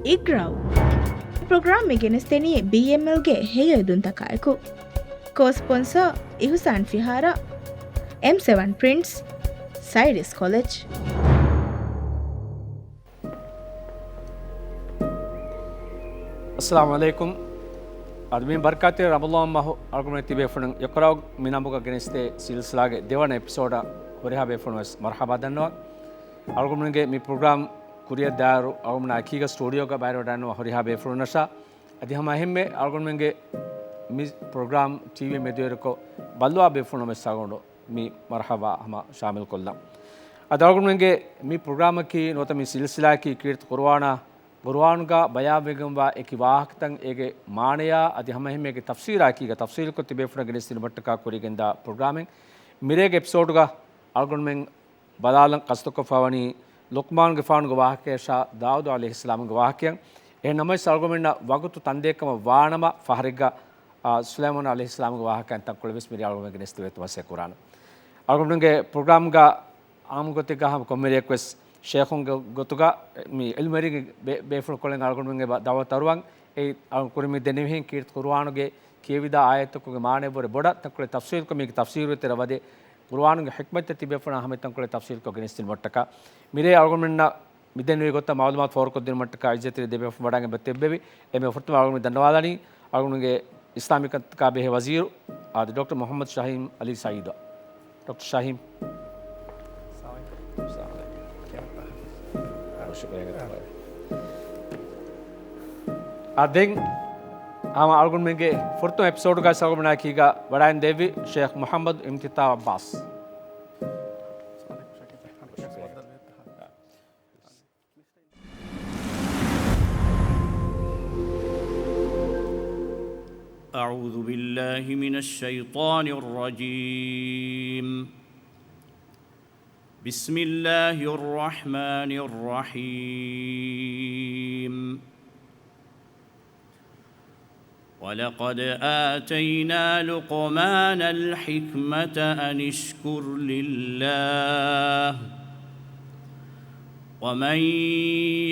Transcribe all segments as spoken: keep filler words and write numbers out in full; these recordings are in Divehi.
އިގްރާއު. ޕްރޮގްރާމް މި ގެނެސްދެނީ ބީއެމްއެލްގެ ހެޔޮ އެދުންތަކާއެކު. ކޯ ސްޕޮންސަރ އިހުސާން ފިހާރަ، އެމް ސެވަން ޕްރިންޓްސް، ސައިރިސް ކޮލެޖް. އައްސަލާމު ޢަލައިކުމް. އަދި މި ބަރަކާތްތެރި ރަމަޟާން މަހު އަޅުގަނޑުމެން ތިބޭފުޅުން އިޤްރާއު މި ނަންބުގަ ގެނެސްދޭ ސިލްސިލާގެ ދެވަނަ އެޕިސޯޑަށް ހުރިހާ ބޭފުޅުން ވެސް މަރުޙަބާ ދަންނަވަން. އަޅުގަނޑުމެންގެ މި ޕްރޮގްރާމް ކުރިއަށް ދާއިރު އަޅުގަނޑުމެންނާ އެކީގަ ސްޓޫޑިއޯގަ ބައިވެރިވެވަޑައިންނަވާ ހުރިހާ ބޭފުޅުންނަށާ އަދި ހަމަ އެހެންމެ އަޅުގަނޑުމެންގެ މި ޕްރޮގްރާމް ޓީވީ މެދުވެރިކޮށް ބައްލަވާ ބޭފުޅުން ވެސް އަޅުގަނޑު މި މަރުޙަބާ ހަމަ ޝާމިލްކޮށްލަން. އަދި އަޅުގަނޑުމެންގެ މި ޕްރޮގްރާމަކީ ނުވަތަ މި ސިލްސިލާއަކީ ކީރިތި ޤުރުއާނާ، ޤުރުއާނުގަ ބަޔާންވެގެންވާ އެކި ވާހަކަތައް އޭގެ މާނަޔާ އަދި ހަމައެހެންމެ އޭގެ ތަފްސީރާ އެކީގަ ތަފްސީލުކޮށް ތިބޭފުޅުން ގެނެސްދިނުމަށްޓަކާ ކުރިގެންދާ ޕްރޮގްރާމެއް. މިރޭގެ އެޕިސޯޑުގަ އަޅުގަނޑުމެން ބަލާލަން ޤަސްދުކޮށްފަވަނީ ލުޤްމާނުގެފާނުގެ ވާހަކަޔަށާ ދާއޫދު ޢަލައިހިއްސަލާމުގެ ވާހަކަޔަށް. އެހެން ނަމަވެސް އަޅުގަނޑުމެންނަށް ވަގުތު ތަންދޭކަމަށް ވާނަމަ ފަހަރެއްގަ، އާ، ސުލައިމާނު ޢަލައިހިއްސަލާމުގެ ވާހަކައިން ތަންކޮޅެއް ވެސް މިރޭ އަޅުގަނޑުމެން ގެނެސްދެވޭތޯ މަސައްކަތް ކުރާނަން. އަޅުގަނޑުމެންގެ ޕްރޮގްރާމްގަ އާއްމު ގޮތެއްގަ ހަމަ ކޮންމެ ރެއަކު ވެސް ޝޭޚުންގެ ގޮތުގަ މި ޢިލްމުވެރިންގެ ބޭ-، ބޭފުޅުކޮޅެއް އަޅުގަނޑުމެންގެ ބަ-، ދަޢުވަތު އަރުވަން. އެ އަޅުގަނޑު ކުރިން މި ދެންނެވިހެން ކީރިތި ޤުރުއާނުގެ ކިޔެވިދާ އާޔަތްތަކުގެ މާނައަށްވުރެ ބޮޑަށް ތަންކޮޅެއް ތަފްސީލްކޮށް މީގެ ތަފްސީރު ވެތެރެ ވަދެ ޤުރުއާނުގެ ޙިކްމަތްތައް ތިބޭފުޅުންނަށް ހަމަ ތަންކޮޅެއް ތަފްސީލްކޮށް ގެނެސްދިނުމަށްޓަކާ މިރޭ އަޅުގަނޑުމެންނަށް މި ދެންނެވި ގޮތަށް މަޢުލޫމާތު ފޯރުކޮށްދިނުމަށްޓަކާ ޢިއްޒަތްތެރި ދެބޭފުޅުން ވަޑައިގެން ތިއްބެވި. އެންމެ ފުރަތަމަ އަޅުގަނޑު ދަންނަވާލަނީ އަޅުގަނޑުގެ އިސްލާމީ ކަންތަކާ ބެހޭ ވަޒީރު އާދެ، ޑޮކްޓަރ މުޙައްމަދު ޝަހީމް ޢަލީ ސަޢީދު. ޑޮކްޓަރ ޝަހީމް. އާ، ދެން ހަމަ އަޅުގަނޑުމެންގެ ފުރަތަމަ އެޕިސޯޑުގަ އަޅުގަނޑުމެންނާ އެކީގަ ވަޑައިގެން ދެއްވި ޝޭޚް މުޙައްމަދު އިމްތިތާ ޢައްބާސް. أعوذ بالله من الشيطان الرجيم. بسم الله الرحمن الرحيم. ولقد آتينا لقمان الحكمة أن اشكر لله، ومن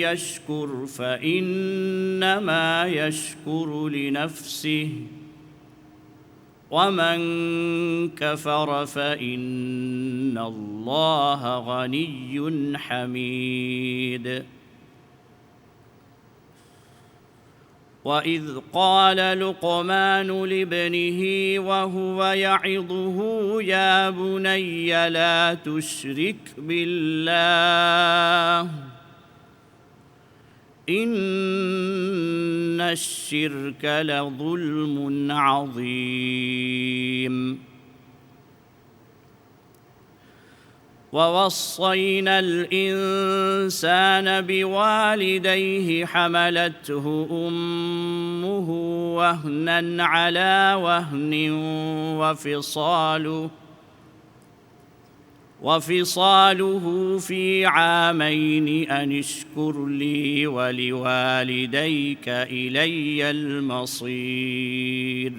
يشكر فإنما يشكر لنفسه، ومن كفر فإن الله غني حميد. وإذ قال لقمان لابنه وهو يعظه يا بني لا تشرك بالله إن الشرك لظلم عظيم. ووصينا الإنسان بوالديه حملته أمه وهنا على وهن وفصاله، وفصاله في عامين أن اشكر لي ولوالديك إلي المصير.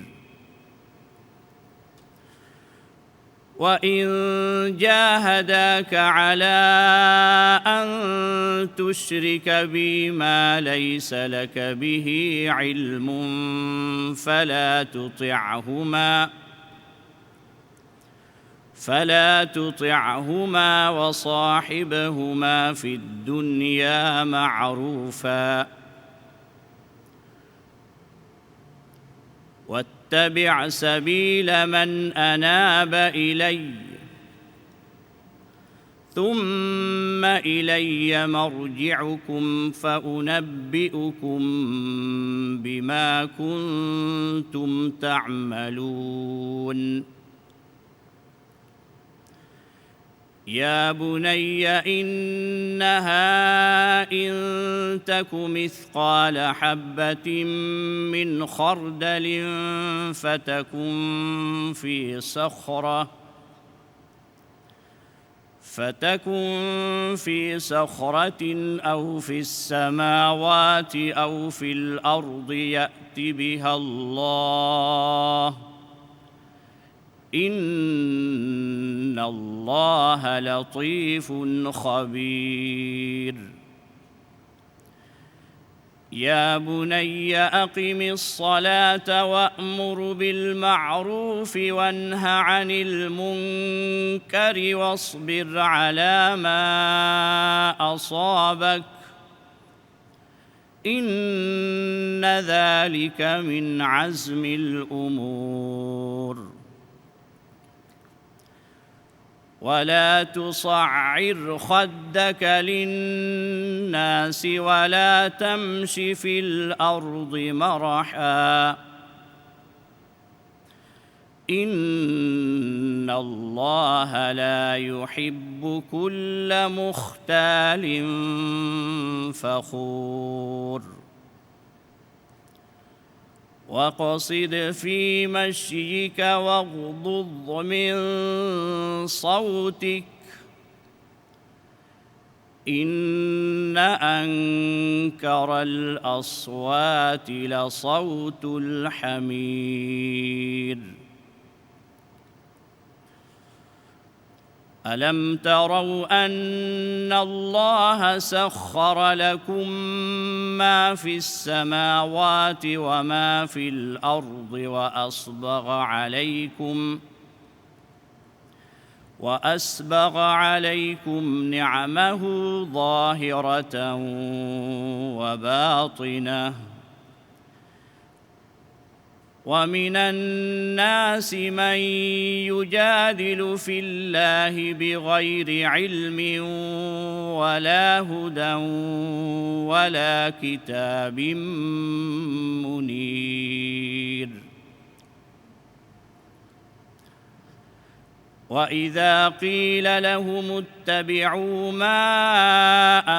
وإن جاهداك على أن تشرك بي ما ليس لك به علم فلا تطعهما، فلا تطعهما وصاحبهما في الدنيا معروفا. واتبع سبيل من أناب إلي، ثم إلي مرجعكم فأنبئكم بما كنتم تعملون. يا بني إنها إن تك مثقال حبة من خردل فتكن في صخرة، فتكن في صخرة أو في السماوات أو في الأرض يأت بها الله، إن الله لطيف خبير. يا بني أقم الصلاة وأمر بالمعروف وانه عن المنكر واصبر على ما أصابك، إن ذلك من عزم الأمور. ولا تصعر خدك للناس ولا تمش في الأرض مرحا، إن الله لا يحب كل مختال فخور. واقصد في مشيك واغضض من صوتك، إن أنكر الأصوات لصوت الحمير. ألم تروا أن الله سخر لكم ما في السماوات وما في الأرض وأسبغ عليكم، وأسبغ عليكم نعمه ظاهرة وباطنة، ومن الناس من يجادل في الله بغير علم ولا هدى ولا كتاب منير. وإذا قيل لهم اتبعوا ما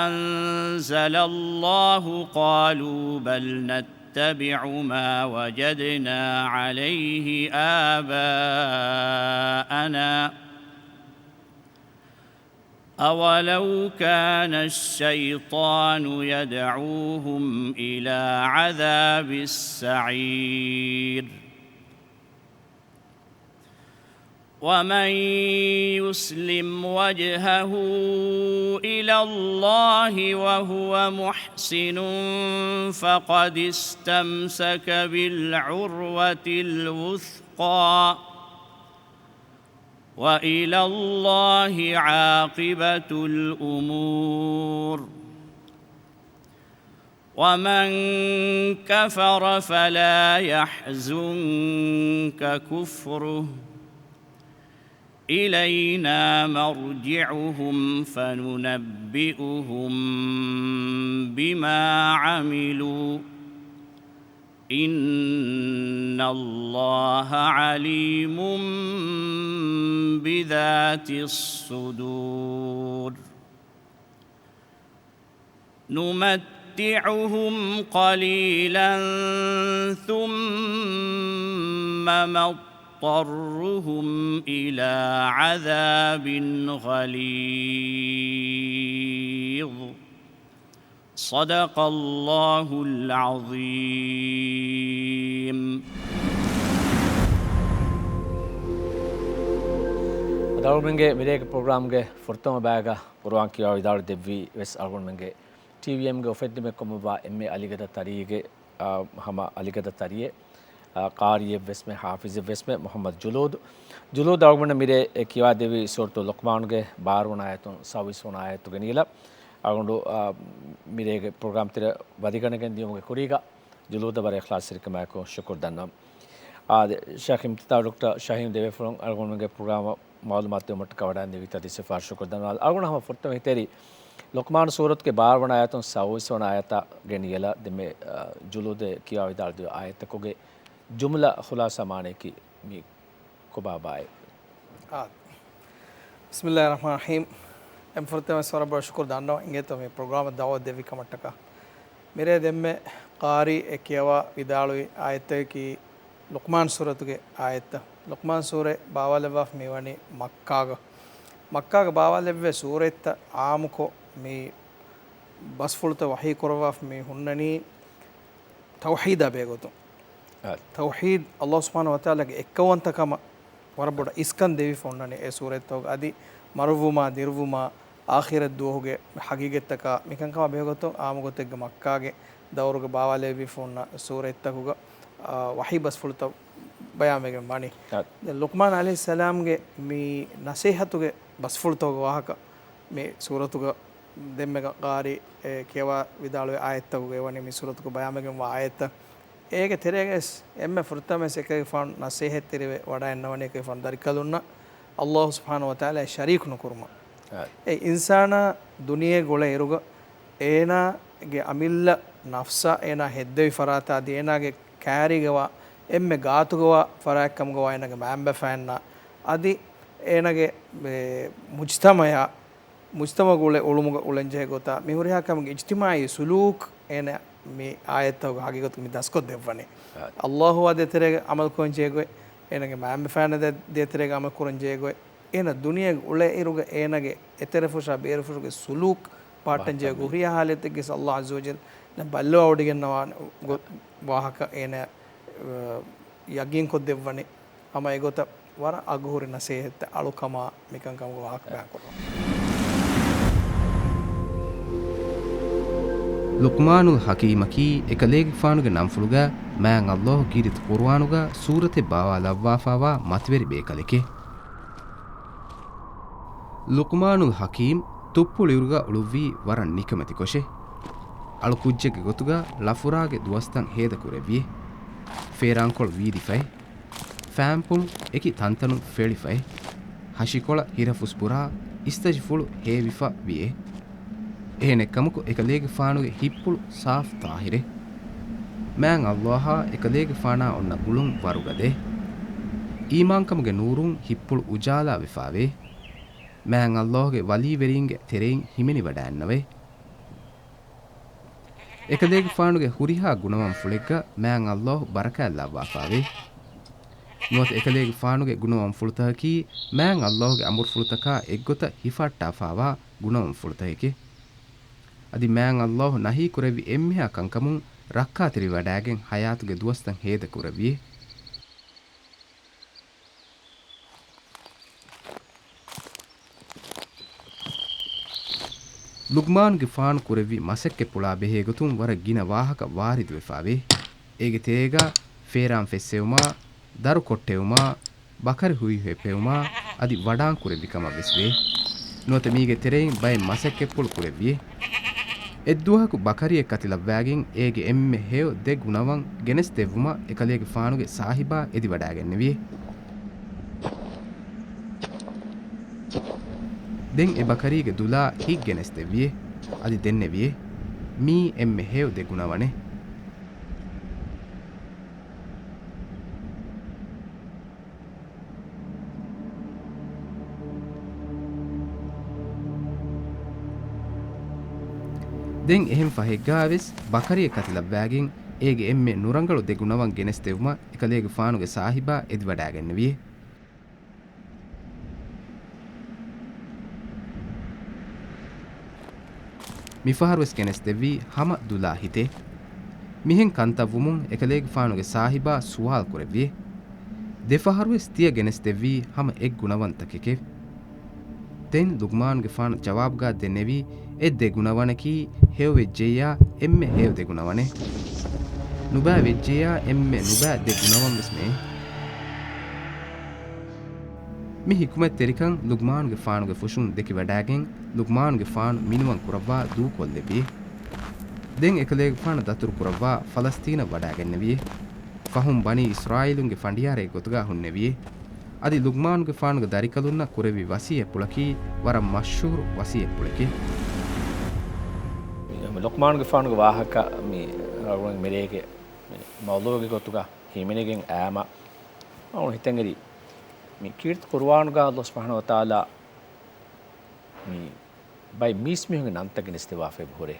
أنزل الله قالوا بل نتبع ما وجدنا عليه آباءنا أولو كان الشيطان يدعوهم إلى عذاب السعير. ومن يسلم وجهه إلى الله وهو محسن فقد استمسك بالعروة الوثقى، وإلى الله عاقبة الأمور. ومن كفر فلا يحزنك كفره، إلينا مرجعهم فننبئهم بما عملوا، إن الله عليم بذات الصدور. نمتعهم قليلا ثم نضطرهم إلى عذاب غليظ. صدق الله العظيم. އަޅުގަނޑުމެންގެ މިރޭގެ ޕްރޮގްރާމްގެ ފުރަތަމަ ބައިގަ ޤުރުއާން ކިޔަވާ ވިދާޅު ދެއްވީ ވެސް އަޅުގަނޑުމެންގެ ޓީވީއެމްގެ އުފެއްދުމެއް ކޮށްފައިވާ އެންމެ އަލިގަދަ ތަރީގެ، އާ، ހަމަ އަލިގަދަ ތަރިއެއް، އާ، ޤާރީއެއް ވެސްމެ، ޙާފިޒެއް ވެސްމެ، މުޙައްމަދު ޖުލޫދު. ޖުލޫދު އަޅުގަނޑަށް މިރޭ އެ ކިޔަވާ ދެއްވީ ސޫރަތުލް ލުޤްމާނުގެ ބާރަ ވަނަ އާޔަތުން ސައުވީސް ވަނަ އާޔަތު ގެންނެވި. އަޅުގަނޑު، އާ، މިރޭގެ ޕްރޮގްރާމް ތެރެ ވަދެގަނެގެން ދިޔުމުގެ ކުރީގަ ޖުލޫދަށް ވަރަށް އިޚްލާޞްތެރިކަމާއެކު ޝުކުރު ދަންނަވަން. އާދެ، ޝޭޚް އިމްތިތާޙް ޑޮކްޓަރ ޝަހީމް ދެވޭފުޅުން އަޅުގަނޑުމެންގެ ޕްރޮގްރާމަށް މަޢުލޫމާތު ދެއްވުމަށްޓަކާ ވަޑައިގެން ދެއްވި ތަދިސް ފާރު ޝުކުރު ދަންނަވާލަން. އަޅުގަނޑު ހަމަ ފުރަތަމަ ހިތަށް އެރި ލުޤްމާނު ސޫރަތުގެ ބާރަ ވަނަ އާޔަތުން ސައުވީސް ވަނަ އާޔަތާ ގެން އެޅާ ދެންމެ، އާ، ޖުލޫދު ކިޔަވާ ވިދާޅު ދެއްވި އާޔަތްތަކުގެ ޖުމްލަ ޚުލާޞާ މާނަޔަކީ މި ކޮބާބާއޭ؟ އާ، ބިސްމިއްލާހި ރަޙްމާނި ރަޙީމް. އެންމެ ފުރަތަމަ ވެސް ވަރަށް ބޮޑަށް ޝުކުރު ދަންނަވަން އިނގޭތޯ މި ޕްރޮގްރާމަށް ދަޢުވަތު ދެއްވި ކަމަށްޓަކާ. މިރޭ ދެންމެ ޤާރީ އެ ކިޔަވާ ވިދާޅުވި އާޔަތަކީ ލުޤްމާން ސޫރަތުގެ އާޔަތްތައް. ލުޤްމާން ސޫރަތް ބާވާލެއްވާފަ މިވަނީ މައްކާގަ. މައްކާގަ ބާވާލެއްވޭ ސޫރަތްތައް ޢާއްމުކޮށް މި ބަސްފުޅުތައް ވަޙީ ކުރައްވާފަ މި ހުންނަނީ ތައުޙީދާ ބެހޭގޮތުން. އާ. ތައުޙީދު، ﷲ ސުބްޙާނަހޫ ވަތަޢާލާގެ އެއްކައުވަންތަކަމަށް ވަރަށް ބޮޑަށް އިސްކަން ދެވިފަ އޮންނަނީ އެ ސޫރަތްތަކުގަ. އަދި މަރުވުމާ، ދިރުވުމާ، އާޚިރަތް ދުވަހުގެ ޙަޤީޤަތްތަކާ މިކަންކަމާ ބެހޭގޮތުން ޢާއްމު ގޮތެއްގެ މައްކާގެ ދައުރުގެ ބާވާލެވިފަ ހުންނަ ސޫރަތްތަކުގަ، އާ، ވަޙީ ބަސްފުޅުތައް ބަޔާންވެގެން ވަނީ. އާ. ދެން ލުޤްމާން ޢަލައިހިއްސަލާމްގެ މި ނަޞޭޙަތުގެ ބަސްފުޅުތަކުގެ ވާހަކަ މި ސޫރަތުގަ ދެންމެ ގާރި، އެ، ކިޔަވާ ވިދާޅުވި އާޔަތްތަކުގައި ވަނީ މި ސޫރަތުގަ ބަޔާންވެގެންވާ އާޔަތްތައް. އޭގެ ތެރޭގައި ވެސް އެންމެ ފުރަތަމަވެސް އެކަލޭގެފާނު ނަޞޭޙަތްތެރިވެ ވަޑައިގަންނަވަނީ އެކަލޭގެފާނު ދަރިކަލުންނަށް ﷲ ސުބްޙާނަހޫ ވަތަޢާލާއަށް ޝަރީކު ނުކުރުމަށް. އާ. އެ އިންސާނާ ދުނިޔޭގަ އުޅޭ އިރުގަ އޭނާގެ އަމިއްލަ ނަފްސާ އޭނާ ހެއްދެވި ފަރާތާ އަދި އޭނާގެ ކައިރީގަވާ އެންމެ ގާތުގަވާ ފަރާތްކަމުގަވާ އޭނާގެ މައިންބަފައިންނާ އަދި އޭނާގެ، އެ، މުޖްތަމަޢާ މުޖްތަމަޢުގަ އުޅޭ އުޅުމުގަ އުޅެންޖެހޭ ގޮތާ މި ހުރިހާ ކަމުގެ އިޖްތިމާޢީ ސުލޫކު އޭނަ މި އާޔަތްތަކުގަ ހަގީގަތު މި ދަސްކޮށްދެއްވަނީ. އާ. ﷲ އާ ދޭތެރޭގަ ޢަމަލުކުރަން ޖެހޭ ގޮތް، އޭނަގެ މައިންބަފައިންނަށް ދޭ-، ދޭތެރޭގަ ޢަމަލުކުރަން ޖެހޭ ގޮތް، އޭނަ ދުނިޔޭގަ އުޅޭ އިރުގަ އޭނަގެ އެތެރެފުށާ ބޭރުފުށުގެ ސުލޫކު ޕާޓަން ޖެހޭ ގޮތް ހުރިހާ ޙާލަތެއްގައި ﷲ ޢައްޒަ ވަޖައްލަ ދެން ބައްލަވާވޮޑިގަންނަވާ ގޮ-، ވާހަކަ އޭނަ، އަ، ޔަގީންކޮށްދެއްވަނީ. ހަމަ އެގޮތަށް ވަރަށް އަގުހުރި ނަސޭހަތްތައް އަޅުކަމާ މިކަންކަމުގެ ވާހަކަ ބަޔާންކުރަން. ލުޤްމާނުލް ޙަކީމަކީ އެކަލޭގެފާނުގެ ނަންފުޅުގަ މާތް ﷲ ކީރިތި ޤުރުއާނުގަ ސޫރަތެއް ބާވާލައްވާފައިވާ މަތިވެރި ބޭކަލެކޭ. ލުޤްމާނުލް ޙަކީމް ތުއްޕުޅިއިރުގަ އުޅުއްވީ ވަރަށް ނިކަމެތިކޮށޭ. އަޅުކުއްޖެއްގެ ގޮތުގަ ޅަފުރާގެ ދުވަސްތައް ހޭދަކުރެއްވިއޭ. ފޭރާންކޮޅު ވީދިފައޭ. ފައިންޕުން އެކި ތަންތަނުން ފެޅިފައޭ. ހަށިކޮޅަށް ހިރަފުސް ބުރާ، އިސްތަށިފުޅު ހޭވިފަ ވިއޭ. އެހެނެއްކަމަކު އެކަލޭގެފާނުގެ ހިތްޕުޅު ސާފު ޠާހިރޭ. މާތް ﷲ އާ އެކަލޭގެފާނާ އޮންނަ ގުޅުން ވަރުގަދައޭ. އީމާންކަމުގެ ނޫރުން ހިތްޕުޅު އުޖާލާވެފައިވޭ. މާތް ﷲ ގެ ވަލީވެރީންގެ ތެރެއިން ހިމެނިވަޑައިގަންނަވައި. އެކަލޭގެފާނުގެ ހުރިހާ ގުނަވަންފުޅެއްގަ މާތް ﷲ ބަރަކާތް ލައްވާފައިވޭ. ނުވަތަ އެކަލޭގެފާނުގެ ގުނަވަންފުޅުތަކަކީ މާތް ﷲ ގެ އަމުރުފުޅުތަކާ އެއްގޮތަށް ހިފަހައްޓާފައިވާ ގުނަވަންފުޅުތަކެކޭ. އަދި މާތް ﷲ ނަހީކުރެއްވި އެންމެހާ ކަންކަމުން ރައްކާތެރިވެވަޑައިގެން ޙަޔާތުގެ ދުވަސްތައް ހޭދަކުރެއްވިއޭ. ލުޤްމާނުގެފާނު ކުރެއްވި މަސައްކަތްޕުޅާ ބެހޭގޮތުން ވަރަށް ގިނަ ވާހަކަ ވާރިދުވެފައިވޭ. އޭގެ ތެރޭގަ ފޭރާން ފެއްސެވުމާ، ދަރު ކޮށްޓެވުމާ، ބަކަރި ހުއިހުއްޕެވުމާ އަދި ވަޑާން ކުރެއްވި ކަމަށް ވެސް ވޭ. ނުވަތަ މީގެ ތެރެއިން ބައެއް މަސައްކަތްޕުޅު ކުރެއްވިއޭ. އެއްދުވަހަކު ބަކަރިއެއް ކަތިލައްވައިގެން އޭގެ އެންމެ ހެޔޮ ދެ ގުނަވަން ގެނެސްދެއްވުމަށް އެކަލޭގެފާނުގެ ސާހިބާ އެދިވަޑައިގެންނެވިއޭ. ދެން އެ ބަކަރީގެ ދުލާ ހިތް ގެނެސްދެއްވިއޭ. އަދި ދެންނެވިއޭ، މީ އެންމެ ހެޔޮ ދެ ގުނަވަނެއް. ދެން އެހެން ފަހެއްގާވެސް ބަކަރިއެއް ކަތިލައްވައިގެން އޭގެ އެންމެ ނުރަނގަޅު ދެ ގުނަވަން ގެނެސްދެއްވުމަށް އެކަލޭގެފާނުގެ ސާހިބާ އެދިވަޑައިގެންނެވިއޭ. މިފަހަރުވެސް ގެނެސްދެއްވީ ހަމަ ދުލާ ހިތޭ. މިހެން ކަންތައްވުމުން އެކަލޭގެފާނުގެ ސާހިބާ ސުވާލު ކުރެއްވިއޭ. ދެފަހަރުވެސް ތިޔަ ގެނެސްދެއްވީ ހަމަ އެއް ގުނަވަންތަކެކޭ. ދެން ލުޤްމާނުގެފާނު ޖަވާބުގާ ދެންނެވީ، އެ ދެ ގުނަވަނަކީ ހެޔޮ ވެއްޖެއްޔާ އެންމެ ހެޔޮ ދެ ގުނަވަނެއް. ނުބައި ވެއްޖެއްޔާ އެންމެ ނުބައި ދެ ގުނަވަން ވެސް މެއެއް. މި ޙިކުމަތްތެރިކަން ލުޤްމާނުގެފާނުގެ ފުށުން ދެކިވަޑައިގެން، ލުޤްމާނުގެފާނު މިނިވަން ކުރައްވާ ދޫކޮށްލެއްވިއޭ. ދެން އެކަލޭގެފާނު ދަތުރު ކުރައްވާ ފަލަސްޠީނަށް ވަޑައިގެންނެވިއޭ. ފަހުން ބަނީ އިސްރާއީލުންގެ ފަނޑިޔާރެއްގެ ގޮތުގާ ހުންނެވިއޭ. އަދި ލުޤްމާނުގެފާނުގެ ދަރިކަލުންނަށް ކުރެއްވި ވަޞިއްޔަތްޕުޅަކީ ވަރަށް މަޝްހޫރު ވަޞިއްޔަތްޕުޅެކޭ. ލުޤްމާނުގެފާނުގެ ވާހަކަ މި ރައުޅުން މިރޭގެ މި މައުޟޫޢުގެ ގޮތުގަ ހިމެނިގެން އައިމަ، އަޅުގަނޑު ހިތަށް އެރި މި ކީރިތި ޤުރުއާނުގަ ﷲ ސުބްޙާނަހޫ ވަތަޢާލާ މި ބައެއް މީސްމީހުންގެ ނަންތައް ގެނެސްދެއްވާފައި ހުރޭ.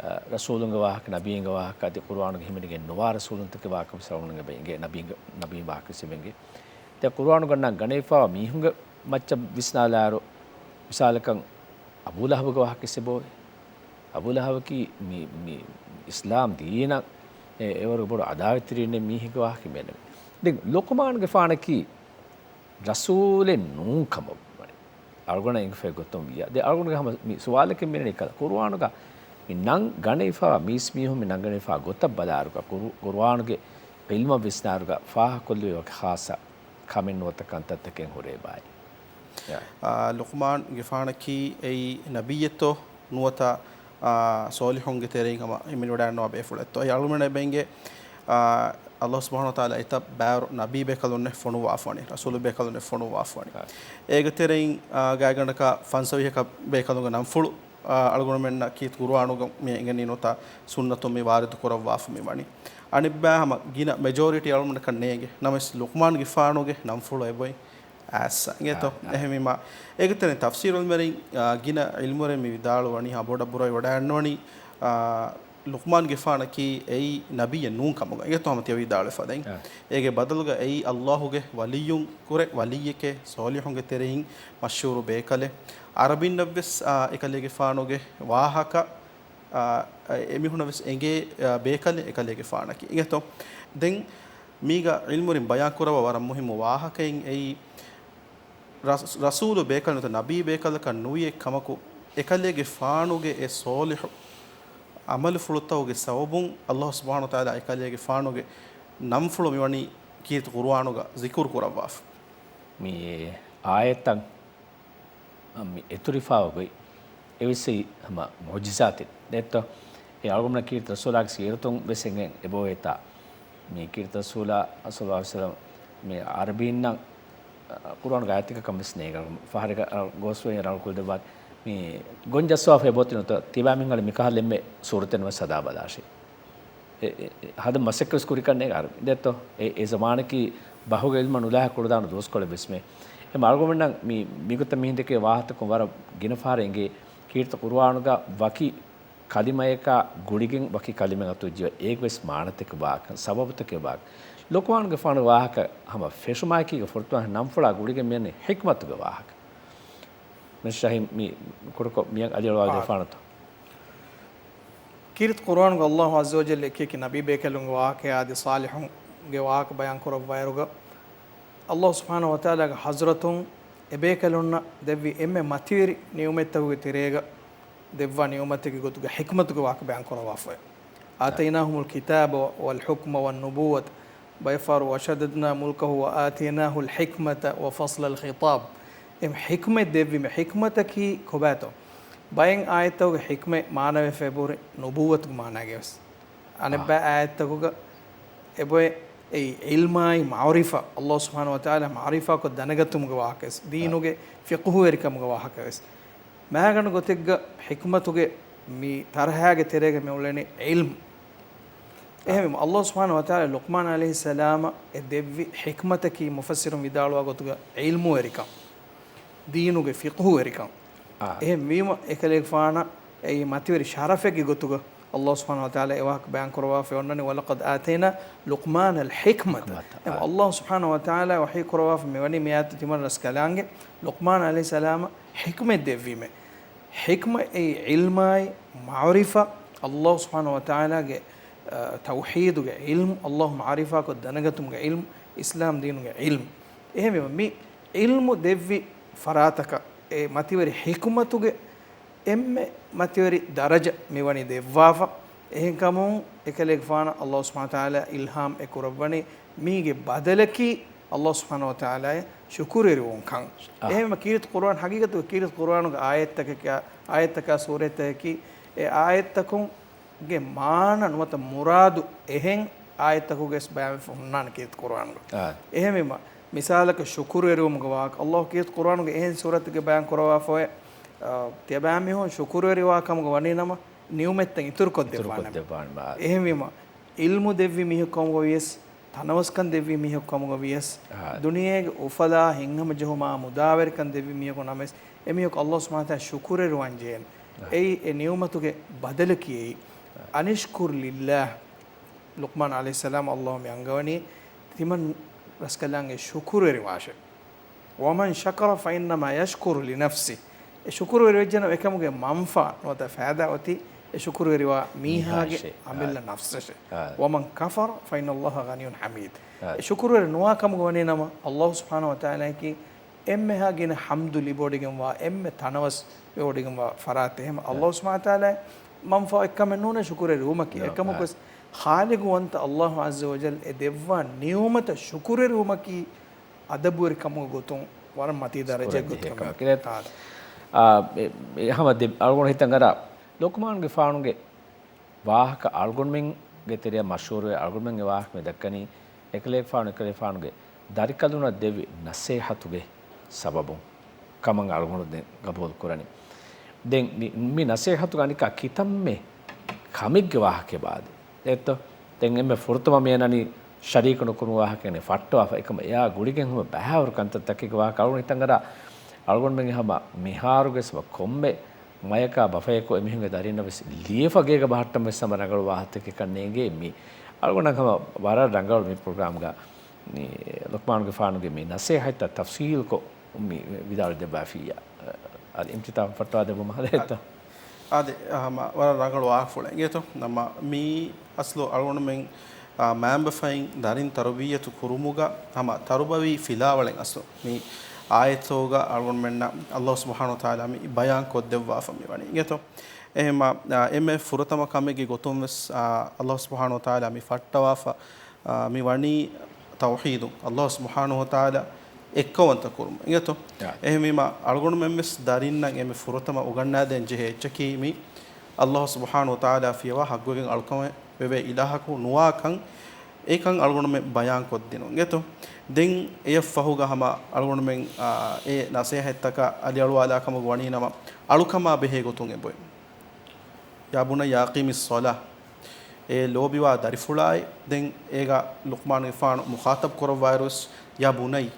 އަ، ރަސޫލުންގެ ވާހަކަ، ނަބީންގެ ވާހަކަ، އަދި ޤުރުއާނުގަ ހިމެނިގެން ނުވާ ރަސޫލުންތަކެއް ވާކަން ވެސް އަޅުގަނޑު އެނގޭ، ނަބީންގެ، ނަބީން ވާހަކަ ވެސް އެނގޭ. ދެން ޤުރުއާނުގަ ނަން ގަނެވިފައިވާ މީހުންގެ މައްޗަށް ވިސްނާލާއިރު، މިސާލަކަށް އަބޫ ލަހަބުގެ ވާހަކަ ވެސް އެބައޮތް. އަބޫ ލަހަބަކީ މި، މި އިސްލާމް ދީނަށް އެ، އެވަރު ބޮޑު ޢަދާވަތްތެރިއެއް މީހެއްގެ ވާހަކަ މިއަންނަނީ. ދެން ލުޤްމާނުގެފާނަކީ ރަސޫލެއް ނޫން ކަމަށް ވަނީ. އަޅުގަނޑަށް އެނގިފައި ގޮތުން ވިއްޔާ. ދެން އަޅުގަނޑުގެ ހަމަ މި ސުވާލަކީ މިއަންނަނީ ކަލަ ޤުރުއާނުގަ މި ނަން ގަނެވިފައިވާ މީސްމީހުން މި ނަންގަނެވިފައިވާ ގޮތަށް ބަލާއިރުގަ، ޤުރު-، ޤުރުއާނުގެ ޢިލްމަށް ވިސްނާއިރުގަ ފާހަގަކޮށްލެވޭ ވަކި ޚާއްޞަ ކަމެއް ނުވަތަ ކަންތައްތަކެއް ހުރޭ ބާއި. އާ، ލުޤްމާންގެފާނަކީ އެއީ ނަބިއްޔެއްތޯ ނުވަތަ، އާ، ޞޯލިޙުންގެ ތެރެއިން ހަމަ ހިމެނިވަޑައިގަންނަވާ ބޭފުޅެއްތޯ؟ އެ އަޅުގަނޑަށް އެބަ އިނގޭ، އާ، ﷲ ސުބްޙާނަހޫ ވަތަޢާލާ އެތައް ބާރު ނަބީ ބޭކަލުންނެއް ފޮނުއްވާފަވަނީ، ރަސޫލު ބޭކަލުންނެއް ފޮނުއްވާފަވަނީ. އާ. އޭގެ ތެރެއިން، އާ، ގާތްގަނޑަކަށް ފަންސަވީހަކަށް ބޭކަލުންގެ ނަންފުޅު، އާ، އަޅުގަނޑުމެންނަށް ކީރިތި ޤުރުއާނުގަ މި އެނގެނީ ނުވަތަ ސުންނަތުން މި ވާރިދު ކުރައްވާފަ މި ވަނީ. އަނެއްބަޔާ ހަމަ ގިނަ މެޖޯރިޓީ އަޅުގަނޑަކަށް ނޭނގެ. ނަމަވެސް ލުޤްމާންގެފާނުގެ ނަންފުޅު އެބޮތް އާސް އިނގޭތޯ. އާ. އެހެންވީމާ، އޭގެ ތެރެއިން ތަފްސީރު ޢިލްމުވެރިން، އާ، ގިނަ ޢިލްމުވެރިން މި ވިދާޅުވަނީ، ހާ، ބޮޑަށް ބުރަވެ ވަޑައިގަންނަވަނީ، އާ، ލުޤްމާންގެފާނަކީ އެއީ ނަބިއްޔެއް ނޫން ކަމުގަ. އިނގޭތޯ ހަމަ ތިޔަ ވިދާޅުވެފަ ދެން. އާ. އޭގެ ބަދަލުގަ އެއީ ﷲ ގެ ވަލިއްޔުން ކުރެ ވަލިއްޔެކޭ، ޞޯލިޙުންގެ ތެރެއިން މަޝްހޫރު ބޭކަލެއް. ޢަރަބިންނަށްވެސް، އާ، އެކަލޭގެފާނުގެ ވާހަކަ އާ، އެމީހުނަށް ވެސް އެނގޭ، އާ، ބޭކަލެއް އެކަލޭގެފާނަކީ. އިނގޭތޯ؟ ދެން މީގަ ޢިލްމުވެރިން ބަޔާން ކުރައްވާ ވަރަށް މުހިއްމު ވާހަކައެއް އެއީ، ރަސް-، ރަސޫލު ބޭކަލެއް ނުވަތަ ނަބީ ބޭކަލަކަށް ނުވި އެއްކަމަކު، އެކަލޭގެފާނުގެ އެ ޞޯލިޙު ޢަމަލުފުޅުތަކުގެ ސަބަބުން ﷲ ސުބްޙާނަހޫ ވަތަޢާލާ އެކަލޭގެފާނުގެ ނަންފުޅު މިވަނީ ކީރިތި ޤުރުއާނުގަ ޒިކުރު ކުރައްވާފަ. މި އާޔަތްތައް މި އެތުރިފާވާ ގޮތް އެވެސް އެއީ ހަމަ މުޢުޖިޒާތެއް ނެތްތޯ؟ އެ އަޅުގަނޑުމެންނަށް ކީރިތި ރަސޫލާގެ ސީރަތުން ވެސް އެނގެން އެބައޮތްތާ. މި ކީރިތި ރަސޫލާ ޞައްލައްލާހު ޢަލައިހި ވަސައްލަމަ މި ޢަރަބީންނަށް ޤުރުއާނުގެ އާޔަތެއް ކަމަށް ވެސް ނޭނގެ. ފަހަރެއްގަ ގޯސްވެރިން ރަނގަޅު ކުރި ދެއްވާ މި ގޮންޖައްސަވާފަ އެބައޮތީ ނުތަ ތިބާމީހުން އަޅެ މިކަހަލަ އެންމެ ސޫރަތެއް ނުވެސް ހަދާ ބަލާށޭ. އެ، އެ، އެ، ހަދަން މަސައްކަތް ވެސް ކުރިކަން ނޭނގެ އަރަބިން ދެއްތޯ؟ އެ، އެ ޒަމާނަކީ ބަހުގެ ޢިލްމަށް ނުލާހި ކުޅަދާނަ ދުވަސްކޮޅެއް ވެސްމޭ. އެމަ އަޅުގަނޑުމެންނަށް މި، މިގޮތަށް މިހިނދެކޭ ވާހަކަތަކުން ވަރަށް ގިނަ ފަހަރަށް އެނގޭ ކީރިތި ޤުރުއާނުގަ ވަކި ކަލިމަޔަކާ ގުޅިގެން ވަކި ކަލިމައެއް އަތުވެއްޖެއްޔާ އޭގެ ވެސް މާނަތަކެއް ވާކަން، ސަބަބުތަކެއް ވާކަން. ލުޤްމާނުގެފާނުގެ ވާހަކަ ހަމަ ފެށުމާއެކީގަ ފުރަތަމަ ނަންފުޅާ ގުޅިގެން މިއަންނަނީ ޙިކްމަތުގެ ވާހަކަ. މި ޝަހީމް މި ކުޑަކޮށް މިއަށް އަލިއަޅުވާލަދެއްވާނެތޯ؟ ކީރިތި ޤުރުއާނުގަ ﷲ ޢައްޒަ ވަޖައްލަ އެކިއެކި ނަބީ ބޭކަލުންގެ ވާހަކަ އާދި ޞާލިޙުންގެ ވާހަކަ ބަޔާން ކުރައްވާއިރުގަ، ﷲ ސުބްޙާނަހޫ ވަތަޢާލާގެ ޙަޟްރަތުން އެބޭކަލުންނަށް ދެއްވި އެންމެ މަތިވެރި ނިޢުމަތްތަކުގެ ތެރޭގަ ދެއްވާ ނިޢުމަތެއްގެ ގޮތުގަ ޙިކްމަތުގެ ވާހަކަ ބަޔާން ކުރައްވާފައި. آتيناه الكتاب والحكم والنبوة، ބައެއް ފަހަރު وشددنا ملكه وآتيناه الحكمة وفصل الخطاب. އެ ޙިކްމަތް ދެއްވީމެ، ޙިކްމަތަކީ ކޮބާތޯ؟ ބައެއް އާޔަތްތަކުގަ ޙިކްމަތް މާނަވެފަ އެބަހުރި ނުބުއްވަތުގެ މާނާގައިވެސް. އަނެއްބައި އާޔަތްތަކުގަ އެބައޮތް އެއީ ޢިލްމާއި މަޢުރިފާ، ﷲ ސުބްޙާނަހޫ ވަތަޢާލާ މަޢުރިފާކޮށް ދަނެގަތުމުގެ ވާހަކަވެސް، ދީނުގެ ފިޤުހުވެރިކަމުގެ ވާހަކަވެސް. މާގަނޑު ގޮތެއްގަ ޙިކްމަތުގެ މި ތަރަހާގެ ތެރޭގަ މި އުޅެނީ ޢިލްމު. އެހެންވީމަ، ﷲ ސުބްޙާނަހޫ ވަތަޢާލާ ލުޤްމާން ޢަލައިހިއްސަލާމަށް އެ ދެއްވި ޙިކްމަތަކީ މުފައްސިރުން ވިދާޅުވާ ގޮތުގަ ޢިލްމުވެރިކަން، ދީނުގެ ފިޤުހުވެރިކަން. އާ. އެހެންވީމަ، އެކަލޭގެފާނަށް އެއީ މަތިވެރި ޝަރަފެއްގެ ގޮތުގަ ﷲ ސުބްޙާނަހޫ ވަތަޢާލާ އެ ވާހަކަ ބަޔާން ކުރައްވާފައި އޮންނަނީ، ولقد آتينا لقمان الحكمة. ޙިކްމަތަ. އާ. ﷲ ސުބްޙާނަހޫ ވަތަޢާލާ ވަޙީ ކުރައްވާފަ މިވަނީ މި އާޔަތު ތިމަން ރަސްކަލާނގެ ލުޤްމާން ޢަލައިހިއްސަލާމަށް ޙިކްމަތް ދެއްވީމެ. ޙިކްމަތް އެއީ ޢިލްމާއި، މަޢުރިފާ، ﷲ ސުބްޙާނަހޫ ވަތަޢާލާގެ، އަ، ތައުޙީދުގެ ޢިލްމު، ﷲ މަޢުރިފާކޮށް ދަނެގަތުމުގެ ޢިލްމު، އިސްލާމް ދީނުގެ ޢިލްމު. އެހެންވީމަ، މި ޢިލްމު ދެއްވި ފަރާތަކަށް އެ މަތިވެރި ޙިކުމަތުގެ އެންމެ މަތިވެރި ދަރަޖަ މިވަނީ ދެއްވާފަ. އެހެންކަމުން، އެކަލޭގެފާނަށް ﷲ ސުބްޙާނަހޫ ވަތަޢާލާ އިލްހާމް އެ ކުރައްވަނީ މީގެ ބަދަލަކީ ﷲ ސުބްޙާނަހޫ ވަތަޢާލާއަށް ޝުކުރުވެރިވުންކަން. އާ. އެހެންވީމަ ކީރިތި ޤުރުއާން ހަގީގަތުގަ ކީރިތި ޤުރުއާނުގެ އާޔަތްތަކަކާ، އާޔަތްތަކާ ސޫރަތްތަކަކީ އެ އާޔަތްތަކުންގެ މާނަ ނުވަތަ މުރާދު އެހެން އާޔަތްތަކުގައިވެސް ބަޔާންވެފަ ހުންނާނެ ކީރިތި ޤުރުއާނުގަ. އާ. އެހެންވީމަ، މިސާލަކަށް ޝުކުރުވެރިވުމުގެ ވާހަކަ، ﷲ ކީރިތި ޤުރުއާނުގެ އެހެން ސޫރަތެއްގައި ބަޔާން ކުރައްވާފައި، އާ، ތިޔަބައިމީހުން ޝުކުރުވެރިވާ ކަމުގަ ވަނީ ނަމަ، ނިޢުމަތްތައް އިތުރުކޮށްދެއްވާނެ. އިތުރުކޮށްދެއްވާނެ، އާ. އެހެންވީމަ، ޢިލްމު ދެއްވި މީހަކު ކަމުގަ ވިޔަސް، ތަނަވަސްކަން ދެއްވި މީހަކު ކަމުގަ ވިޔަސް، އާ. ދުނިޔޭގެ އުފަލާ ހިތްހަމަޖެހުމާ މުދާވެރިކަން ދެއްވި މީހަކު ނަމަވެސް، އެމީހަކު ﷲ ސުބްޙާނަހޫ ވަތަޢާލާ ޝުކުރުވެރިވާން ޖެހޭނެ. އާ. އެއީ އެ ނިޢުމަތުގެ ބަދަލަކީ އެއީ. އާ. އަނިޝްކުރު ލިއްލާހް. ލުޤްމާން ޢަލައިހިއްސަލާމް ﷲ މި އަންގަވަނީ ތިމަން ރަސްކަލާނގެ ޝުކުރުވެރިވާށޭ. ومن شكر فإنما يشكر لنفسه. އެ ޝުކުރުވެރިވެއްޖެނަމަ އެކަމުގެ މަންފާ ނުވަތަ ފައިދާ އޮތީ އެ ޝުކުރުވެރިވާ މީހާގެ މީހާށޭ. އަމިއްލަ އާ. ނަފްސަށޭ. އާ. ومن كفر فإن الله غني حميد. އާ. އެ ޝުކުރުވެރި ނުވާ ކަމުގަ ވަނީ ނަމަ، ﷲ ސުބްޙާނަހޫ ވަތަޢާލާއަކީ އެންމެހާ ގިނަ ޙަމްދު ލިބިވޮޑިގެންވާ، އެންމެ ތަނަވަސް ވެވޮޑިގެންވާ ފަރާތެއް. އެހެން އާ. ﷲ ސުބްޙާނަހޫ ވަތަޢާލާ މަންފާ އެއްކަމެއް ނޫނޭ ޝުކުރެރިވުމަކީ. އެކަމަކުވެސް ޚާލިޤުވަންތަ ﷲ ޢައްޒަ ވަޖައްލަ އެ ދެއްވާ ނިޢުމަތަށް ޝުކުރެރިވުމަކީ އަދަބުވެރިކަމުގެ ގޮތުން ވަރަށް މަތީ ދަރަޖައެއް ގޮތުގަ. އާ، އެ، އެ ހަމަ ދެ އަޅުގަނޑު ހިތަށް އަރާ ލުޤްމާނުގެފާނުގެ ވާހަކަ އަޅުގަނޑުމެންގެ ތެރެއަށް މަޝްހޫރުވެ، އަޅުގަނޑުމެން އެ ވާހަކަ މި ދައްކަނީ، އެކަލޭގެފާނު އެކަލޭގެފާނުގެ ދަރިކަލުންނަށް ދެއްވި ނަސޭހަތުގެ ސަބަބުން ކަމަށް އަޅުގަނޑު ދެން ގަބޫލު ކުރަނީ. ދެން މި، މި ނަސޭހަތުގެ އަނިކާ ކިތަންމެ ކަމެއްގެ ވާހަކައެއް ބާދޭ. ދެއްތޯ؟ ދެން އެންމެ ފުރަތަމަ މި އަންނަނީ ޝަރީކު ނުކުރުމުގެ ވާހަކައެއް ފައްޓަވާފަ. އެކަމަ އެއާ ގުޅިގެން ހަމަ ބައިވަރު ކަންތައްތަކެއްގެ ވާހަކަ އަޅުގަނޑު ހިތަށް އަރާ، އަޅުގަނޑުމެން ހަމަ މިހާރުގެ ސަބަ ކޮންމެ މަޔަކާ ބަފަޔަކު އެމީހުންގެ ދަރިންނަށް ވެސް ލިޔެފަ ގޭގަ ބަހައްޓަން ވެސް ހަމަ ރަނގަޅު ވާހަކަތަކެއް ކަންނޭނގެ މީ. އަޅުގަނޑަށް ހަމަ ވަރަށް ރަނގަޅު މި ޕްރޮގްރާމްގަ މި ލުޤްމާނުގެފާނުގެ މި ނަސޭހަތްތައް ތަފްޞީލްކޮށް މި ވިދާޅުވެ ދެއްވާފިއްޔާ. އަދި އިމްތިތާން ފައްޓަވާ ދެއްވުމަށް ހަދައްތަ؟ އާދެ، ހަމަ ވަރަށް ރަނގަޅު ވާހަކަފުޅެއް އިނގޭތޯ. ނަމަ މީ އަސްލު އަޅުގަނޑުމެން، އާ، މައިންބަފައިން ދަރިން ތަރުބިއްޔަތު ކުރުމުގަ ހަމަ ތަރުބަވީ ފިލާވަޅެއް އަސްލު މި އާޔަތުގަ އަޅުގަނޑުމެންނަށް ﷲ ސުބްޙާނަހޫ ވަތަޢާލާ މި ބަޔާން ކޮށްދެއްވާފަ މި ވަނީ އިނގޭތޯ. އެހެންމަ، އާ، އެންމެ ފުރަތަމަ ކަމެއްގެ ގޮތުން ވެސް، އާ، ﷲ ސުބްޙާނަހޫ ވަތަޢާލާ މި ފައްޓަވާފަ، އާ، މި ވަނީ ތައުޙީދު، ﷲ ސުބްޙާނަހޫ ވަތަޢާލާ އެއްކައުވަންތަ ކުރުމަށް އިނގޭތޯ. އާ. އެހެންވީމަ، އަޅުގަނޑުމެން ވެސް ދަރިންނަށް އެންމެ ފުރަތަމަ އުގަންނާދޭން ޖެހޭ އެއްޗަކީ މި ﷲ ސުބްޙާނަހޫ ވަތަޢާލާ ފިޔަވާ ޙައްޤުވެގެން އަޅުކަމެއް ވެވޭ އިލާހަކު ނުވާކަން، އެކަން އަޅުގަނޑުމެން ބަޔާން ކޮށްދިނުން އިނގޭތޯ. ދެން އެޔަށް ފަހުގަ ހަމަ އަޅުގަނޑުމެން، އާ، އެ ނަސޭހަތްތަކަށް އަލިއަޅުވާލާ ކަމުގަ ވަނީ ނަމަ، އަޅުކަމާ ބެހޭ ގޮތުން އެބައޮތް. يا بني أقم الصلاة. އޭ ލޯބިވާ ދަރިފުޅާއޭ. ދެން އޭގަ ލުޤްމާނުގެފާނު މުޚާޠަބު ކުރައްވާއިރުވެސް، يا بني،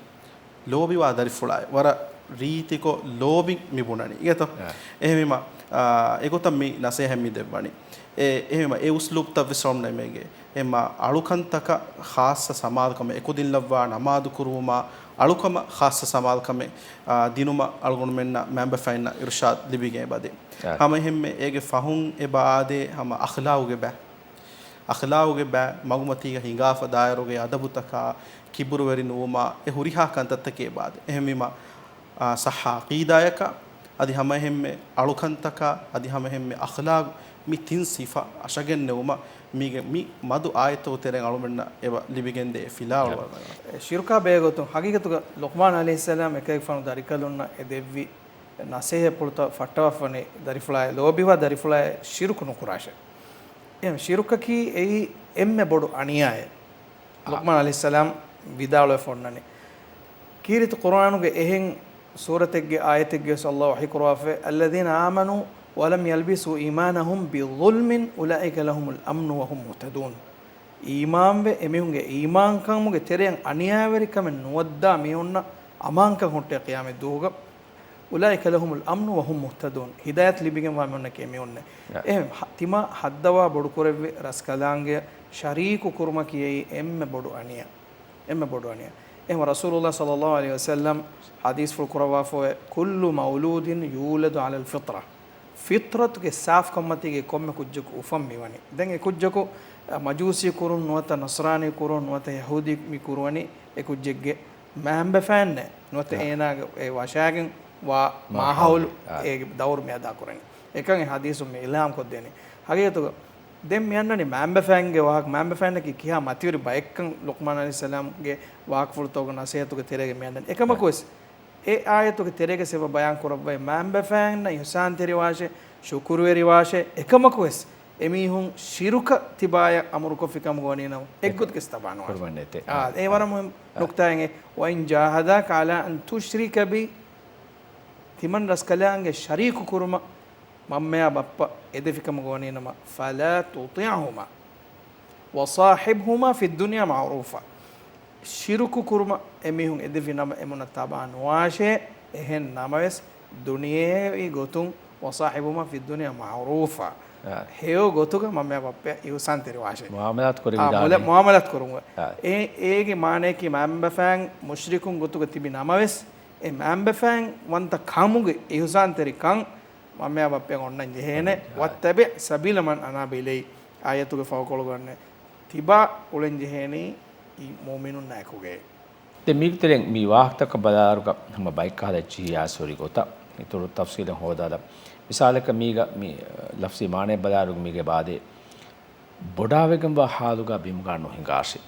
ލޯބިވާ ދަރިފުޅާއޭ. ވަރަށް ރީތިކޮށް ލޯބިން މި ބުނަނީ އިނގޭތޯ. އާ. އެހެންވީމަ، އާ، އެގޮތަށް މި ނަސޭހަތް މި ދެއްވަނީ. އެ، އެހެންވީމަ، އެ އުސްލޫބްތައް ވެސް އަޅުގަނޑަށް އެނގޭ. އެހެންމަ އަޅުކަންތަކަށް ޚާއްޞަ ސަމާލުކަމެއް، އެކުދިން ލައްވާ ނަމާދު ކުރުވުމާ، އަޅުކަމަށް ޚާއްޞަ ސަމާލުކަމެއް، އާ، ދިނުމަށް އަޅުގަނޑުމެންނަށް މައިންބަފައިންނަށް އިރުޝާދު ލިބިގެން އެބަދޭ. އާ. ހަމައެހެންމެ އޭގެ ފަހުން އެބަ އާދޭ ހަމަ އަޚްލާގުގެ ބައި. އަޚްލާގުގެ ބައި މަގުމަތީގަ ހިނގާފަ ދާއިރުގެ އަދަބުތަކާ، ކިބުރުވެރި ނުވުމާ، އެ ހުރިހާ ކަންތައްތަކެއް އެބަ އާދޭ. އެހެންވީމަ، އާ، ޞައްޙަ ޢަޤީދާޔަކާ، އަދި ހަމައެހެންމެ އަޅުކަންތަކާ، އަދި ހަމައެހެންމެ އަޚްލާގު، މި ތިން ސިފަ އަށަގެންނެވުމަށް މީގެ މި މަދު އާޔަތްތަކުގެ ތެރެއިން އަޅުމެންނަށް އެބަ ލިބިގެންދޭ ފިލާވަޅު. އެ ޝިރުކާ ބެހޭގޮތުން ހަގީގަތުގަ ލުޤްމާން ޢަލައިހިއްސަލާމް އެކަލޭގެފާނު ދަރިކަލުންނަށް އެ ދެއްވި ނަސޭހަތްޕުޅުތައް ފައްޓަވާފަވަނީ ދަރިފުޅާއޭ، ލޯބިވާ ދަރިފުޅާއޭ، ޝިރުކު ނުކުރާށޭ. އެހެން ޝިރުކަކީ އެއީ އެންމެ ބޮޑު އަނިޔާއެއް. އާ. ލުޤްމާން ޢަލައިހިއްސަލާމް ވިދާޅުވެފަ އޮންނަނީ. ކީރިތި ޤުރުއާނުގެ އެހެން ސޫރަތެއްގެ އާޔަތެއްގެ ވެސް ﷲ ވަޙީކުރައްވާފައި، الذين آمنوا ولم يلبسوا إيمانهم بظلم أولئك لهم الأمن وهم مهتدون. އީމާންވެ، އެމީހުންގެ އީމާންކަމުގެ ތެރެއަށް އަނިޔާވެރިކަމެއް ނުވައްދާ މީހުންނަށް އަމާންކަން ހުއްޓޭ ޤިޔާމަތް ދުވަހުގަ. أولئك لهم الأمن وهم مهتدون. ހިދާޔަތް ލިބިގެންވާ މީހުންނަކީ އެމީހުންނޭ. އެހެން ތިމާ ހައްދަވާ ބޮޑުކުރެއްވި ރަސްކަލާނގެ ޝަރީކު ކުރުމަކީ އެއީ އެންމެ ބޮޑު އަނިޔާ. އެންމެ ބޮޑު އަނިޔާ. އެހެން ރަސޫލުﷲ ޞައްލަﷲ ޢަލައިހި ވަސައްލަމް ޙަދީޘްފުޅު ކުރައްވާފައި، كل مولود يولد على الفطرة. ފިޠްރަތުގެ ސާފްކަންމަތީގެ ކޮންމެ ކުއްޖަކު އުފަން މިވަނީ. ދެން އެ ކުއްޖަކު، އަ، މަޖޫސީ ކުރުން ނުވަތަ ނަޞްރާނީ ކުރުން ނުވަތަ ޔަހޫދީ މި ކުރުވަނީ އެ ކުއްޖެއްގެ މައިންބަފައިންނޭ ނުވަތަ އާ. އޭނާގެ އެ ވަށާގެން ވާ މާހައުލު. މާހައުލު. އާ. އޭގެ ދައުރު މި އަދާ ކުރަނީ. އެކަން އެ ޙަދީޘުން މި އިލްހާމް ކޮށްދޭނީ. ހަގީގަތުގަ ދެން މި އަންނަނީ މައިންބަފައިންގެ ވާހަކަ، މައިންބަފައިންނަކީ ކިހާ މަތިވެރި ބައެއްކަން ލުޤްމާން ޢަލައިހިއްސަލާމްގެ ވާހަކަފުޅުތަކުގެ ނަޞޭޙަތުގެ ތެރޭގަ މި އަންނަނީ. އެކަމަކުވެސް، އެ އާޔަތުގެ ތެރޭގަ އެބަ ބަޔާން ކުރައްވައި، މައިންބަފައިންނަށް އިޙްސާންތެރިވާށޭ، ޝުކުރުވެރިވާށޭ، އެކަމަކުވެސް އެމީހުން ޝިރުކަށް ތިބާޔަށް އަމުރުކޮށްފި ކަމުގަ ވަނީ ނަމަ، އެއްގޮތަކަސް ތަބާނުވާށޭ. ކުރުމެއް ނެތޭ. އާ، އާ. އެ ވަރަށް މުހިންމު އާ. ނުކްތާއެއް. وإن جاهداك على أن تشرك بي، ތިމަން ރަސްކަލާނގެ ޝަރީކު ކުރުމަށް މަންމަޔާ ބައްޕަ އެދެފިކަމުގަ ވަނީނަމަ، فلا تطعهما وصاحبهما في الدنيا معروفا. ޝިރުކު ކުރުމަށް އެމީހުން އެދެފި ނަމަ އެމުންނަށް ތަބާ ނުވާށޭ. އެހެން ނަމަވެސް، ދުނިޔެއި ގޮތުން، وصاحبهما في الدنيا معروفا. އާ. ހެޔޮ ގޮތުގަ މަންމަޔާ ބައްޕަޔާ އިޙުސާންތެރިވާށޭ. މުޢާމަލާތު ކުރެވިދާނެ. އާ، މުލަ-، މުޢާމަލާތު ކުރުން. އާ. އެ، އޭގެ މާނަޔަކީ މައިންބަފައިން މުޝްރިކުން ގޮތުގަ ތިބި ނަމަވެސް، އެ މައިންބަފައިން ވަންތަ ކަމުގެ އިޙުސާންތެރިކަން މަންމަޔާ ބައްޕަޔަށް އޮންނަން ޖެހޭނެ. އެ، އާ. واتبع سبيل من أناب إلي. އާޔަތުގެ ފަހުކޮޅުގަ އޮންނަ ތިބާ އުޅެން ޖެހޭނީ މުއުމިނުންނާ އެކުގައި. ދެން މީގެ ތެރެއިން މި ވާހަކަތަކަށް ބަލާއިރުގަ ހަމަ ބައެއް ކަހަލަ އެއްޗިހި އާސޯރި ގޮތަށް އިތުރު ތަފްސީލެއް ހޯދާލަ. މިސާލަކަށް މީގަ މި ލަފްޒީ މާނައެއް ބަލާއިރު މީގެ ބާދޭ ބޮޑާވެގެންވާ ހާލުގަ ބިމުގަ ނުހިނގާށޭ.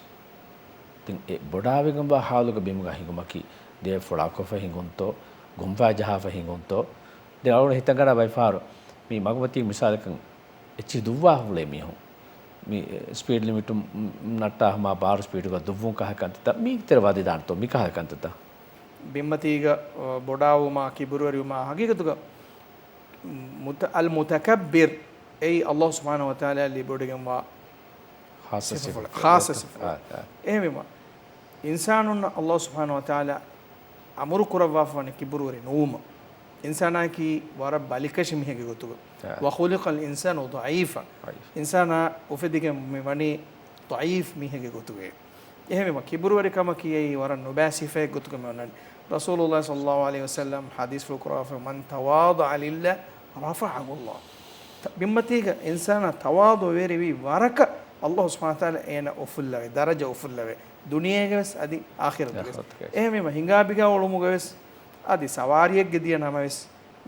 ދެން އެ ބޮޑާވެގެންވާ ހާލުގަ ބިމުގަ ހިނގުމަކީ ދެ ފުޅާކޮށްފަ ހިނގުންތޯ، ގޮންފައި ޖަހާފަ ހިނގުންތޯ؟ ދެން އަޅުގަނޑު ހިތަށް ގަންނަ ބައިފާރު މި މަގުމަތީ މިސާލަކަށް އެއްޗިހި ދުއްވާ ހުޅޭ މީހުން މި ސްޕީޑް ލިމިޓު ނައްޓާ ހަމަ ބާރު ސްޕީޑުގަ ދުއްވުން ކަހަލަ ކަންތައްތައް މީތެރެ ވަދެދާނެތޯ މިކަހަލަ ކަންތައްތައް؟ ބިންމަތީގަ، އަ، ބޮޑާވުމާ، ކިބުރުވެރިވުމާ ހަގީގަތުގަ މުތަ-، އަލް މުތަކައްބިރް އެއީ އައްލާހު ސުބްޙާނަހު ވަތަޢާލާ ލިބިވޮޑިގެންވާ ޚާއްޞަ ސިފަފުޅެއް. ސިފަ. ޚާއްޞަ ސިފަފުޅެއް. އާ، އާ. އެހެންވީމަ، އިންސާނުންނަށް އައްލާހު ސުބްޙާނަހު ވަތަޢާލާ އަމުރު ކުރައްވާފަވަނީ ކިބުރުވެރި ނުވުމަށް. އިންސާނާއަކީ ވަރަށް ބަލިކަށި މީހެއްގެ ގޮތުގަ. އާ. وَخُلِقَ الْإِنسَانُ ضَعِيفًا. އިންސާނާ އުފެދިގެން މި ވަނީ ޟަޢީފް މީހެއްގެ ގޮތުގައޭ. އެހެންވީމަ، ކިބުރުވެރިކަމަކީ އެއީ ވަރަށް ނުބައި ސިފައެއް ގޮތުގަ މި އޮންނަނީ. ރަސޫލުﷲ ޞައްލަﷲު ޢަލައިހި ވަސައްލަމް ޙަދީޘްފުޅު ކުރައްވާފަ، مَنْ تَوَاضَعَ لِلَّهِ رَفَعَهُ اللَّهُ. ތަ-، ބިންމަތީގަ އިންސާނާ ތަވާޟުޢުވެރިވި ވަރަކަށް އައްލާހު ސުބްޙާނަހު ވަތަޢާލާ އޭނަ އުފުއްލަވޭ، ދަރަޖަ އުފުއްލަވޭ. ދުނިޔޭގަވެސް އަދި އާޚިރަތުގަވެސް. އާޚިރަތުގަވެސް. އެހެންވީމަ، ހިނގާ ބިގާ އުޅުމުގަވެސް އަދި ސަވާރިއެއްގެ ދިޔަ ނަމަވެސް،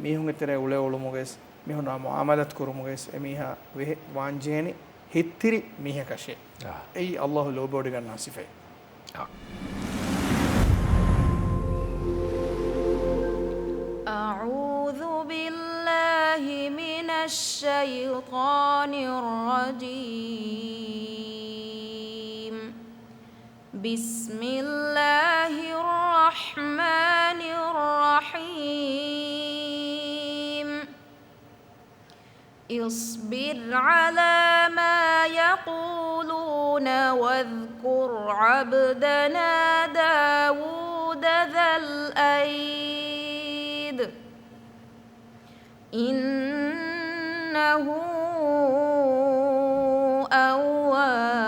މީހުންގެ ތެރޭ އުޅޭ އުޅުމުގަވެސް، މީހުންނާ މުޢާމަލާތު ކުރުމުގަވެސް އެމީހާ ވެހެ ވާންޖެހެނީ ހިތްތިރި މީހަކަށޭ. އާ. އެއީ އައްލާހު ލޯބިވޮޑިގަންނަވާ ސިފައެއް. އާ. أعوذ بالله من الشيطان الرجيم. بسم الله الرحمن الرحيم. اصبر على ما يقولون واذكر عبدنا داود ذا الأيد. إنه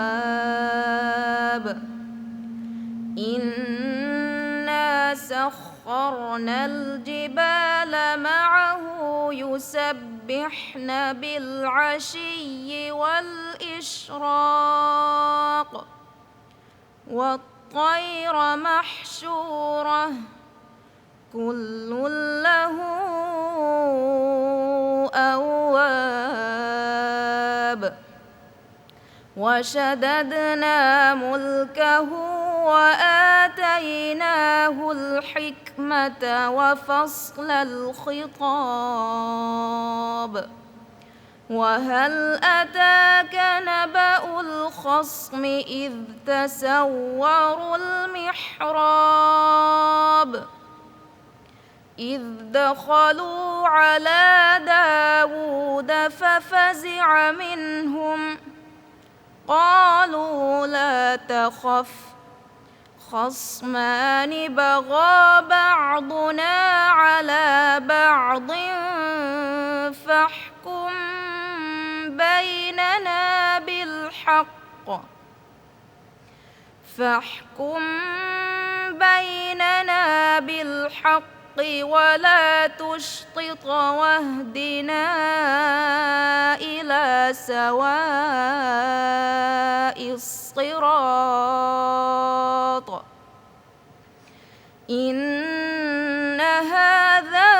أواب. إنا سخرنا الجبال معه يسبحن بالعشي والإشراق. والطير محشورة. كل له أواب. وشددنا ملكه وآتيناه الحكمة وفصل الخطاب. وهل أتاك نبأ الخصم إذ تسوروا المحراب. إذ دخلوا على داود ففزع منهم. قالوا لا تخف. خصمان بغى بعضنا على بعض فاحكم بيننا بالحق. فاحكم بيننا بالحق ولا تشطط واهدنا إلى سواء الصراط. إن هذا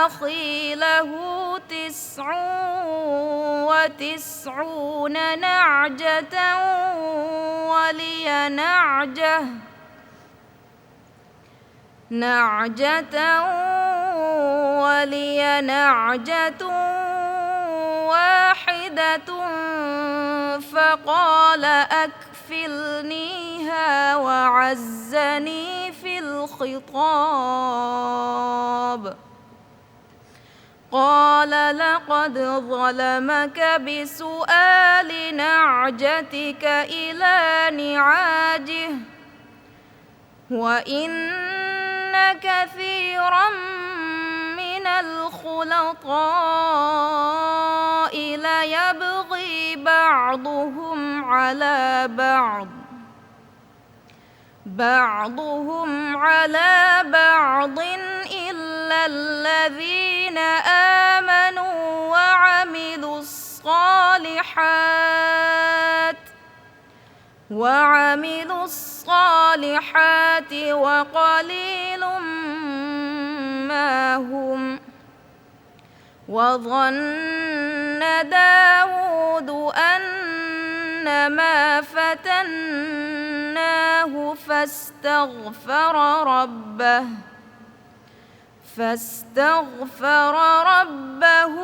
أخي له تسع وتسعون نعجة ولي نعجة، نعجة ولي نعجة واحدة فقال أكفلنيها وعزني في الخطاب. قال لقد ظلمك بسؤال نعجتك إلى نعاجه وإن كثيرا من الخلطاء ليبغي بعضهم على بعض بعضهم على بعض إلا الذين آمنوا وعملوا الصالحات وعملوا الصالحات وقليل وَفَتَنَّاهُمْ. وَظَنَّ دَاوُودُ أَنَّمَا فَتَنَّاهُ فَاسْتَغْفَرَ رَبَّهُ، فَاسْتَغْفَرَ رَبَّهُ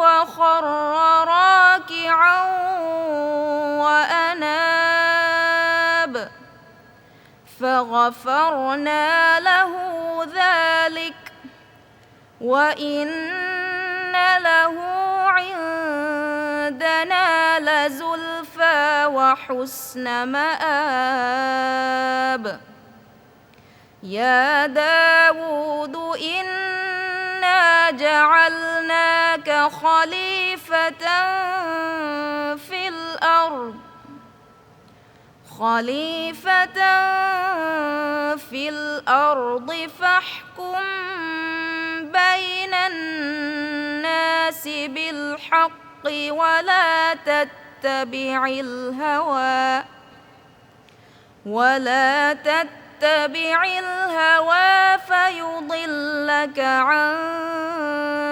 وَخَرَّ رَاكِعًا وَأَنَابَ، فَغَفَرْنَا لَهُ ذَلِكَ، وَإِنَّ لَهُ عِندَنَا لَزُلْفَىٰ وَحُسْنَ مَآبٍ. يَا دَاوُودُ إِنَّا جَعَلْنَاكَ خَلِيفَةً فِي الْأَرْضِ، خَلِيفَةً فِي الْأَرْضِ فَاحْكُم بَيْنَ النَّاسِ بِالْحَقِّ وَلَا تَتَّبِعِ الْهَوَىٰ، وَلَا تَتَّبِعِ الْهَوَىٰ فَيُضِلَّكَ عَن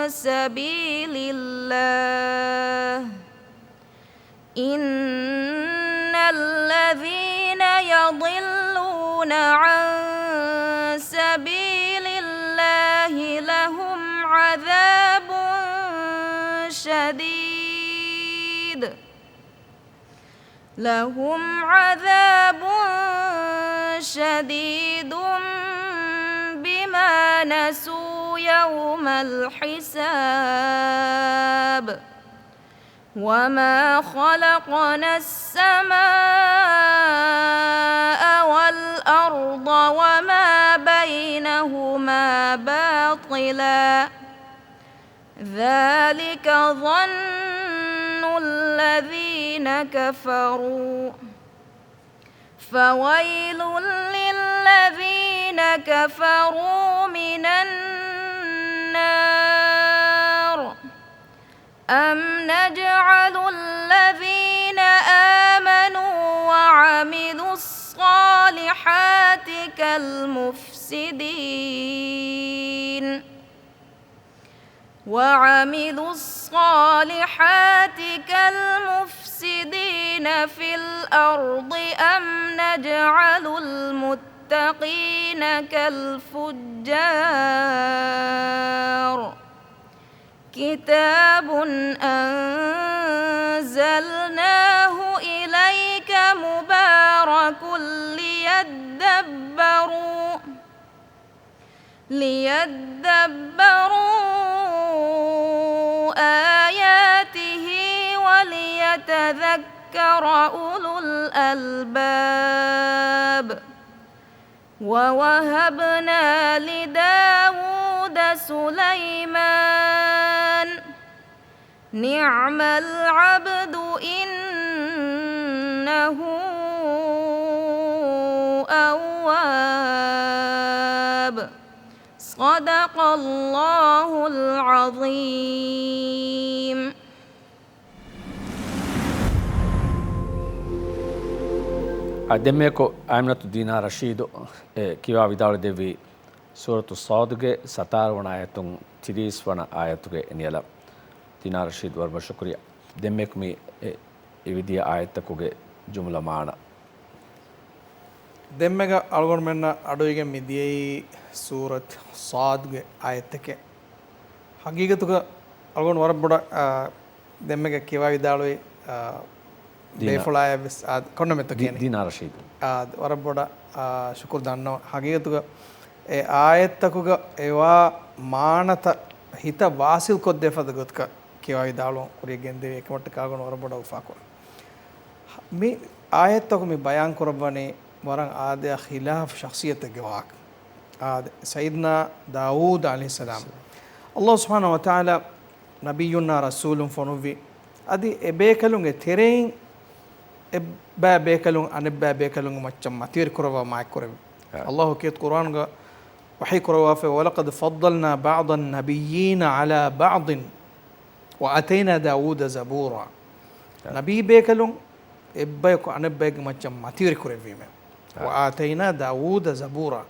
سَبِيلِ اللَّهِ. إِنَّ الَّذِينَ يَضِلُّونَ عَن سَبِيلِ اللَّهِ لَهُمْ عَذَابٌ شَدِيدٌ، لَهُمْ عَذَابٌ شَدِيدٌ بِمَا نَسُوا يَوْمَ الْحِسَابِ. وَمَا خَلَقْنَا السَّمَاءَ وَالْأَرْضَ وَمَا بَيْنَهُمَا بَاطِلًا، ذَٰلِكَ ظَنُّ الَّذِينَ كَفَرُوا، فَوَيْلٌ لِّلَّذِينَ كَفَرُوا مِنَ النَّارِ. أَمْ نَجْعَلُ الَّذِينَ آمَنُوا وَعَمِلُوا الصَّالِحَاتِ كَالْمُفْسِدِينَ، وَعَمِلُوا الصَّالِحَاتِ كَالْمُفْسِدِينَ فِي الْأَرْضِ أَمْ نَجْعَلُ الْمُتَّقِينَ كَالْفُجَّارِ. كِتَابٌ أَنزَلْنَاهُ إِلَيْكَ مُبَارَكٌ لِيَدَّبَّرُوا، لِيَدَّبَّرُوا آيَاتِهِ وَلِيَتَذَكَّرَ أُولُو الْأَلْبَابِ. وَوَهَبْنَا لِدَاوُودَ سُلَيْمَانَ، نِعْمَ الْعَبْدُ إِنَّهُ أَوَّابٌ. صَدَقَ اللَّهُ الْعَظِيمُ. އާ، ދެންމެއަކު އައިމިނަތު ދީނާ ރަޝީދު، އެ، ކިޔަވާ ވިދާޅުވެދެއްވީ ސޫރަތު ޞާދުގެ ސަތާރަ ވަނަ އާޔަތުން ތިރީސް ވަނަ އާޔަތުގެ ނިޔަލަށް. ދީނާ ރަޝީދު ވަރަށް ބޮޑަށް ޝުކުރިއްޔާ. ދެންމެއަކު މި، އެ، އިވިދިޔަ އާޔަތްތަކުގެ ޖުމްލަ މާނަ. ދެންމެގަ އަޅުގަނޑުމެންނަށް އަޑުއިވިގެން މިދިޔައީ ސޫރަތު ޞާދުގެ އާޔަތްތަކެއް. ހަގީގަތުގަ އަޅުގަނޑު ވަރަށް ބޮޑަށް، އާ، ދެންމެގަ ކިޔަވާ ވިދާޅުވި، އާ، ދީނާ. ބޭފުޅާޔަށް ވެސް، އާ، ކޮންމެ ދީ-، ދީނާ ރަޝީދު. އާ، ވަރަށް ބޮޑަށް، އާ، ޝުކުރު ދަންނަވަން. ހަގީގަތުގަ އެ އާޔަތްތަކުގަ އެވާ މާނަތައް ހިތަށް ވާސިލް ކޮށްދޭ ފަދަ ގޮތަކަށް ކިޔަވާ ވިދާޅުވަން ކުރިޔަށް ގެންދެވި އެކަމަށްޓަކާ އަޅުގަނޑު ވަރަށް ބޮޑަށް އުފާކުރަން. މި އާޔަތްތަކު މި ބަޔާން ކުރައްވަނީ ވަރަށް އާދަޔާ ޚިލާފު ޝަޚްޞިއްޔަތެއްގެ ވާހަކަ. އާދެ، ސައްޔިދުނާ ދާވޫދު ޢަލައިހިއްސަލާމް. ﷲ ސުބްޙާނަހޫ ވަތަޢާލާ ނަބިއްޔުންނާ ރަސޫލުން ފޮނުއްވި، އަދި އެބޭކަލުންގެ ތެރެއިން އެއްބައި ބޭކަލުން އަނެއްބައި ބޭކަލުންގެ މައްޗަށް މަތިވެރި ކުރައްވާ މާތްކުރެއްވި. އާ. ﷲ ކީރިތި ޤުރްއާނުގަ ވަޙީ ކުރައްވާފައި، وَلَقَدْ فَضَّلْنَا بَعْضَ النَّبِيِّينَ عَلَىٰ بَعْضٍ وَآتَيْنَا دَاوُودَ زَبُورًا. އާ. ނަބީ ބޭކަލުން އެއްބަޔަކު އަނެއްބައެއްގެ މައްޗަށް މަތިވެރި ކުރެއްވީމެ. އާ. وَآتَيْنَا دَاوُودَ زَبُورًا.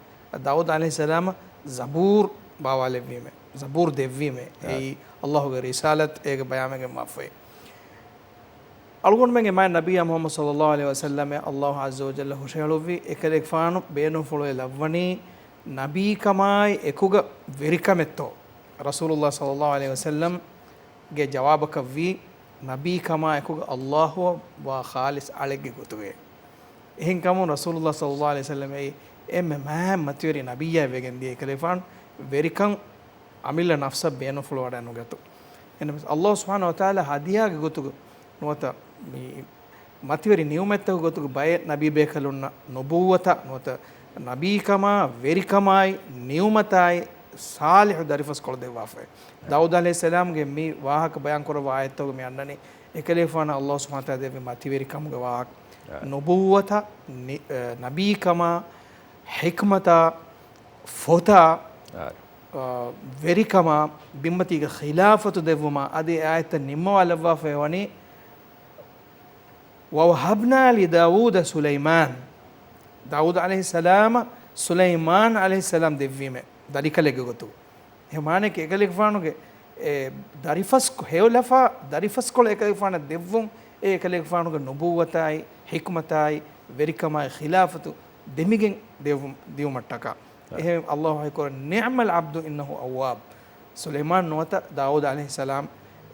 ދާވޫދު ޢަލައިހިއްސަލާމަށް ޒަބޫރު ބާވާލެއްވީމޭ، ޒަބޫރު ދެއްވީމޭ. އާ. އެއީ އައްލާހުގެ ރިސާލަތް އޭގެ ބަޔާންވެގެންވާފައި. އަޅުގަނޑުމެންގެ މާތް ނަބިއްޔާ މުޙައްމަދު ޞައްލައްލާހު ޢަލައިހި ވަސައްލަމަށް އައްލާހު ޢައްޒަ ވަޖައްލަ ހުށަހެޅުއްވި އެކަލޭގެފާނު ބޭނުންފުޅުވެ ލައްވަނީ ނަބީކަމާއި އެކުގަ ވެރިކަމެއްތޯ؟ ރަސޫލުއްލާހި ޞައްލައްލާހު ޢަލައިހި ވަސައްލަމްގެ ޖަވާބަކަށް ވީ، ނަބީކަމާ އެކުގަ އައްލާހުއަށް ވާ ޚާލިޞް އަޅެއްގެ ގޮތުގައޭ. އެހެންކަމުން ރަސޫލުއްލާހި ޞައްލައްލާހު ޢަލައިހި ވަސައްލަމް އެއީ އެންމެ މާތް މަތިވެރި ނަބިއްޔާ ވެގެން ދިޔަ އެކަލޭގެފާނު ވެރިކަން އަމިއްލަ ނަފްސަށް ބޭނުންފުޅުވަޑައި ނުގަތު. އެހެންވެ އައްލާހު ސުބްޙާނަހު ވަތަޢާލާ ހަދިޔާގެ ގޮތުގަ ނުވަތަ މި މަތިވެރި ނިޢުމަތްތަކުގެ ގޮތުގަ ބައެއް ނަބީބޭކަލުންނަށް ނުބުއްވަތާ ނުވަތަ ނަބީކަމާ ވެރިކަމާއި ނިޢުމަތާއި ޞާލިޙު ދަރިފަސްކޮޅު ދެއްވާފައި. ދާވޫދު ޢަލައިހިއްސަލާމްގެ މި ވާހަކަ ބަޔާން ކުރައްވާ އާޔަތްތަކުގަ މި އަންނަނީ އެކަލޭގެފާނަށް އައްލާހު ސުބްޙާނަހު ވަތަޢާލާ ދެއްވި މަތިވެރިކަމުގެ ވާހަކަ. އާ. ނުބުއްވަތާ، ނި-، އަ، ނަބީކަމާ، ޙިކްމަތާ، ފޮތާ، އާ. އަ، ވެރިކަމާ، ބިންމަތީގެ ޚިލާފަތު ދެއްވުމާ، އަދި އެ އާޔަތަށް ނިންމަވާލައްވާފައި ވަނީ، وَوَهَبْنَا لِدَاوُودَ سُلَيْمَانَ. ދާވޫދު ޢަލައިހިއްސަލާމަށް ސުލައިމާން ޢަލައިހިއްސަލާމް ދެއްވީމޭ ދަރިކަލެއްގެ ގޮތުގަ. އެ މާނައަކީ އެކަލޭގެފާނުގެ އެ ދަރިފަސް ހެޔޮލަފާ، ދަރިފަސްކޮޅު އެކަލޭގެފާނަށް ދެއްވުން، އެ އެކަލޭގެފާނުގެ ނުބުއްވަތާއި، ޙިކްމަތާއި، ވެރިކަމާއި ޚިލާފަތު ދެމިގެން ދެއްވު-، ދިއުމަށްޓަކާ. އެހެން އައްލާހު ވަޙީކުރަނީ، نِعْمَ الْعَبْدُ إِنَّهُ أَوَّابٌ. ސުލައިމާން ނުވަތަ ދާވޫދު ޢަލައިހިއްސަލާމް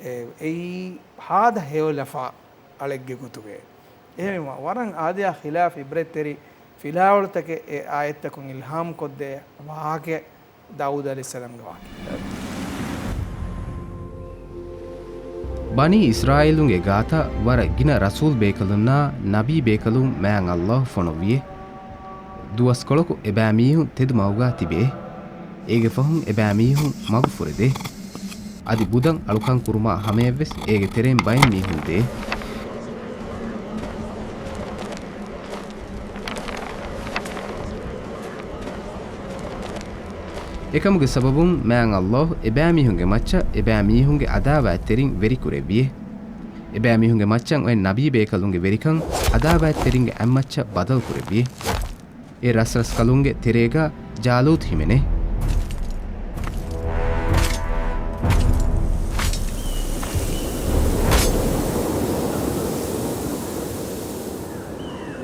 އެ-، އެއީ ހާދަ ހެޔޮލަފާ އަޅެއްގެ ގޮތުގައޭ. އެހެންވީމަ، ވަރަށް އާދަޔާ ޚިލާފް ޢިބްރަތްތެރި ފިލާވަޅުތަކެއް އެ އާޔަތްތަކުން އިލްހާމްކޮށްދޭ ވާހަކައެއް ދާވޫދު ޢަލައިހިއްސަލާމްގެ ވާހަކަ. ބަނީ އިސްރާއީލުންގެ ގާތަށް ވަރަށް ގިނަ ރަސޫލް ބޭކަލުންނާ ނަބީ ބޭކަލުން މާތް އައްލާހު ފޮނުއްވިއޭ. ދުވަސްކޮޅަކު އެބައިމީހުން ތެދު މަގުގާ ތިބޭ. އޭގެ ފަހުން އެބައިމީހުން މަގު ފުރެދޭ. އަދި ބުދަން އަޅުކަން ކުރުމާ ހަމަޔަށްވެސް އޭގެ ތެރެއިން ބައެއް މީހުން ދޭ. އެކަމުގެ ސަބަބުން މާތް އައްލާހު އެބައިމީހުންގެ މައްޗަށް އެބައިމީހުންގެ އަދާވާތްތެރިން ވެރިކުރެއްވިއޭ. އެބައިމީހުންގެ މައްޗަށް އޮތް ނަބީ ބޭކަލުންގެ ވެރިކަން އަދާވާތްތެރިންގެ އަތްމައްޗަށް ބަދަލު ކުރެއްވިއޭ. އެ ރަސްރަސްކަލުންގެ ތެރޭގަ ޖާލޫތު ހިމެނޭ.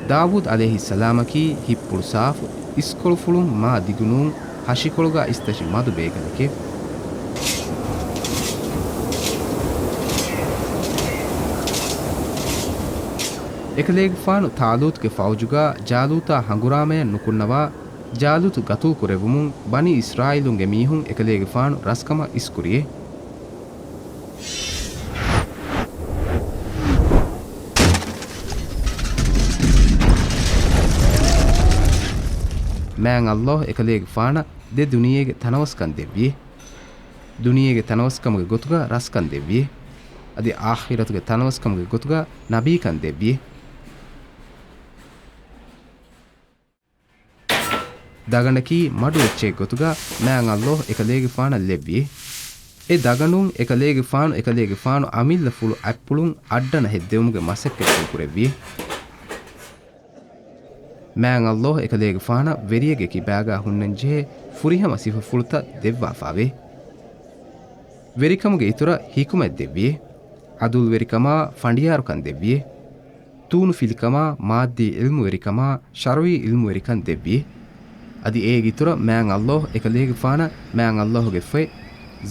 ދާވޫދު ޢަލައިހިއްސަލާމަކީ ހިތްޕުޅު ސާފު، އިސްކޮޅުފުޅުން މާ ދިގުނޫން، ހަށިކޮޅުގަ އިސްތަށި މަދު ބޭކަލެކެވެ. އެކަލޭގެފާނު ޠާލޫތުގެ ފައުޖުގަ ޖާލޫތާ ހަނގުރާމަޔަށް ނުކުންނަވާ، ޖާލޫތު ގަތުލު ކުރެއްވުމުން ބަނީ އިސްރާއީލުންގެ މީހުން އެކަލޭގެފާނު ރަސްކަމަށް އިސްކުރިއޭ. މާތް އައްލާހު އެކަލޭގެފާނަށް ދެ ދުނިޔޭގެ ތަނަވަސްކަން ދެއްވިއޭ. ދުނިޔޭގެ ތަނަވަސްކަމުގެ ގޮތުގަ ރަސްކަން ދެއްވިއޭ. އަދި އާޚިރަތުގެ ތަނަވަސްކަމުގެ ގޮތުގަ ނަބީކަން ދެއްވިއޭ. ދަގަނޑަކީ މަޑު އެއްޗެއް ގޮތުގަ މާތް އައްލާހު އެކަލޭގެފާނަށް ލެއްވިއޭ. އެ ދަގަނޑުން އެކަލޭގެފާނު، އެކަލޭގެފާނު އަމިއްލަފުޅު އަތްޕުޅުން އައްޑަނަ ހެއްދެވުމުގެ މަސައްކަތް ކުރެއްވިއޭ. މާތް އައްލާހު އެކަލޭގެފާނަށް ވެރިއެއްގެ ކިބާގާ ހުންނަންޖެހޭ ފުރިހަމަ ސިފަފުޅުތައް ދެއްވާފާވޭ. ވެރިކަމުގެ އިތުރަށް ޙިކުމަތް ދެއްވިއޭ. ޢަދުލުވެރިކަމާ ފަނޑިޔާރުކަން ދެއްވިއޭ. ތޫނުފިލިކަމާ މާއްދީ ޢިލްމުވެރިކަމާ ޝަރުޢީ ޢިލްމުވެރިކަން ދެއްވިއޭ. އަދި އޭގެ އިތުރަށް މާތް އައްލާހު އެކަލޭގެފާނަށް މާތް އައްލާހުގެ ފޮތް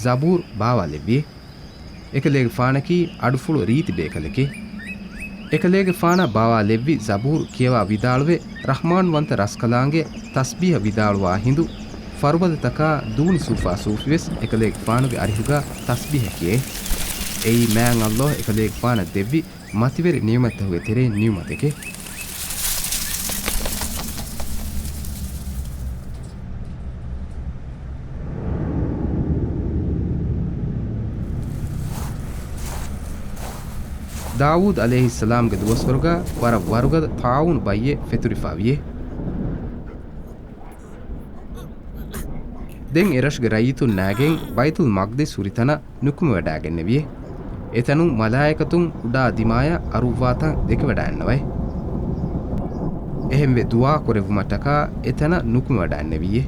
ޒަބޫރު ބާވާލެއްވިއޭ. އެކަލޭގެފާނަކީ އަޑުފުޅު ރީތި ބޭކަލެކޭ. އެކަލޭގެފާނަށް ބާވާލެއްވި ޒަބޫރު ކިޔަވާ ވިދާޅުވެ، ރަޙްމާންވަންތަ ރަސްކަލާނގެ ތަސްބީޙަ ވިދާޅުވާ ހިނދު، ފަރުބަދަތަކާ ދޫނި ސޫފާ ސޫފިވެސް އެކަލޭގެފާނުގެ އަރިހުގަ ތަސްބީޙަ ކިޔޭ. އެއީ މާތް އައްލާހު އެކަލޭގެފާނަށް ދެއްވި މަތިވެރި ނިޢުމަތްތަކުގެ ތެރެއިން ނިޢުމަތެކޭ. ދާވޫދު ޢަލައިހިއްސަލާމްގެ ދުވަސްވަރުގަ ވަރަށް ވަރުގަދަ ޠާޢޫނު ބައްޔެއް ފެތުރިފާވިއޭ. ދެން އެރަށުގެ ރައްޔިތުން ނާގެން ބައިތުލް މަޤްދިސް ހުރި ތަނަށް ނުކުމެވަޑައިގެންނެވިއޭ. އެތަނުން މަލާއިކަތުން އުޑާ ދިމާޔަށް އަރުއްވާތަން ދެކެވަޑައިންނަވައި. އެހެންވެ ދުޢާ ކުރެއްވުމަށްޓަކާ އެތަނަށް ނުކުމެވަޑައިންނެވިއޭ.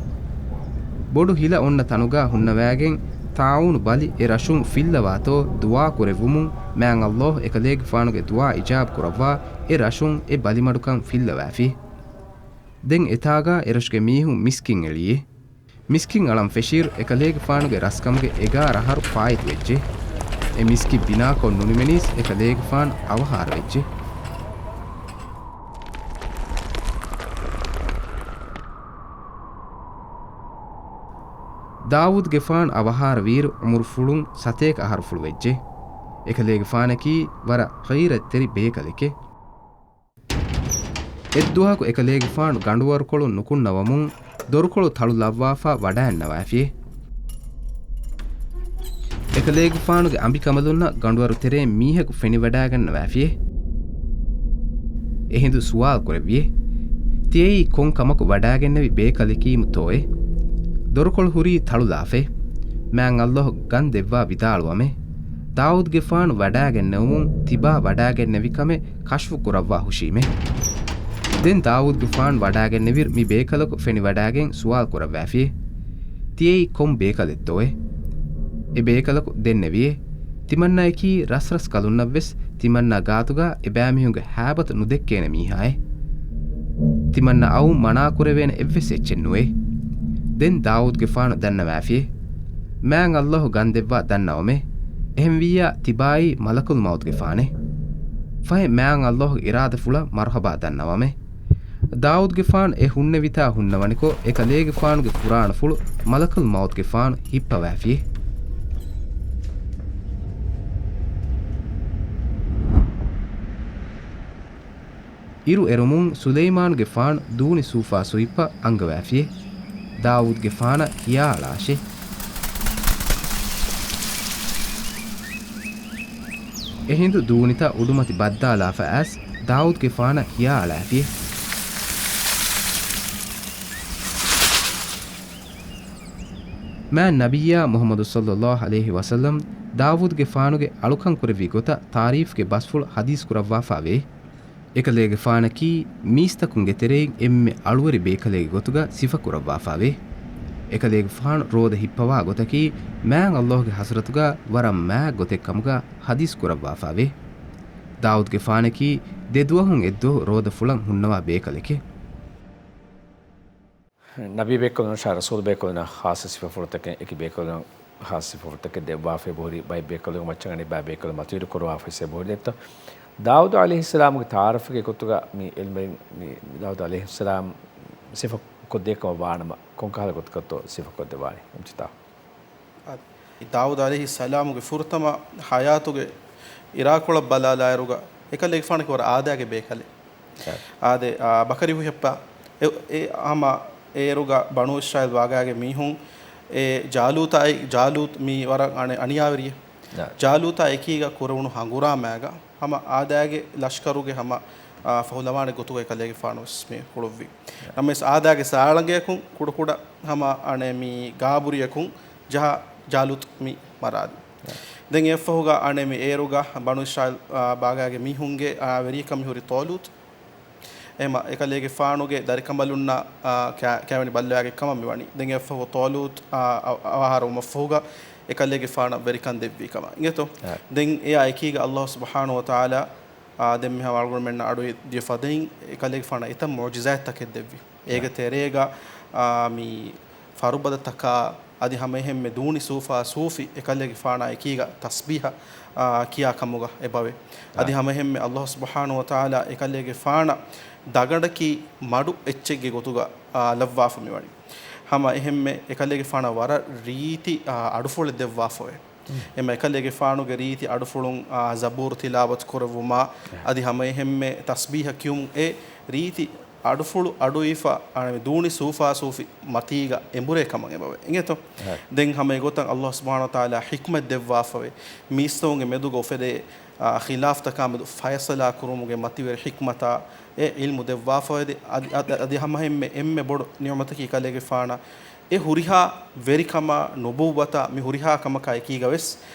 ބޮޑު ހިލަ އޮންނަ ތަނުގަ ހުންނަވައިގެން، ޠާޢޫނު ބަލި އެ ރަށުން ފިއްލަވާތޯ ދުޢާ ކުރެއްވުމުން، މާތް ﷲ އެކަލޭގެފާނުގެ ދުޢާ އިޖާބު ކުރައްވާ، އެ ރަށުން އެ ބަލިމަޑުކަން ފިއްލަވާފި. ދެން އެތާގަ އެރަށުގެ މީހުން މިސްކިތް އެޅިއޭ. މިސްކިތް އަޅަން ފެށިއިރު، އެކަލޭގެފާނުގެ ރަސްކަމުގެ އެގާރަ އަހަރު ފާއިތުވެއްޖެ. އެ މިސްކިތް ބިނާކޮށް ނުނިމެނީސް އެކަލޭގެފާނު އަވަހާރަވެއްޖެ. ދާވޫދުގެފާނު އަވަހާރަވިއިރު އުމުރުފުޅުން ސަތޭކަ އަހަރުފުޅު ވެއްޖެ. އެކަލޭގެފާނަކީ ވަރަށް ޣީރަތްތެރި ބޭކަލެކެ. އެއްދުވަހަކު އެކަލޭގެފާނު ގަނޑުވަރުކޮޅު ނުކުންނަވަމުން، ދޮރުކޮޅު ތަޅުލައްވާފަ ވަޑައިންނަވައިފި. އެކަލޭގެފާނުގެ އަނބިކަނބަލުންނަށް ގަނޑުވަރު ތެރޭން މީހަކު ފެނިވަޑައިގަންނަވައިފި. އެހިނދު ސުވާލު ކުރެއްވި. ތިޔައީ ކޮން ކަމަކު ވަޑައިގެންނެވި ބޭކަލެކީމުތޯއޭ؟ ދޮރުކޮޅު ހުރީ ތަޅުލާފައި. މާތް ﷲ ގަން ދެއްވާ ވިދާޅުވަމޭ. ދާވޫދުގެފާނު ވަޑައިގެންނެވުމުން ތިބާ ވަޑައިގެންނެވި ކަމެއް ކަޝްފު ކުރައްވާ ހުށީމޭ. ދެން ދާވޫދުގެފާނު ވަޑައިގެންނެވިއިރު މި ބޭކަލަކު ފެނިވަޑައިގެން ސުވާލު ކުރައްވާފި. ތިޔައީ ކޮން ބޭކަލެއްތޯއޭ؟ އެ ބޭކަލަކު ދެންނެވިއޭ. ތިމަންނައަކީ ރަސްރަސްކަލުންނަށްވެސް ތިމަންނަ ގާތުގަ އެބައިމީހުންގެ ހައިބަތު ނުދެއްކޭނެ މީހާއޭ. ތިމަންނަ އައުން މަނާކުރެވޭނެ އެއްވެސް އެއްޗެއް ނުވޭ. ދެން ދާވޫދުގެފާނު ދަންނަވާފި. މާތް ﷲ ގަންދެއްވާ ދަންނަވަމޭ. އެހެންވިއްޔާ ތިބާއީ މަލަކުލް މައުތުގެފާނޭ. ފަހެ މާތް ﷲ ގެ އިރާދަފުޅަށް މަރުޙަބާ ދަންނަވަމޭ. ދާވޫދުގެފާނު އެ ހުންނެވިތާ ހުންނަވަނިކޮށް، އެކަލޭގެފާނުގެ ފުރާނަފުޅު މަލަކުލް މައުތުގެފާނު ހިއްޕަވާފި. އިރު އެރުމުން ސުލައިމާނުގެފާނު ދޫނި ސޫފާ ސުއިއްޕަށް އަންގަވާފި. ދާވޫދުގެފާނަށް ހިޔާއަޅާށޭ. އެހިނދު ދޫނިތައް އުޑުމަތި ބައްދާލާފަ އައިސް ދާވޫދުގެފާނަށް ހިޔާއަޅާފި. މާތް ނަބިއްޔާ މުޙައްމަދު ޞައްލައްލާހު ޢަލައިހި ވަސައްލަމް ދާވޫދުގެފާނުގެ އަޅުކަން ކުރެއްވި ގޮތަށް ތާރީފްގެ ބަސްފުޅު ޙަދީޘް ކުރައްވާފަ ވޭ. އެކަލޭގެފާނަކީ މީސްތަކުންގެ ތެރެއިން އެންމެ އަޅުވެރި ބޭކަލެއްގެ ގޮތުގަ ސިފަކުރައްވާފަ ވޭ. އެކަލޭގެފާނު ރޯދަ ހިއްޕަވާ ގޮތަކީ މާތް ﷲ ގެ ޙަޟްރަތުގަ ވަރަށް މާތް ގޮތެއް ކަމުގަ ޙަދީޘް ކުރައްވާފަ ވޭ. ދާވޫދުގެފާނަކީ ދެ ދުވަހުން އެއްދުވަހު ރޯދަފުޅަށް ހުންނަވާ ބޭކަލެކޭ. ނަބީ ބޭކަލުންނަށާ ރަސޫލު ބޭކަލުންނަށް ޚާއްޞަ ސިފަފުޅުތަކެއް، އެކި ބޭކަލުންނަށް ޚާއްޞަ ސިފަފުޅުތަކެއް ދެއްވާފައި ބުހުރި، ބައެއް ބޭކަލުންގެ މައްޗަށް އަނެއް ބައި ބޭކަލުން މަތިވެރި ކުރައްވާފައި ބުހުރި ދެއްތޯ؟ ދާވޫދު ޢަލައިހިއްސަލާމުގެ ތަޢާރަފުގެ ގޮތުގަ މި ޢިލްމުވެރިން މި ދާވޫދު ޢަލައިހިއްސަލާމް ސިފަ ކޮށްދޭ ކަމަށް ވާނަމަ، ކޮންކަހަލަ ގޮތަކަށްތޯ ސިފަ ކޮށްދެއްވާނީ؟ އެމްޗިތާ. އާދެ، ދާވޫދު ޢަލައިހިއްސަލާމުގެ ފުރަތަމަ ޙަޔާތުގެ އިރާކޮޅަށް ބަލާލާއިރުގަ، އެކަލޭގެފާނަކީ ވަރަށް އާދައިގެ ބޭކަލެއް. އާދެ، އާ، ބަކަރި ހުހެއްޕާ، އެ، އެ ހަމަ އޭރުގަ ބަނޫ އިސްރާއީލް ބާގާގެ މީހުން އެ ޖާލޫތާއި، ޖާލޫތް މީ ވަރަށް އަނި-، އަނިޔާވެރިއެއް. ޖާލޫތާ އެކީގަ ކުރެވުނު ހަނގުރާމާގަ ހަމަ އާދައިގެ ލަޝްކަރުގެ ހަމަ، އާ، ފަހުލަވާނެ ގޮތުގަ އެކަލޭގެފާނު ވެސް މި ހުޅުއްވި. ނަމަވެސް އާދައިގެ ސާޅަނގަޔަކުން ކުޑަކުޑަ ހަމަ އަނެ މި ގާބުރިޔަކުން ޖަހާ ޖާލޫތު މި މަރާލި. ދެން އެއަށްފަހުގަ އަނެ މި އޭރުގަ ބަނޫ އިސްރާއީލް، އާ، ބާގާގެ މީހުންގެ، އާ، ވެރިޔަކަށް މި ހުރި ޠާލޫތު. އެހެމަ އެކަލޭގެފާނުގެ ދަރިކަނބަލުންނަށް، އާ، ކާ-، ކާވެނި ބައްލަވާގެ ކަމަށް މިވަނީ. ދެން އެއަށްފަހު ޠާލޫތު، އާ، އަ-، އަވަހާރަވުމަށްފަހުގަ އެކަލޭގެފާނަށް ވެރިކަން ދެއްވި ކަމަށް. އިނގޭތޯ؟ ދެން އެއާ އެކީގަ ﷲ ސުބްޙާނަހޫ ވަތަޢާލާ، އާ، ދެން މިހާ އަޅުގަނޑުމެންނަށް އަޑުއިވި ފަދައިން އެކަލޭގެފާނަށް އެތައް މުޢުޖިޒާތްތަކެއް ދެއްވި. އޭގެ ތެރޭގަ، އާ، މި ފަރުބަދަތަކާ އަދި ހަމައެހެންމެ ދޫނި ސޫފާ ސޫފި އެކަލޭގެފާނާ އެކީގަ ތަސްބީޙަ، އާ، ކިޔާ ކަމުގަ އެބަވޭ. އަދި ހަމައެހެންމެ ﷲ ސުބްޙާނަހޫ ވަތަޢާލާ އެކަލޭގެފާނަށް ދަގަނޑަކީ މަޑު އެއްޗެއްގެ ގޮތުގަ، އާ، ލައްވާފަ މިވަނީ. ހަމަ އެހެންމެ އެކަލޭގެފާނަށް ވަރަށް ރީތި، އާ، އަޑުފުޅެއް ދެއްވާފަވޭ. އެމަ އެކަލޭގެފާނުގެ ރީތި އަޑުފުޅުން، އާ، ޒަބޫރު ތިލާވަތު ކުރެއްވުމާ، އަދި ހަމައެހެންމެ ތަސްބީޙަ ކިޔުމުން އެ ރީތި އަޑުފުޅު އަޑުއިވިފަ، އަނެ ދޫނި ސޫފާ ސޫފި މަތީގަ އެނބުރޭ ކަމަށް އެބަވޭ. އިނގޭތޯ؟ ދެން ހަމަ އެގޮތަށް ﷲ ސުބްޙާނަހޫ ވަތަޢާލާ ޙިކްމަތް ދެއްވާފަވޭ. މީސްތަކުންގެ މެދުގަ އުފެދޭ، އާ، ޚިލާފްތަކާ މެދު ފައިޞަލާ ކުރުމުގެ މަތިވެރި ޙިކްމަތާ އެ ޢިލްމު ދެއްވާފަވޭ. އަދި، އަދި، އަދި ހަމައެހެންމެ އެންމެ ބޮޑު ނިޢުމަތަކީ ކަލޭގެފާނަށް އެ ހުރިހާ ވެރިކަމާ ނުބުއްވަތާ މި ހުރިހާ ކަމަކާ އެކީގަ ވެސް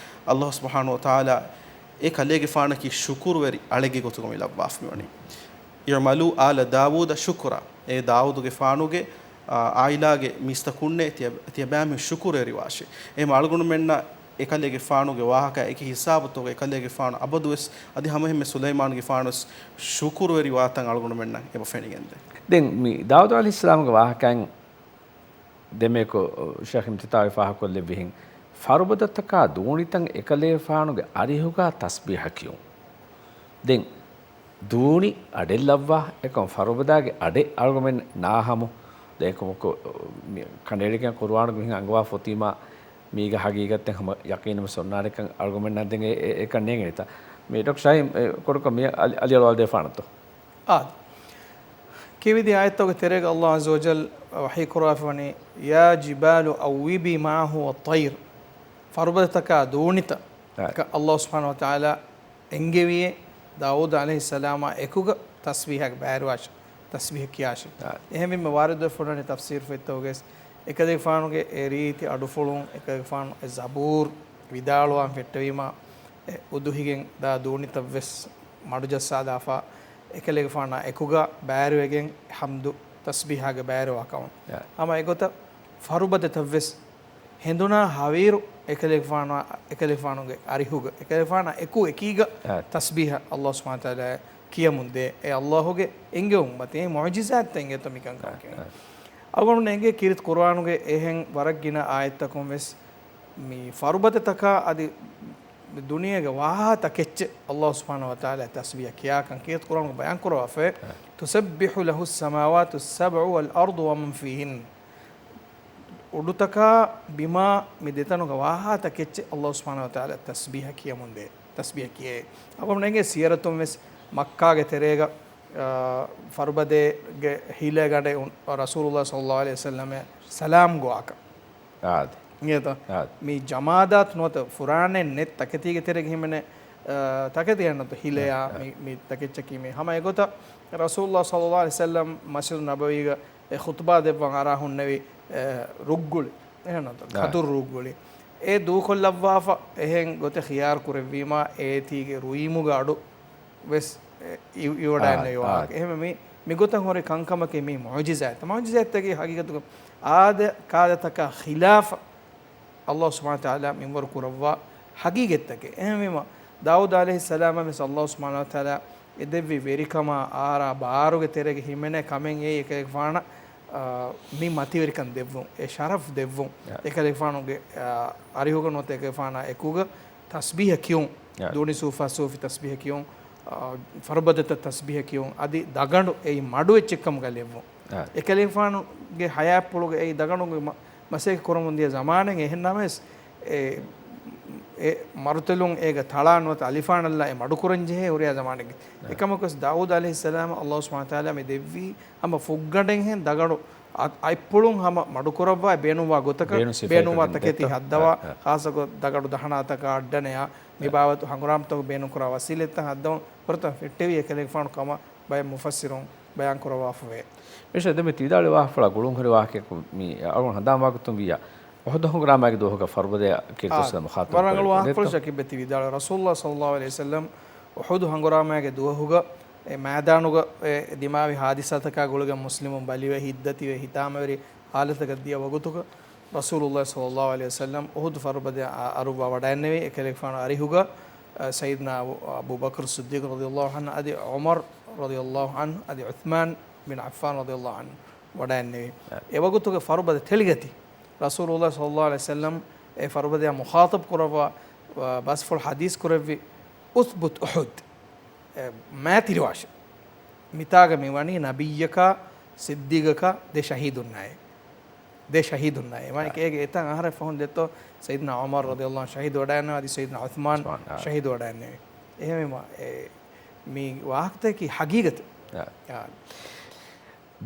ﷲ ސުބްޙާނަހޫ ވަތަޢާލާ އެ ކަލޭގެފާނަކީ ޝުކުރުވެރި އަޅެއްގެ ގޮތުގަ މި ލައްވާފަ މިވަނީ. اعملوا آل داود شكرا. އޭ ދާވޫދުގެފާނުގެ އާ، އާއިލާގެ މީސްތަކުންނޭ ތިޔަ-، ތިޔަބައިމީހުން ޝުކުރުވެރިވާށޭ. އެހެން އަޅުގަނޑުމެންނަށް އެކަލޭގެފާނުގެ ވާހަކަ އެކި ހިސާބުތަކުގަ އެކަލޭގެފާނު އަބަދުވެސް އަދި ހަމައެހެންމެ ސުލައިމާނުގެފާނުވެސް ޝުކުރުވެރިވާތަން އަޅުގަނޑުމެންނަށް އެބަ ފެނިގެންދޭ. ދެން މި ދާއޫދު ޢަލައިހިއްސަލާމުގެ ވާހަކައިން ދެމޭކު ޝޭޚް އިމްތިތާއީ ފާހަގަކޮށްލެއްވިހެން، ފަރުބަދަތަކާ ދޫނިތައް އެކަލޭފާނުގެ އަރިހުގާ ތަސްބީހަ ކިޔުން. ދެން ދޫނި އަޑެއް ލައްވާ އެކަމް ފަރުބަދާގެ އަޑެއް އަޅުގަމެން ނާހަމު. ދެން އެކަމަކު މި ކަނޑައެޅިގެން ޤުރުއާނުގެ މިހެން އަންގަވާ ފޮތީމާ މީގެ ހަގީގަތެއް ހަމަ ޔަޤީނުން އޮންނާނެކަން އަޅުގަމެންނަށް ދެން އެ-، އެ-، އެކަން ނޭނގެނީތަ؟ މި ޑޮކްޓަރ ޝަހީމް، އެ، ކުޑަކޮށް މި އަލި-، އަލިއަޅުވާލަދޭފާނަތޯ؟ އާދެ. ކީރިތި އާޔަތްތަކުގެ ތެރޭގަ ﷲ ޢައްޒަ ވަޖައްލަ ވަޙީ ކުރައްވާފަވަނީ، "يا جبال أوبي معه والطير." ފަރުބަދަތަކާ ދޫނިތައް އާ. ކަ-، ﷲ ސުބްޙާނަހޫ ވަތަޢާލާ އެންގެވިއޭ ދާއޫދު ޢަލައިހިއްސަލާމާ އެކުގަ ތަސްބީޙަ ބައިވެރިވާށޭ، ތަސްބީޙަ ކިޔާށޭ. އާ. އެހެންވީމަ ވާރިދުވެފަ ހުންނަނީ ތަފްސީރު ފޮތްތަކުގައި އެކަލޭގެފާނުގެ އެ ރީތި އަޑުފުޅުން، އެކަލޭގެފާނު އެ ޒަބޫރު ވިދާޅުވާން ފެއްޓެވީމަ، އެ އުދުހިގެން ދާ ދޫނިތައްވެސް މަޑުޖައްސާލާފަ، އެކަލޭގެފާނާ އެކުގަ ބައިވެރިވެގެން ޙަމްދު ތަސްބީޙާގެ ބައިވެރިވާ ކަމަށް. އާ. ހަމަ އެގޮތަށް ފަރުބަދަތައްވެސް ހެނދުނާ ހަވީރު އެކަލޭގެފާނާ، އެކަލޭގެފާނުގެ އަރިހުގަ، އެކަލޭގެފާނާ އެކު އެކީގަ އާ. ތަސްބީޙަ ﷲ ސުބްޙާނަހޫ ވަތަޢާލާ ކިޔަމުންދޭ. އެ ﷲ ގެ އެންގެވުމަށް އެ މުޢުޖިޒާތްތައް އިނގޭތޯ މިކަންކަމަކީ. އާ. އަޅުގަނޑު އެނގޭ ކީރިތި ޤުރުއާނުގެ އެހެން ވަރަށް ގިނަ އާޔަތްތަކުން ވެސް މި ފަރުބަދަތަކާ އަދި ދުނިޔޭގެ ވާހާ ތަކެއްޗެއް ﷲ ސުބްޙާނަހޫ ވަތަޢާލާ ތަސްބީޙަ ކިޔާކަން ކީރިތި ޤުރުއާނުގަ ބަޔާން ކުރައްވާފައި. އާ. "تسبح له السماوات السبع والأرض ومن فيهن." އުޑުތަކާ ބިމާ މި ދެތަނުގެ ވާހާ ތަކެއްޗެއް ﷲ ސުބްޙާނަހޫ ވަތަޢާލާ ތަސްބީޙަ ކިޔަމުންދޭ، ތަސްބީޙަ ކިޔޭ. އަޅުގަނޑުމެންގެ ސިޔަރަތުން ވެސް މައްކާގެ ތެރޭގަ، އާ، ފަރުބަދޭގެ ހިލޭގަނޑެއް އުން-، ރަސޫލުﷲ ޞައްލަﷲު ޢަލައިހި ވަސައްލަމަށް ސަލާމް ގޮވާކަށް. އާދެ. އިނގޭތަ؟ އާދެ. މި ޖަމާދާތު ނުވަތަ ފުރާނައެއް ނެތް ތަކެތީގެ ތެރޭގަ ހިމެނޭ، އާ، ތަކެތި އެއްނުތަ ހިލެއާ، އާ، އާ. މި، މި ތަކެއްޗަކީ މި. ހަމަ އެގޮތަށް ރަސޫލުﷲ ޞައްލަﷲު ޢަލައިހި ވަސައްލަމް މަސްޖިދު ނަބަވީގަ އެ ޚުޠުބާ ދެއްވަން އަރާ ހުންނެވި، އެ، ރުއްގުޅި. އެހެންނުތަ؟ އާ. ކަތުރު ރުއްގުޅި. އެ ދޫކޮށްލައްވާފަ އެހެން ގޮތެއް ޚިޔާރު ކުރެއްވީމާ އޭތީގެ ރުއިމުގެ އަޑު ވެސް އި-، އިވަޑައިންނެވި އާ، ވާހަކަ. އާ. އެހެންވެ މި، މިގޮތަށް ހުރި ކަންކަމަކީ މީ މުޢުޖިޒާތް. މުޢުޖިޒާތްތަކީ ހަގީގަތުގަ އާދަ ކާދަތަކާ ޚިލާފަށް ﷲ ސުބްޙާނަހޫ ވަތަޢާލާ މިންވަރު ކުރައްވާ ހަގީގަތްތަކެއް. އެހެންވީމަ، ދާއޫދު ޢަލައިހިއްސަލާމަށް ވެސް ﷲ ސުބްޙާނަހޫ ވަތަޢާލާ އެ ދެއްވި ވެރިކަމާ އާރާ ބާރުގެ ތެރޭގަ ހިމެނޭ ކަމެއް އެއީ އެކަލޭގެފާނަށް، އާ، މި މަތިވެރިކަން ދެއްވުން، އެ ޝަރަފް ދެއްވުން، އާ. އެކަލޭގެފާނުގެ، އާ، އަރިހުގަ ނުވަތަ އެކަލޭގެފާނާ އެކުގަ ތަސްބީޙަ ކިޔުން، އާ. ދޫނި ސޫފާ ސޫފި ތަސްބީޙަ ކިޔުން، އާ، ފަރުބަދަތައް ތަސްބީޙަ ކިޔުން، އަދި ދަގަނޑު އެއީ މަޑު އެއްޗެއްކަމުގަ ލެއްވުން. އާ. އެކަލޭގެފާނުގެ ޙަޔާތްޕުޅުގަ އެއީ ދަގަނޑުގެ މަ-، މަސައްކަތް ކުރަމުން ދިޔަ ޒަމާނެއް. އެހެން ނަމަވެސް، އެ، އެ މަރުތެލުން އޭގަ ތަޅާ ނުވަތަ އަލިފާނަށްލާ އެ މަޑުކުރަން ޖެހޭ ހުރިހާ ޒަމާނެއްގެ. އެކަމަކުވެސް ދާއޫދު ޢަލައިހިއްސަލާމަށް ﷲ ސުބްޙާނަހޫ ވަތަޢާލާ މި ދެއްވީ ހަމަ ފުއްގަނޑެއްހެން ދަގަނޑު އަ-، އަތްޕުޅުން ހަމަ މަޑުކުރައްވާ ބޭނުންވާ ގޮތަކަށް ބޭނުން ސިފައެއް ބޭނުންވާ ކަމެއް ތަކެތި ދެއްތޯ؟ ހައްދަވާ، އަ، އަ. ޚާއްޞަކޮށް ދަގަނޑު ދަހަނާތަކާ އައްޑަނަޔާ މި އަ. ބާވަތު ހަނގުރާމަތަކު ބޭނުންކުރާ ވަސީލަތްތައް ހައްދަވަން ފުރަތަމަ ފެއްޓެވީ އެކަލޭގެފާނު ކަމަށް ބައެއް މުފައްސިރުން ބަޔާން ކުރައްވާފަވޭ. މިޝާ ދެމެ ތިވިދާޅުވާ ފަޅާ ގުޅުން ހުރި ވާހަކައަކު މި އަޅުގަނޑު ހަނދާންވާ ގޮތުން ވިއްޔާ، އުޙުދު ހަނގުރާމައިގެ ދުވަހުގަ ފަރުބަދަޔަށް ކީރިތި އާ، އިސްލާމް މުޚާޠަބު ވަރަށް ރަނގަޅު ކުރެވި ވާހަކަފުޅު ނެތްތޯ؟ ޝަކީބް ތިވިދާޅު ރަސޫލުﷲ ޞައްލަﷲު ޢަލައިހި ވަސައްލަމް އުޙުދު ހަނގުރާމައިގެ ދުވަހުގަ އެ މައިދާނުގަ އެ ދިމާވި ހާދިސާތަކާ ގުޅިގެން މުސްލިމުން ބަލިވެ ހިތްދަތިވެ ހިތާމަވެރި ހާލަތަކަށް ދިޔަ ވަގުތުގަ ރަސޫލުﷲ ޞައްލަﷲު ޢަލައިހި ވަސައްލަމް އުޙުދު ފަރުބަދަޔަށް އަ-، އަރުއްވާ ވަޑައިންނެވި އެކަލޭގެފާނު އަރިހުގަ، އަ، ސައްޔިދުނާ އަބޫ، އަބޫބަކުރު ޞިއްދީޤު ރަޟިޔަﷲު ޢަންހު އަދި ޢުމަރު ރަޟިޔަﷲު ޢަންހު އަދި ޢުޘްމާން ބިން ޢައްފާން ރަޟިޔަﷲު ޢަންހު ވަޑައިންނެވި. އެ ވަގުތުގެ ފަރުބަދަ ތެޅިގަތީ ރަސޫލުﷲ ޞައްލަﷲު ޢަލައިހި ވަސައްލަމް އެ ފަރުބަދަޔާ މުޚާޠަބު ކުރައްވާ، އަ، ބަސްފުޅު ޙަދީޘް ކުރެއްވި، "اثبت أحد"، އެ، މާތިރިވާށޭ. މިތާގަ މިވަނީ ނަބިއްޔަކާ، ޞިއްދީޤަކާ، ދެ ޝަހީދުންނާއޭ. ދެ ޝަހީދުންނާއޭ. އެ މާނައީ އާ. އޭގެ އެތައް އަހަރެއް ފަހުން ދެއްތޯ، ސައްޔިދުނާ ޢުމަރު ރަޟިޔަﷲު ޢަންހު ޝަހީދު ވަޑައިންނެވި، އަދި ސައްޔިދުނާ ޢުޘްމާން ޢުޘްމާން، އާ. ޝަހީދު ވަޑައިންނެވި. އެހެންވީމަ، އެ، މި ވާހަކަތަކީ ޙަޤީޤަތެއް. އާ. އާ.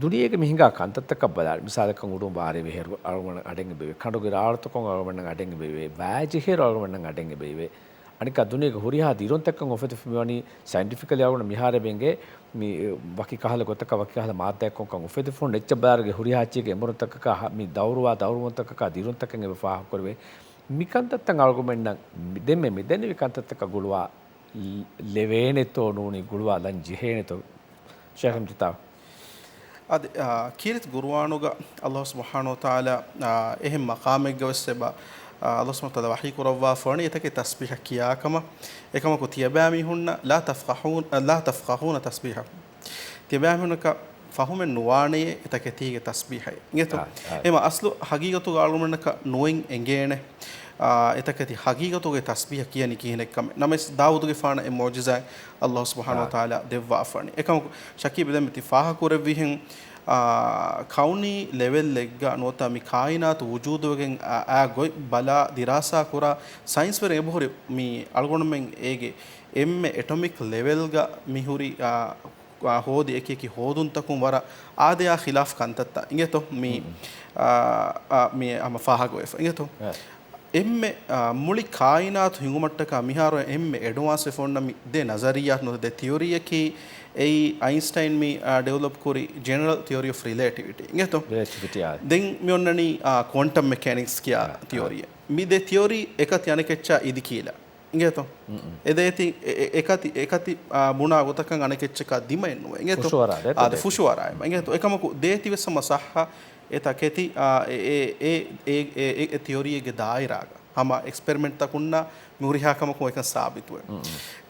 ދުނިޔޭގެ މި ހިނގާ ކަންތައްތަކަށް ބަލާއިރު، މިސާލަކަށް އުޑުން ބާރެވޭ ހޭރު އަޅުގަނޑަށް އަޑެއް އެބައިވޭ. ކަނޑުގެ ރާޅުތަކުން އަޅުގަނޑަށް އަޑެއް އެބައިވޭ. ބާއްޖަ ހޭރު އަޅުގަނޑަށް އަޑެއް އެބައިވޭ. އަނެއްކާ ދުނިޔޭގެ ހުރިހާ ދިރުންތަކަށް އުފެދިފަ މިވަނީ ސައިންޓިފިކަލީ އަޅުގަނޑު މިހާރު އެބަ އިނގޭ މި ވަކި ކަހަލަ ގޮތަކަށް ވަކި ކަހަލަ މާއްދާއެއްކޮށް ކަން އުފެދިފަ ހުންނަ އެއްޗެއް ބަލާއިރު ހުރިހާ އެއްޗެއްގެ އެނބުރުންތަކަކާ ހަ-، މި ދައުރުވާ ދައުރުވަންތަކަކާ ދިރުންތަކަށް އެބަ ފާހަގަކުރެވޭ. މިކަންތައްތައް އަޅުގަމެންނަށް މި-، ދެންމެ މި ދެންނެވި ކަންތައްތަކަށް ގުޅުވާ ލެވޭނެތޯ ނޫނީ ގުޅުވާލަން ޖެހޭނެތޯ؟ ޝޭޚް އިމްތިތާޙް. އަދި، އާ، ކީރިތި ގުރުއާނުގަ އައްލާހު ސުބްޙާނަހު ވަތަޢާލާ، އާ، އެހެން މަޤާމެއްގަ ވެސް އެބަ، އާ، އައްލާހު ސުބްޙާނަހު ވަތަޢާލާ ވަޙީ ކުރައްވާފަވަނީ އެތަކެއް ތަސްބީޙަ ކިޔާ ކަމަށް. އެކަމަކު ތިޔަބައިމީހުންނަށް لا تفقهون، لا تفقهون تسبيحهم. ތިޔަބައިމީހުންނަކަށް ފަހުމެއް ނުވާނެޔޭ އެތަކެތީގެ ތަސްބީޙައެއް. އިނގޭތޯ؟ އާ، އާ. އެމަ އަސްލު ހަގީގަތުގަ އަޅުގަނޑަކަށް ނުއެން އެނގޭނެ. އާ، އެތަކެތި ހަގީގަތުގެ ތަސްބީޙަ ކިޔަނީ ކިހިނެއްކަމެއް. ނަމަވެސް ދާވޫދުގެފާނަށް އެ މުޢުޖިޒާތް އައްލާހު ސުބްޙާނަހު އާ. ވަތަޢާލާ ދެއްވާފަވަނީ. އެކަމަކު ޝަކީބް ދެން މި ތި ފާހަގަކުރެއްވި ހެން، އާ، ކައުނީ ލެވެލްއެއްގަ ނުވަތަ މި ކާއިނާތު ވުޖޫދުވެގެން އާ، އާ ގޮތް ބަލާ ދިރާސާ ކުރާ ސައިންސްވެރިން އެބަހުރި މި އަޅުގަނޑުމެން އޭގެ އެންމެ އެޓޮމިކް ލެވެލްގަ މި ހުރި، އާ، އާ، ހޯދި އެކި އެކި ހޯދުންތަކުން ވަރަށް އާދަޔާ ޚިލާފް ކަންތައްތައް އިނގޭތޯ؟ މި، އާ، އާ، މި ހަމަ ފާހަގަވެފަ އިނގޭތޯ؟ އެ. އެންމެ، އާ، މުޅި ކާއިނާތު ހިނގުމަށްޓަކާ މިހާރު އެންމެ އެޑްވާންސް ވެފަ އޮންނަ މި ދެ ނަޒަރިއްޔާތު ނުވަތަ ދެ ތިއޮރީއަކީ އެއީ އައިންސްޓައިން މި، އާ، ޑިވެލޮޕް ކުރި ޖެނެރަލް ތިއޮރީ އޮފް ރިލޭޓިވިޓީ އިނގޭތޯ؟ ރިލޭޓިވިޓީ، އާ. ދެން މި އޮންނަނީ، އާ، ކުއަންޓަމް މެކޭނިކްސް ކިޔާ އާ، އާ. ތިއޮރީއެއް. މި ދެ ތިއޮރީ އެކަތި އަނެކެއްޗާ އިދިކީލަ. އިނގޭތޯ؟ އެ ދޭތި، އެ، އެ، އެކަތި، އެކަތި، އާ، ބުނާ ގޮތަކަށް އަނެކެއްޗަކާ ދިމައެއް ނުވޭ. އިނގޭތޯ؟ ފުށުއަރާ ދޭތޯ އާދެ، ދޭތި. ފުށުއަރާ އެބަ. އިނގޭތޯ؟ އެކަމަކު ދޭތި ވެސް ހަމަ ސައްހަ އެ ތަކެތި، އާ، އެ، އެ، އެ ތިއޮރީއެއްގެ ދާއިރާގަ. ހަމަ އެކްސްޕެރިމެންޓްތަކުންނާ މި ހުރިހާ ކަމަކުން އެކަން ސާބިތުވޭ.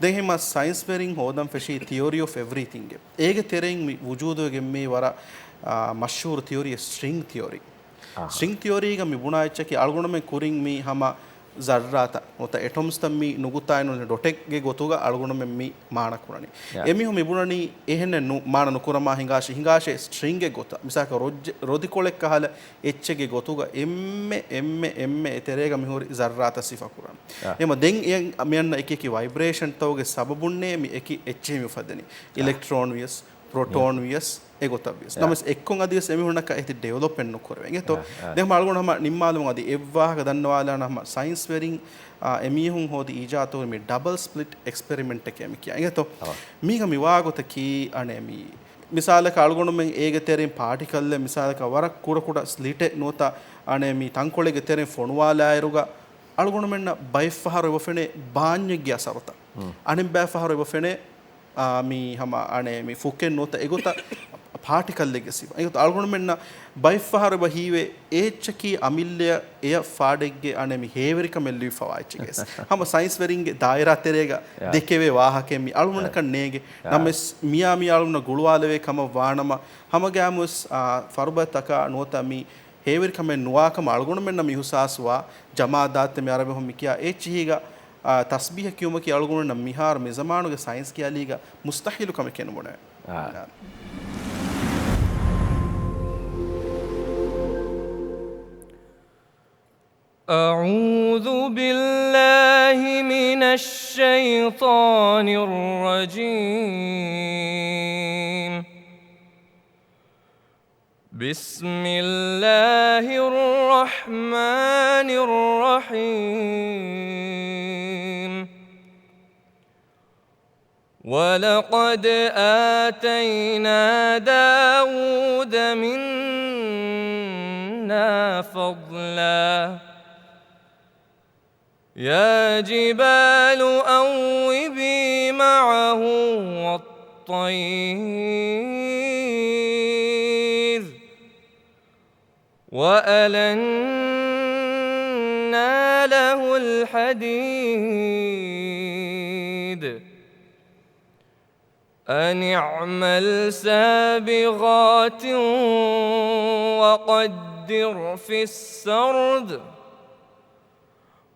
ދެން ހިމަ ސައިންސްވެރިން ހޯދަން ފެށީ ތިއޮރީ އޮފް އެވްރީތިންގ. އޭގެ ތެރެއިން މި ވުޖޫދުވެގެން މީ ވަރަށް، އާ، މަޝްހޫރު ތިއޮރީ ސްޓްރިންގް ތިއޮރީ. އަހަ. ސްޓްރިންގް ތިއޮރީގަ މި ބުނާ އެއްޗަކީ އަޅުގަނޑުމެން ކުރިން މީ ހަމަ ޒައްރާތައް ނުވަތަ އެޓޮމްސްތައް މީ ނުގުތާއިން ޑޮޓެއްގެ ގޮތުގަ އަޅުގަނޑުމެން މި މާނަ ކުރަނީ. ޔާ. އެމީހުން މި ބުނަނީ އެހެނެއް ނޫ، މާނަ ނުކުރަމާ ހިނގާށި، ހިނގާށޭ ސްޓްރިންގެއް ގޮތަށް. މިސާލަކަށް ރޮއްޖެ، ރޮދިކޮޅެއް ކަހަލަ އެއްޗެއްގެ ގޮތުގަ އެންމެ، އެންމެ، އެންމެ އެ ތެރޭގަ މިހުރި ޒައްރާތައް ސިފަކުރަން. ޔާ. އެމަ ދެން އެ މިއަންނަ އެކި އެކި ވައިބްރޭޝަންތަކުގެ ސަބަބުންނޭ މި އެކި އެއްޗެހި މި އުފައްދަނީ. ޔާ. އިލެކްޓްރޯން ވިޔަސް، ޕްރޮޓޯން ޔާ. ވިޔަސް، އެ ގޮތަށް ވިޔަސް. ޔާ. ނަމަވެސް އެއްކޮށް އަދިވެސް އެމީހުންނަކަށް އެތި ޑިވެލޮޕްމެންޓް ނުކުރެވޭ. އިނގޭތޯ؟ ޔާ، ޔާ. ދެން އަޅުގަނޑު ހަމަ ނިންމާލުމުން އަދި އެއްވާހަކަ ދަންނަވާލާނަ ހަމަ ސައިންސްވެރިން، އާ، އެމީހުން ހޯދި އީޖާދު މި ޑަބަލް ސްޕްލިޓް އެކްސްޕެރިމެންޓެކޭ މި ކިޔާ. އިނގޭތޯ؟ އަވަ. މީގަ މިވާ ގޮތަކީ އަނެ މި މިސާލަކަށް އަޅުގަނޑުމެން އޭގެ ތެރެއިން ޕާޓިކަލްއެއް މިސާލަކަށް ވަރަށް ކުޑަ ކުޑަ ސްލިޓެއް ނުވަތަ އަނެ މި ތަންކޮޅެއްގެ ތެރެއިން ފޮނުވާލާއިރުގަ އަޅުގަނޑުމެންނަށް ބައެއްފަހަރު އެބަ ފެނޭ ބާންޏެއްގެ އަސަރުތައް. މް. އަނެއްބައިފަހަރު އެބަ ފެނޭ، އާ، މި ހަމަ އަނެ މި ފުކެއް ނުވަތަ އެގޮތަށް ޕާޓިކަލްއެއްގެ ސިފަ. އެގޮތަށް އަޅުގަނޑުމެންނަށް ބައެއްފަހަރު އެބަ ހީވޭ އެ އެއްޗަކީ އަމިއްލަޔަށް އެޔަށް ފާޑެއްގެ އަނެ މި ހޭވެރިކަމެއް ލިބިފަވާ އެއްޗެކޭސް. ހަމަ ސައިންސްވެރިންގެ ދާއިރާ ތެރޭގަ ޔާ. ދެކެވޭ ވާހަކައެއް މި އަޅުގަނޑަކަށް ޔާ. ނޭނގެ. ޔާ. ނަމަވެސް މިޔާ މި އަޅުގަނޑަށް ގުޅުވާލެވޭ ކަމަށް ވާނަމަ، ހަމަގައިމުވެސް، އާ، ފަރުބަދަތަކާ ނުވަތަ މި ހޭވެރިކަމެއް ނުވާކަމަށް އަޅުގަނޑުމެންނަށް މި އިހުސާސްވާ ޖަމާދާތެއް މި އަރަބިހުން މި ކިޔާ އެއްޗިހީގަ، އާ، ތަސްބީހަ ކިޔުމަކީ އަޅުގަނޑުމެންނަށް މިހާރު މި ޒަމާނުގެ ސައިންސްގެ އަލީގަ މުސްތަހީލު ކަމެކޭ ނުބުނެވޭ. އާ. أعوذ بالله من الشيطان الرجيم. بسم الله الرحمن الرحيم. ولقد آتينا داود منا فضلا. يا جبال أوبي معه والطير. وألنا له الحديد. أن اعمل سابغات وقدر في السرد.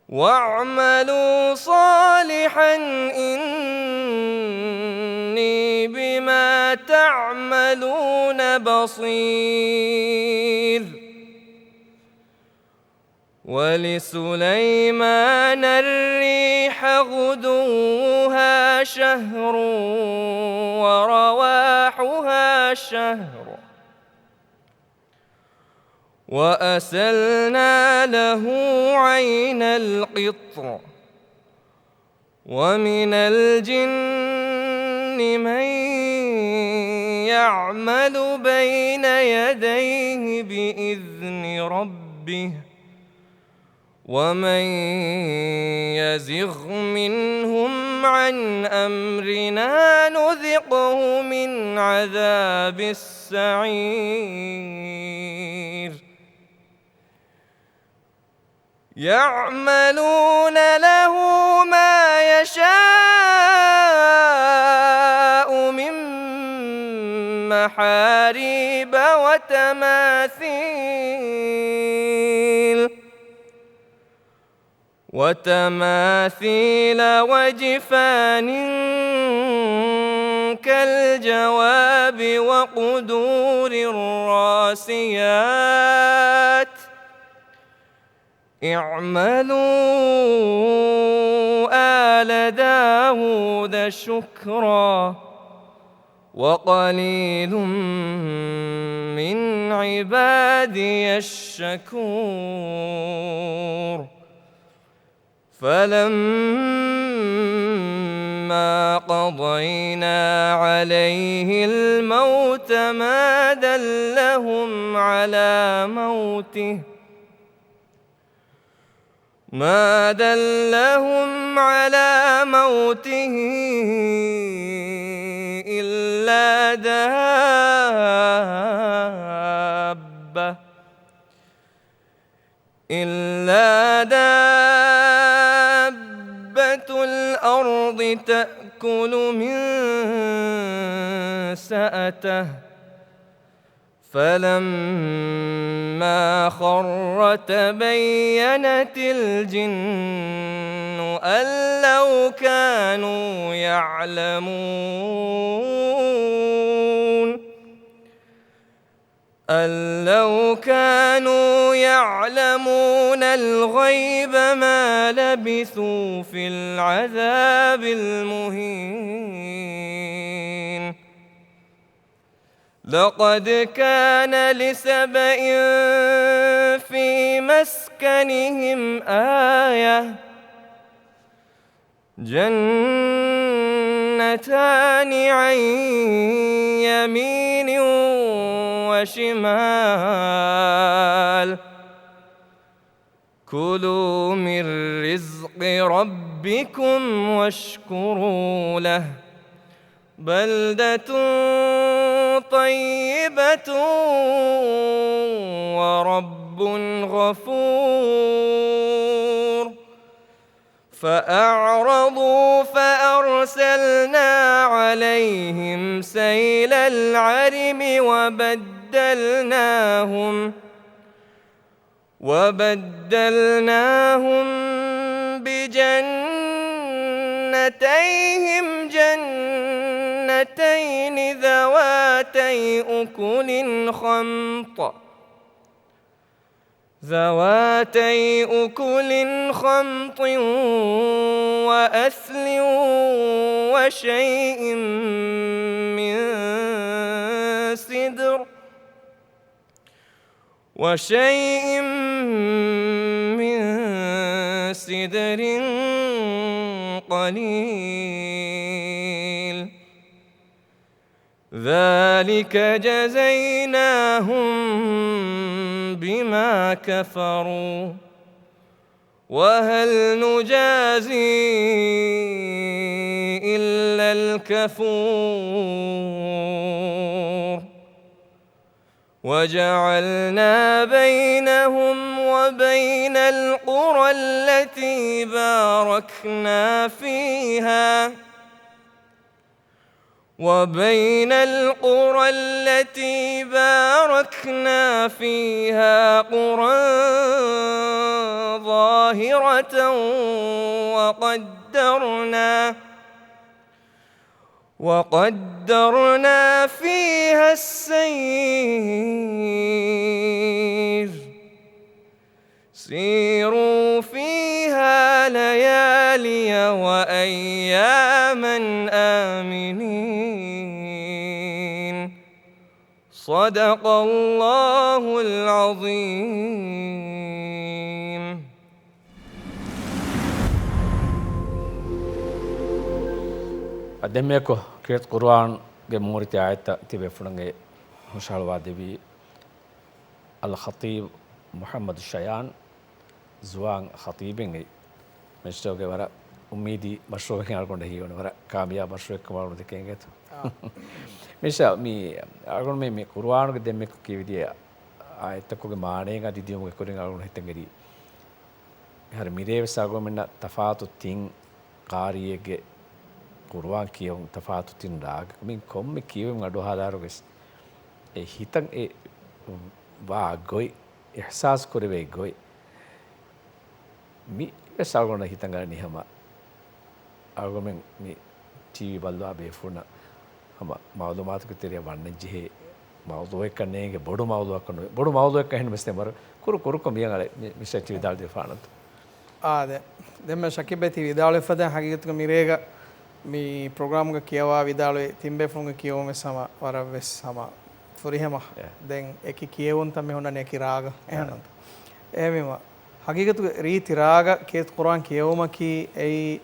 واعملوا صالحا إني بما تعملون بصير. ولسليمان الريح غدوها شهر ورواحها شهر. وأسلنا له عين القطر. ومن الجن من يعمل بين يديه بإذن ربه. ومن يزغ منهم عن أمرنا نذقه من عذاب السعير. يعملون له ما يشاء من محاريب وتماثيل وتماثيل وجفان كالجواب وقدور الراسيات. اعملوا آل داود شكرا وقليل من عبادي الشكور. فلما قضينا عليه الموت ما دلهم على موته ما دلهم على موته إلا دابة إلا دابة الأرض تأكل من سأته فلما خر تبينت الجن أن لو كانوا يعلمون أن لو كانوا يعلمون الغيب ما لبثوا في العذاب المهين. لقد كان لسبإ في مسكنهم آية جنتان عن يمين وشمال كلوا من رزق ربكم واشكروا له بلدة طيبة ورب غفور. فأعرضوا فأرسلنا عليهم سيل العرم وبدلناهم وبدلناهم بجنتيهم جنتين ذواتي أكل خمط ذواتي أكل خمط وأثل وشيء من سدر وشيء من سدر قليل. ذلك جزيناهم بما كفروا وهل نجازي إلا الكفور. وجعلنا بينهم وبين القرى التي باركنا فيها وبين القرى التي باركنا فيها قرى ظاهرة وقدرنا وقدرنا فيها السير. سيروا فيها ليالي وأياما آمنين. صدق الله العظيم. އަދި ދެންމެއަކު ކީރިތި ޤުރުއާންގެ މޫރިތި އާޔަތްތައް ތިބޭފުޅުންގެ ހުށަހަޅުވާ ދެއްވީ އަލްޚަޠީބު މުޙައްމަދު ޝަޔާން. ޒުވާން ޚަތީބެއް އެއީ. މިސްޓަރގެ ވަރަށް އުއްމީދީ މަޝްރޫޢެއް އަޅުގަނޑަށް ހީވަނީ، ވަރަށް ކާމިޔާބު މަޝްރޫޢެއްކަމަށް އަޅުގަނޑު ދެކެން އިނގޭތޯ. މިސްޓަ، މި އަޅުގަނޑު މި، މި ޤުރުއާނުގެ ދެންމެ ކިޔެވިދިޔަ އާޔަތްތަކުގެ މާނައިގަ ދިދިއުމުގެ ކުރިން އަޅުގަނޑު ހިތަށް އެރީ. އެހާރު މިރޭވެސް އަޅުގަނޑުމެންނަށް ތަފާތު ތިން ޤާރީއެއްގެ ޤުރުއާން ކިޔެވުން، ތަފާތު ތިން ރާގަކު. މި ކޮންމެ ކިޔެވުމެއް އަޑުއަހާލާއިރުވެސް އެ ހިތަށް އެ ވާ ގޮތް، އިޙްސާސް ކުރެވޭ ގޮތް، މި ވެސް އަޅުގަނޑަށް ހިތަށް އަރަނީ ހަމަ އަޅުގަނޑުމެން މި ޓީވީ ބައްލަވާ ބޭފުޅުންނަށް ހަމަ މަޢުލޫމާތުގެ ތެރެއަށް ވަންނަން ޖެހޭ މައުޟޫޢެއްކަން ނޭނގެ، ބޮޑު މައުޟޫޢަކަށް ނުވޭ. ބޮޑު މައުޟޫޢެއްކަށް އެހެން ވެސް ނެތް. ވަރަށް ކުރު ކުރުކޮށް މިއަށް އަޅެ މި، މި ޝައްޗި ވިދާޅުވެފާނަންތަ؟ އާދެ. ދެންމެ ޝަކީބް ބޭތި ވިދާޅުވެފަދަ ހަގީގަތުގެ މިރޭގަ މި ޕްރޮގްރާމްގަ ކިޔަވާ ވިދާޅުވި ތިން ބޭފުޅުންގެ ކިޔެވުން ވެސް ހަމަ ވަރަށް ވެސް ހަމަ ފުރިހަމަ. އެ. ދެން އެކި ކިޔެވުންތައް މި ހުންނަނީ އެކި ރާގަ. އެ. އެހެންނަންތަ؟ އެހެންވީމަ، ހަގީގަތުގެ ރީތި ރާގަ ކީރިތި ޤުރުއާން ކިޔެވުމަކީ އެއީ،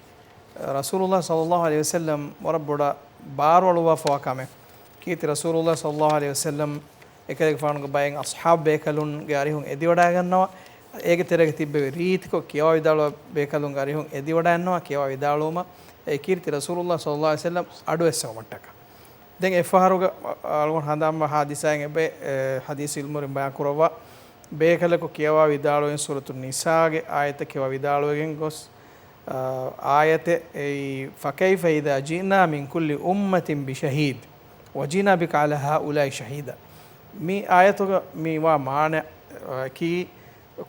ރަސޫލުﷲ ޞައްލަﷲ ޢަލައިހި ވަސައްލަމް ވަރަށް ބޮޑަށް ބާރުއަޅުއްވާފަވާ ކަމެއް. ކީރިތި ރަސޫލުﷲ ޞައްލަﷲ ޢަލައިހި ވަސައްލަމް އެކަލޭގެފާނުގެ ބައެއް އަޞްޙާބު ބޭކަލުންގެ އަރިހުން އެދިވަޑައިގަންނަވާ، އޭގެ ތެރޭގަ ތިއްބެވި ރީތިކޮށް ކިޔަވާ ވިދާޅުވާ ބޭކަލުންގެ އަރިހުން އެދިވަޑައިގަންނަވާ، ކިޔަވާ ވިދާޅުވުމަށް އެ ކީރިތި ރަސޫލުﷲ ޞައްލަﷲ ޢަލައިހި ވަސައްލަމް އަޑުއެއްސެވުމަށްޓަކާ. ދެން އެއްފަހަރުގަ އަޅުގަނޑު ހަނދާންވާ ޙާދިސާއެއް އެބަ، އެ، ޙަދީޘް ޢިލްމުވެރިން ބަޔާން ކުރައްވާ، ބޭކަލަކު ކިޔަވާ ވިދާޅުވިން ސޫރަތު ނިސާގެ އާޔަތަށް ކިޔަވާ ވިދާޅުވެގެން ގޮސް، އާ، އާޔަތެއް އެއީ، فكيف إذا جئنا من كل أمة بشهيد وجئنا بك على هؤلاء شهيدا. މި އާޔަތުގަ މި ވާ މާނައަކީ،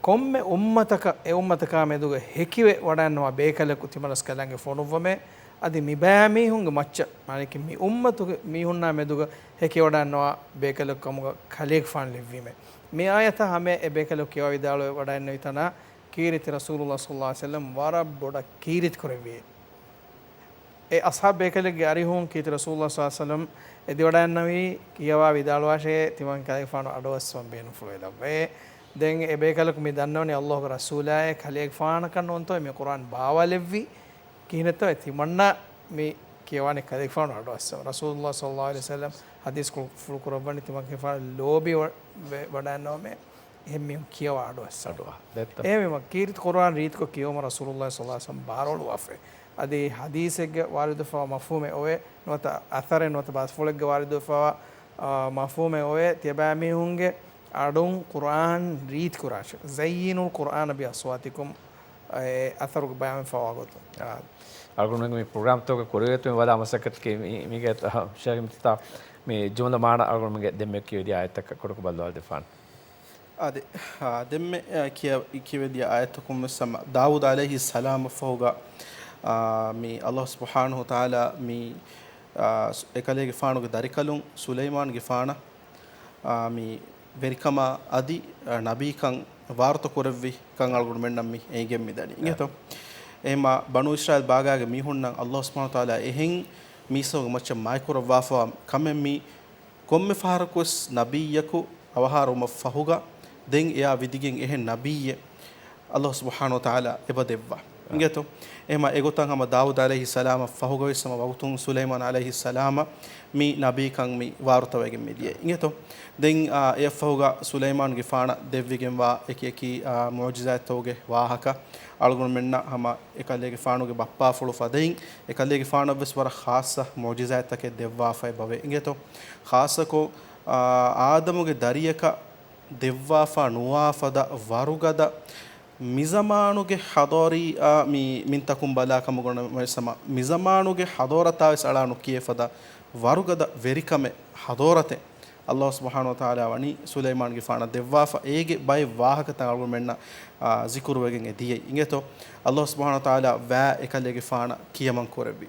ކޮންމެ އުއްމަތަކަށް އެ އުއްމަތަކާ މެދުގަ ހެކިވެ ވަޑައިންނަވާ ބޭކަލަކު ތިމަނަސްކަލާނގެ ފޮނުއްވަމޭ، އަދި މި ބައިމީހުންގެ މައްޗަށް، މާނައަކީ މި އުއްމަތުގެ މީހުންނާ މެދުގަ ހެކިވަޑައިންނަވާ ބޭކަލެއް ކަމުގަ ކަލޭގެފާނު ލެއްވީމޭ. މި އާޔަތަށް ހަމަޔަށް އެ ބޭކަލަކު ކިޔަވާ ވިދާޅުވެ ވަޑައިންނެވި ތަނާ ކީރިތި ރަސޫލުﷲ ޞައްލަﷲ ޢަލައިހި ވަސައްލަމް ވަރަށް ބޮޑަށް ކީރިތި ކުރެއްވިއޭ. އެ އަޞްޙާބު ބޭކަލެއްގެ އަރިހުން ކީރިތި ރަސޫލުﷲ ޞައްލަﷲ ޢަލައިހި ވަސައްލަމް އެދިވަޑައިންނަވީ، ކިޔަވާ ވިދާޅުވާށޭ، ތިމަން ކަލޭގެފާނު އަޑުއައްސަވަން ބޭނުންފުޅުވެލައްވައޭ. ދެން އެ ބޭކަލަކު މި ދަންނަވަނީ ﷲގެ ރަސޫލާއޭ، ކަލޭގެފާނަކަށް ނޫންތޯ މި ޤުރްއާން ބާވާލެއްވީ، ކިހިނެއްތޯ ތިމަންނާ މި ކިޔަވާނީ ކަލޭގެފާނު އަޑުއައްސަވަން. ރަސޫލުﷲ ޞައްލަﷲ ޢަލައިހި ވަސައްލަމް ޙަދީޘްފުޅު ކުރައްވަނީ ތިމަން ކަލޭގެފާނު ލޯބި ވަ-، ވެ-، ވަޑައިންނަވަމޭ. އެހެން މީހުން ކިޔަވާ އަޑުއައްސަވަން. އަޑުއަހާ. ދެއްތަ؟ އެހެންވީމަ، ކީރިތި ޤުރުއާން ރީތިކޮށް ކިޔެވުމަށް ރަސޫލުﷲ ޞައްލަﷲ ޢަލައިހި ވަސައްލަމް ބާރުއަޅުވާފައި. އަދި ޙަދީޘެއްގަ ވާރިދުވެފަވާ މަފްހޫމެއް އޮވޭ، ނުވަތަ އަސަރެއް ނުވަތަ ބަސްފުޅެއްގަ ވާރިދުވެފަވާ، އާ، މަފްހޫމެއް އޮވޭ، ތިޔަބައިމީހުންގެ އަޑުން ޤުރުއާން ރީތިކުރާށޭ. زينوا القرآن بأصواتكم، އެ އަސަރުގެ ބަޔާންވެފަވާ ގޮތުން. އާ. އަޅުގަނޑުމެން މި ޕްރޮގްރާމްތަކުގެ ކުރިއަރިތުން ވަލާ މަސައްކަތަކީ މި-، މީގެ ޝަރީމްތިތާ މި ޖުމްލަ މާނަ އަޅުގަނޑުމެންގެ ދެންމެ ކިޔެވިދިޔަ އާޔަތަކަށް ކުޑަކޮށް ބައްލަވާދެއްވާނެ. އާދެ، އާ، ދެންމެ، އާ، ކިޔަ-، ކިޔެވިދިޔަ އާޔަތަކުން ވެސް ހަމަ ދާވޫދު ޢަލައިހިއްސަލާމަށްފަހުގަ، އާ، މި ﷲ ސުބްޙާނަހޫ ވަތަޢާލާ މި، އާ، ސު-، އެކަލޭގެފާނުގެ ދަރިކަލުން ސުލައިމާންގެފާނަށް، އާ، މި ވެރިކަމާ އަދި، އާ، ނަބީކަން ވާރުތަ ކުރެއްވި ކަން އަޅުގަނޑުމެންނަށް މި އެނގެން މިދަނީ. އިނގޭތޯ؟ އެހެންމާ ބަނޫ އިސްރާއީލް ބާގާގެ މީހުންނަށް ﷲ ސުބްޙާނަހޫ ވަތަޢާލާ އެހެން މީސްތަކުގެ މައްޗަށް މާތްކުރައްވާފަވާ ކަމެއް މި ކޮންމެ ފަހަރަކުވެސް ނަބިއްޔަކު އަވަހާރަވުމަށް ފަހުގަ، ދެން އެއާ ވިދިގެން އެހެން ނަބިއްޔެއް ﷲ ސުބްޙާނަހޫ ވަތަޢާލާ އެބަ ދެއްވާ. އިނގޭތޯ؟ އެހެމަ އެގޮތަށް ހަމަ ދާވޫދު ޢަލައިހިއްސަލާމަށް ފަހުގަވެސް ހަމަ ވަގުތުން ސުލައިމާން ޢަލައިހިއްސަލާމަށް މި ނަބީކަން މި ވާރުތަވެގެން މިދިޔަ. އިނގޭތޯ؟ ދެން، އާ، އެއަށްފަހުގަ ސުލައިމާންގެފާނަށް ދެއްވިގެންވާ އެކި އެކި، އާ، މުޢުޖިޒާތްތަކުގެ ވާހަކަ އަޅުގަނޑުމެންނަށް ހަމަ އެކަލޭގެފާނުގެ ބައްޕާފުޅު ފަދައިން އެކަލޭގެފާނަށްވެސް ވަރަށް ޚާއްޞަ މުޢުޖިޒާތްތަކެއް ދެއްވާފައި އެބަވޭ. އިނގޭތޯ؟ ޚާއްޞަކޮށް، އާ، އާދަމުގެ ދަރިޔަކަށް ދެއްވާފަ ނުވާ ފަދަ ވަރުގަދަ މިޒަމާނުގެ ޙަޟާރީއާ މި މިންތަކުން ބަލާ ކަމުގަ ވަންނަމަވެސް ހަމަ މިޒަމާނުގެ ޙަޟާރަތާވެސް އަޅާ ނުކިޔޭ ފަދަ ވަރުގަދަ ވެރިކަމެއް ޙަޟާރަތެއް ﷲ ސުބްޙާނަހޫ ވަތަޢާލާ ވަނީ ސުލައިމާންގެފާނަށް ދެއްވާފަ. އޭގެ ބައެއް ވާހަކަތައް އަޅުގަނޑުމެންނަށް، އާ، ޒިކުރުވެގެން އެ ދިޔައީ. އިނގޭތޯ؟ ﷲ ސުބްޙާނަހޫ ވަތަޢާލާ ވައި އެކަލޭގެފާނަށް ކިޔަމަން ކުރެއްވި.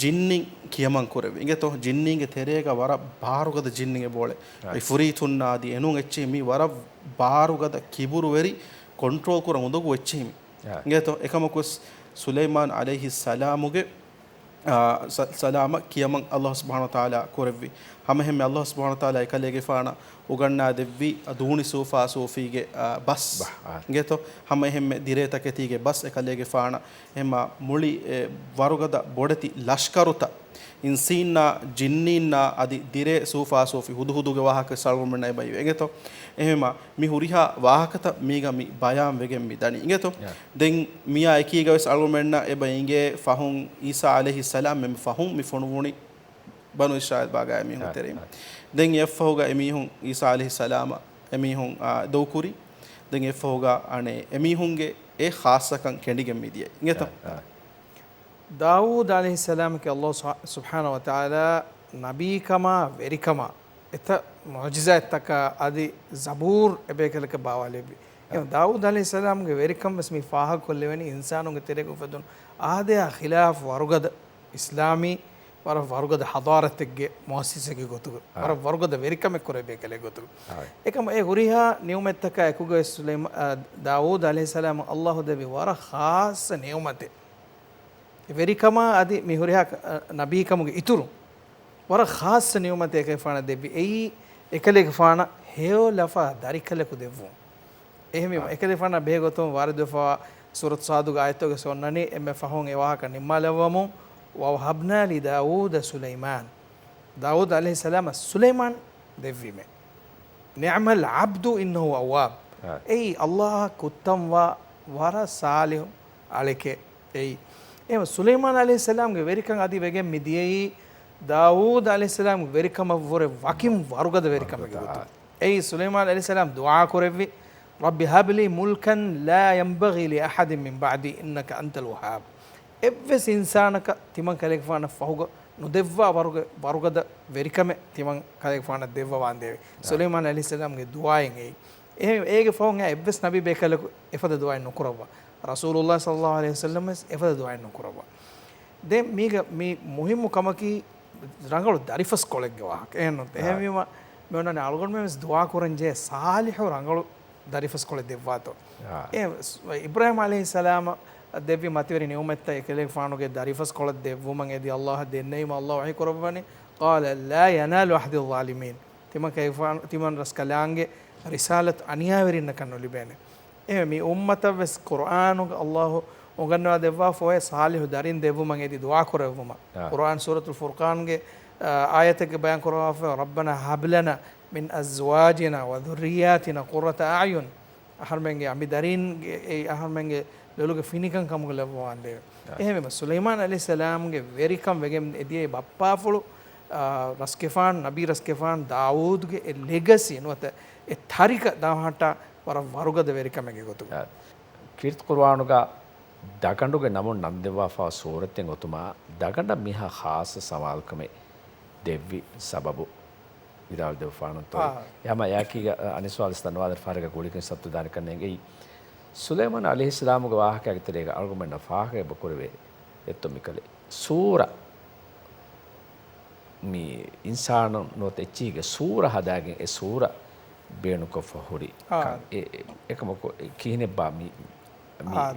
ޖިންނިން ކިޔަމަން ކުރެއްވި. އިނގޭތޯ؟ ޖިންނީންގެ ތެރޭގަ ވަރަށް ބާރުގަދަ ޖިންނިން އެބައުޅޭ. އާ. އިފްރީތުންނާ އަދި އެނޫން އެއްޗެހި މީ ވަރަށް ބާރުގަދަ ކިބުރުވެރި ކޮންޓްރޯލް ކުރަން އުނދަގޫ އެއްޗެހި މީ. އާ. އިނގޭތޯ؟ އެކަމަކުވެސް ސުލައިމާން ޢަލައިހިއްސަލާމުގެ، އާ، ސަ-، ސަލާމަށް ކިޔަމަން ﷲ ސުބްޙާނަހޫ ވަތަޢާލާ ކުރެއްވި. ހަމައެހެންމެ ﷲ ސުބްޙާނަހޫ ވަތަޢާލާ އެކަލޭގެފާނަށް އުގަންނާދެއްވި ދޫނި ސޫފާ ސޫފީގެ، އާ، ބަސް. ބަ-، އާ. އިނގޭތޯ؟ ހަމައެހެންމެ ދިރޭ ތަކެތީގެ ބަސް އެކަލޭގެފާނަށް އެހެންމާ މުޅި އެ ވަރުގަދަ ބޮޑެތި ލަޝްކަރުތައް އިންސީންނާ، ޖިންނީންނާ އަދި ދިރޭ ސޫފާސޫފި ހުދުހުދުގެ ވާހަކަ އަޅުގަނޑުމެންނަށް އެބައިވޭ އިނގޭތޯ. އެހެންވީމާ، މި ހުރިހާ ވާހަކަތައް މީގަ މި ބަޔާން ވެގެން މި ދަނީ އިނގޭތޯ. ދެން މިއާ އެކީގަ ވެސް އަޅުގަނޑުމެންނަށް އެބަ އިނގޭ ފަހުން އީސާ ޢަލައިހިއްސަލާމް އެންމެ ފަހުން މި ފޮނުވުނީ ބަނޫ އިސްރާއީލް ބާގާ އެމީހުންގެ ތެރެއިން. ދެން އެއަށްފަހުގަ އެމީހުން އީސާ ޢަލައިހިއްސަލާމަށް އެމީހުން، އާ، ދޮގުކުރި. ދެން އެއަށްފަހުގަ އަނެއް އެމީހުންގެ އެ ޚާއްޞަކަން ކެނޑިގެން މިދިޔަ އިނގޭތަ؟ ދާވޫދު ޢަލައިހިއްސަލާމަކީ ﷲ ސު-، ސުބްޙާނަހޫ ވަތަޢާލާ ނަބީކަމާ ވެރިކަމާ އެތައް މުޢުޖިޒާތްތަކާ އަދި ޒަބޫރު އެބޭކަލަކަށް ބާވާލެއްވި. އެ ދާވޫދު ޢަލައިހިއްސަލާމްގެ ވެރިކަން ވެސް މި ފާހަގަކޮށްލެވެނީ އިންސާނުންގެ ތެރޭގަ އުފެދުނު އާދަޔާ ޚިލާފު ވަރުގަދަ އިސްލާމީ ވަރަށް ވަރުގަދަ ޙަޟާރަތެއްގެ މުއައްސިސެއްގެ ގޮތުގަ، އާ، ވަރަށް ވަރުގަދަ ވެރިކަމެއް ކުރެވޭ ކަލޭގެ ގޮތުގަ. އާ. އެކަމަ އެ ހުރިހާ ނިޢުމަތްތަކާ އެކުގަ ވެސް ސުލައިމާ-، އާ، ދާވޫދު ޢަލައިހިއްސަލާމަށް ﷲ ދެއްވި ވަރަށް ޚާއްޞަ ނިޢުމަތެއް. އެ ވެރިކަމާ އަދި މި ހުރިހާ ކަ-، އާ، ނަބީކަމުގެ އިތުރުން ވަރަށް ޚާއްޞަ ނިޢުމަތެއް އެކަލޭގެފާނަށް ދެއްވި. އެއީ އެކަލޭގެފާނަށް ހެޔޮލަފާ ދަރިކަލަކު ދެއްވުން. އެހެންވީމަ، އާ، އެކަލޭގެފާނާ ބެހޭ ގޮތުން ވާރިދުވެފަވާ ސޫރަތު ޞާދުގެ އާޔަތުގަ އޮންނަނީ އެންމެ ފަހުން އެ ވާހަކަ ނިންމާލައްވަމުން، "وَوَهَبْنَا لِدَاوُودَ سُلَيْمَانَ." ދާވޫދު ޢަލައިހިއްސަލާމަށް ސުލައިމާން ދެއްވީމޭ. "نِعْمَ الْعَبْدُ إِنَّهُ أَوَّابٌ." އާ. އެއީ ﷲ އަށް ކުއްތަންވާ ވަރަށް ޞާލިޙު އަޅެކޭ. އެއީ. އެހެން ސުލައިމާނު ޢަލައިހިއްސަލާމްގެ ވެރިކަން އަދި ވެގެން މި ދިޔައީ ދާވޫދު ޢަލައިހިއްސަލާމްގެ ވެރިކަމަށްވުރެ ވަކިން ވަރުގަދަ ވެރިކަމެއްގެ ގޮތުގަ. އެއީ ސުލައިމާނު ޢަލައިހިއްސަލާމް ދުޢާ ކުރެއްވި، "رَبِّ هَبْ لِي مُلْكًا لَا يَنبَغِي لِأَحَدٍ مِّن بَعْدِي إِنَّكَ أَنتَ الْوَهَّابُ." އެއްވެސް އިންސާނަކަށް ތިމަން ކަލޭގެފާނަށް ފަހުގަ ނުދެއްވާ ވަރުގެ، ވަރުގަދަ ވެރިކަމެއް ތިމަން ކަލޭގެފާނަށް ދެއްވަވާނދޭވެ. ސުލައިމާނު ޢަލައިހިއްސަލާމްގެ ދުޢާއިން އެއީ. އެހެން އޭގެ ފަހުން އެއްވެސް ނަބީ ބޭކަލަކު އެފަދަ ދުޢާއެއް ނުކުރައްވާ. ރަސޫލުﷲ ޞައްލަﷲު ޢަލައިހި ވަސައްލަމް ވެސް އެފަދަ ދުޢާއެއް ނުކުރައްވާ. ދެން މީގަ މި މުހިއްމު ކަމަކީ ރަނގަޅު ދަރިފަސްކޮޅެއްގެ ވާހަކަ. އެހެންނު؟ އާ. އެހެންވީމަ، މި އޮންނަނީ އަޅުގަނޑުމެން ވެސް ދުޢާ ކުރަން ޖެހޭ ޞާލިޙު ރަނގަޅު ދަރިފަސްކޮޅެއް ދެއްވާތޯ. އާ. އެ ސް-، އިބްރާހީމް ޢަލައިހިއްސަލާމަށް ދެއްވި މަތިވެރި ނިޢުމަތްތައް އެކަލޭގެފާނުގެ ދަރިފަސްކޮޅަށް ދެއްވުމަށް އެދި ﷲ އަށް ދެންނެވީމަ ﷲ ވަޙީ ކުރައްވަނީ، "قَالَ لَا يَنَالُ عَهْدِي الظَّالِمِينَ." ތިމަން ކަލޭގެފާނު، ތިމަން ރަސްކަލާނގެ ރިސާލަތު އަނިޔާވެރިންނަކަށް ނުލިބޭނެ. އެހެން މި އުއްމަތަށް ވެސް ޤުރްއާނުގަ ﷲ އުނގަންނަވާ ދެއްވާފަ އޮތް ޞާލިޙު ދަރިން ދެއްވުމަށް އެދި ދުޢާ ކުރެއްވުމަށް. އާ. ޤުރްއާން ސޫރަތުލް ފުރްޤާންގެ، އާ، އާޔަތެއްގެ ބަޔާން ކުރައްވާފަ، "رَبَّنَا هَبْ لَنَا مِنْ أَزْوَاجِنَا وَذُرِّيَّاتِنَا قُرَّةَ أَعْيُنٍ." އަހަރުމެންގެ އަނބި ދަރީންގެ، އެ އަހަރުމެންގެ ލޮލުގެ ފިނިކަން ކަމުގަ ލައްވަވާނދޭވެ. އާ. އެހެންވީމަ، ސުލައިމާނު ޢަލައިހިއްސަލާމްގެ ވެރިކަން ވެގެން އެދިޔައީ ބައްޕާފުޅު، އާ، ރަސްގެފާނު، ނަބީ ރަސްގެފާނު ދާވޫދުގެ އެ ލެގަސީ ނުވަތަ އެ ތަރިކަ ދާހައްޓާ ވަރަށް ވަރުގަދަ ވެރިކަމެއްގެ ގޮތުގަ. އާ، ކީރިތި ޤުރުއާނުގަ ދަގަނޑުގެ ނަމުން ނަންދެއްވާފަ ސޫރަތެއް އޮތުމާ، ދަގަނޑަށް މިހާ ޚާއްޞަ ސަމާލުކަމެއް ދެއްވި ސަބަބު ވިދާޅު ދެއްވާނަންތޯ؟ އާ. ޔާމަ ޔާކީގަ އަނިސްވާލިސް ދަންވާލަ ފަހަރަގަ ގުޅިގެން ސަތު ދާނެ ކަންނޭނގެ. ސުލައިމާނު ޢަލައިހިއްސަލާމުގެ ވާހަކައިގެ ތެރޭގަ އަޅުގަނޑުމެންނަށް ފާހަގަ އެބަ ކުރެވޭ އެއްތޯ މިކަލޭ. ސޫރަ، މި އިންސާނުން ނުވަތަ އެއްޗިހިގެ ސޫރަ ހަދާގެން އެ ސޫރަ ބޭނުންކޮށްފަ ހުރި އާ. ކަން. އެ، އެ، އެކަމަކު ކިހިނެއްބާ މި، މި އާ.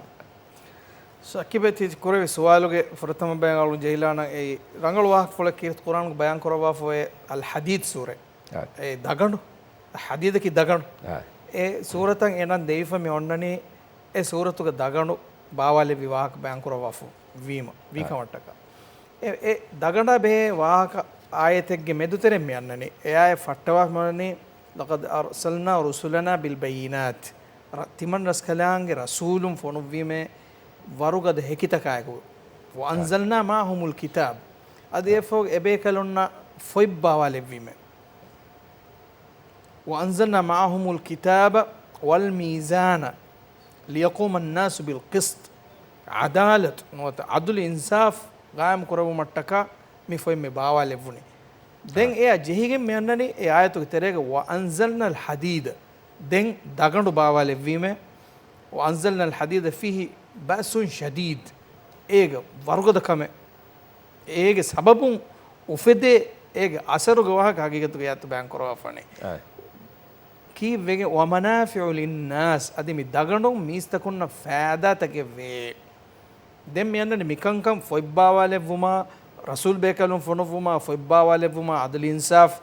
ސަކީބޭ ތި ކުރެވި ސުވާލުގެ ފުރަތަމަ ބަޔަން އަޅުން ޖެހިލާނަން އެއީ ރަނގަޅު ވާހަކަފުޅެއް ކީރިތި ޤުރްއާނުގެ ބަޔާން ކުރައްވާފަ އޮތް އަލް ޙަދީދް ސޫރަ. އާ. އެ ދަގަނޑު. ޙަދީދަކީ ދަގަނޑު. އާ. އެ ސޫރަތަށް އެ ނަން ދެވިފަ މި އޮންނަނީ އެ ސޫރަތުގެ ދަގަނޑު ބާވާލެއްވި ވާހަކަ ބަޔާން ކުރައްވާފަ ވީމަ، ވީ އާ. ކަމަށްޓަކާ. އެ، އެ ދަގަނޑާ ބެހޭ ވާހަކަ އާޔަތެއްގެ މެދުތެރެއިން މި އަންނަނީ. އެ އާޔަތް ފައްޓަވާފަ މި އޮންނަނީ، "لَقَدْ أَرْسَلْنَا رُسُلَنَا بِالْبَيِّنَاتِ." ރަ-، ތިމަން ރަސްކަލާނގެ ރަސޫލުން ފޮނުއްވީމޭ ވަރުގަދަ ހެކިތަކާއެކު. "وَأَنزَلْنَا مَعَهُمُ الْكِتَابَ." އަދި އާ. އެފަހު އެބޭކަލުންނަށް ފޮތް ބާވާލެއްވީމޭ. "وَأَنزَلْنَا مَعَهُمُ الْكِتَابَ وَالْمِيزَانَ لِيَقُومَ النَّاسُ بِالْقِسْطِ." ޢަދާލަތު ނުވަތަ ޢަދުލު އިންސާފު ގާއިމް ކުރެއްވުމަށްޓަކާ މި ފޮތް މި ބާވާލެއްވުނީ. ދެން އާ. އެއާ ޖެހިގެން މި އަންނަނީ އެ އާޔަތުގެ ތެރޭގަ، "وَأَنزَلْنَا الْحَدِيدَ." ދެން ދަގަނޑު ބާވާލެއްވީމޭ، "وَأَنزَلْنَا الْحَدِيدَ فِيهِ بَأْسٌ شَدِيدٌ." އޭގަ ވަރުގަދަ ކަމެއް، އޭގެ ސަބަބުން އުފެދޭ، އޭގެ އަސަރުގެ ވާހަކަ ހަގީގަތުގަ އާޔަތު ބަޔާން ކުރައްވާފަނީ. އާ. ކީއްވެގެން؟ "وَمَنَافِعُ لِلنَّاسِ." އަދި މި ދަގަނޑުން މީސްތަކުންނަށް ފައިދާތަކެއް ވޭ. ދެން މި އަންނަނީ މިކަންކަން ފޮތްބާވާލެއްވުމާ، ރަސޫލް ބޭކަލުން ފޮނުއްވުމާ، ފޮތްބާވާލެއްވުމާ، ޢަދުލު އިންސާފު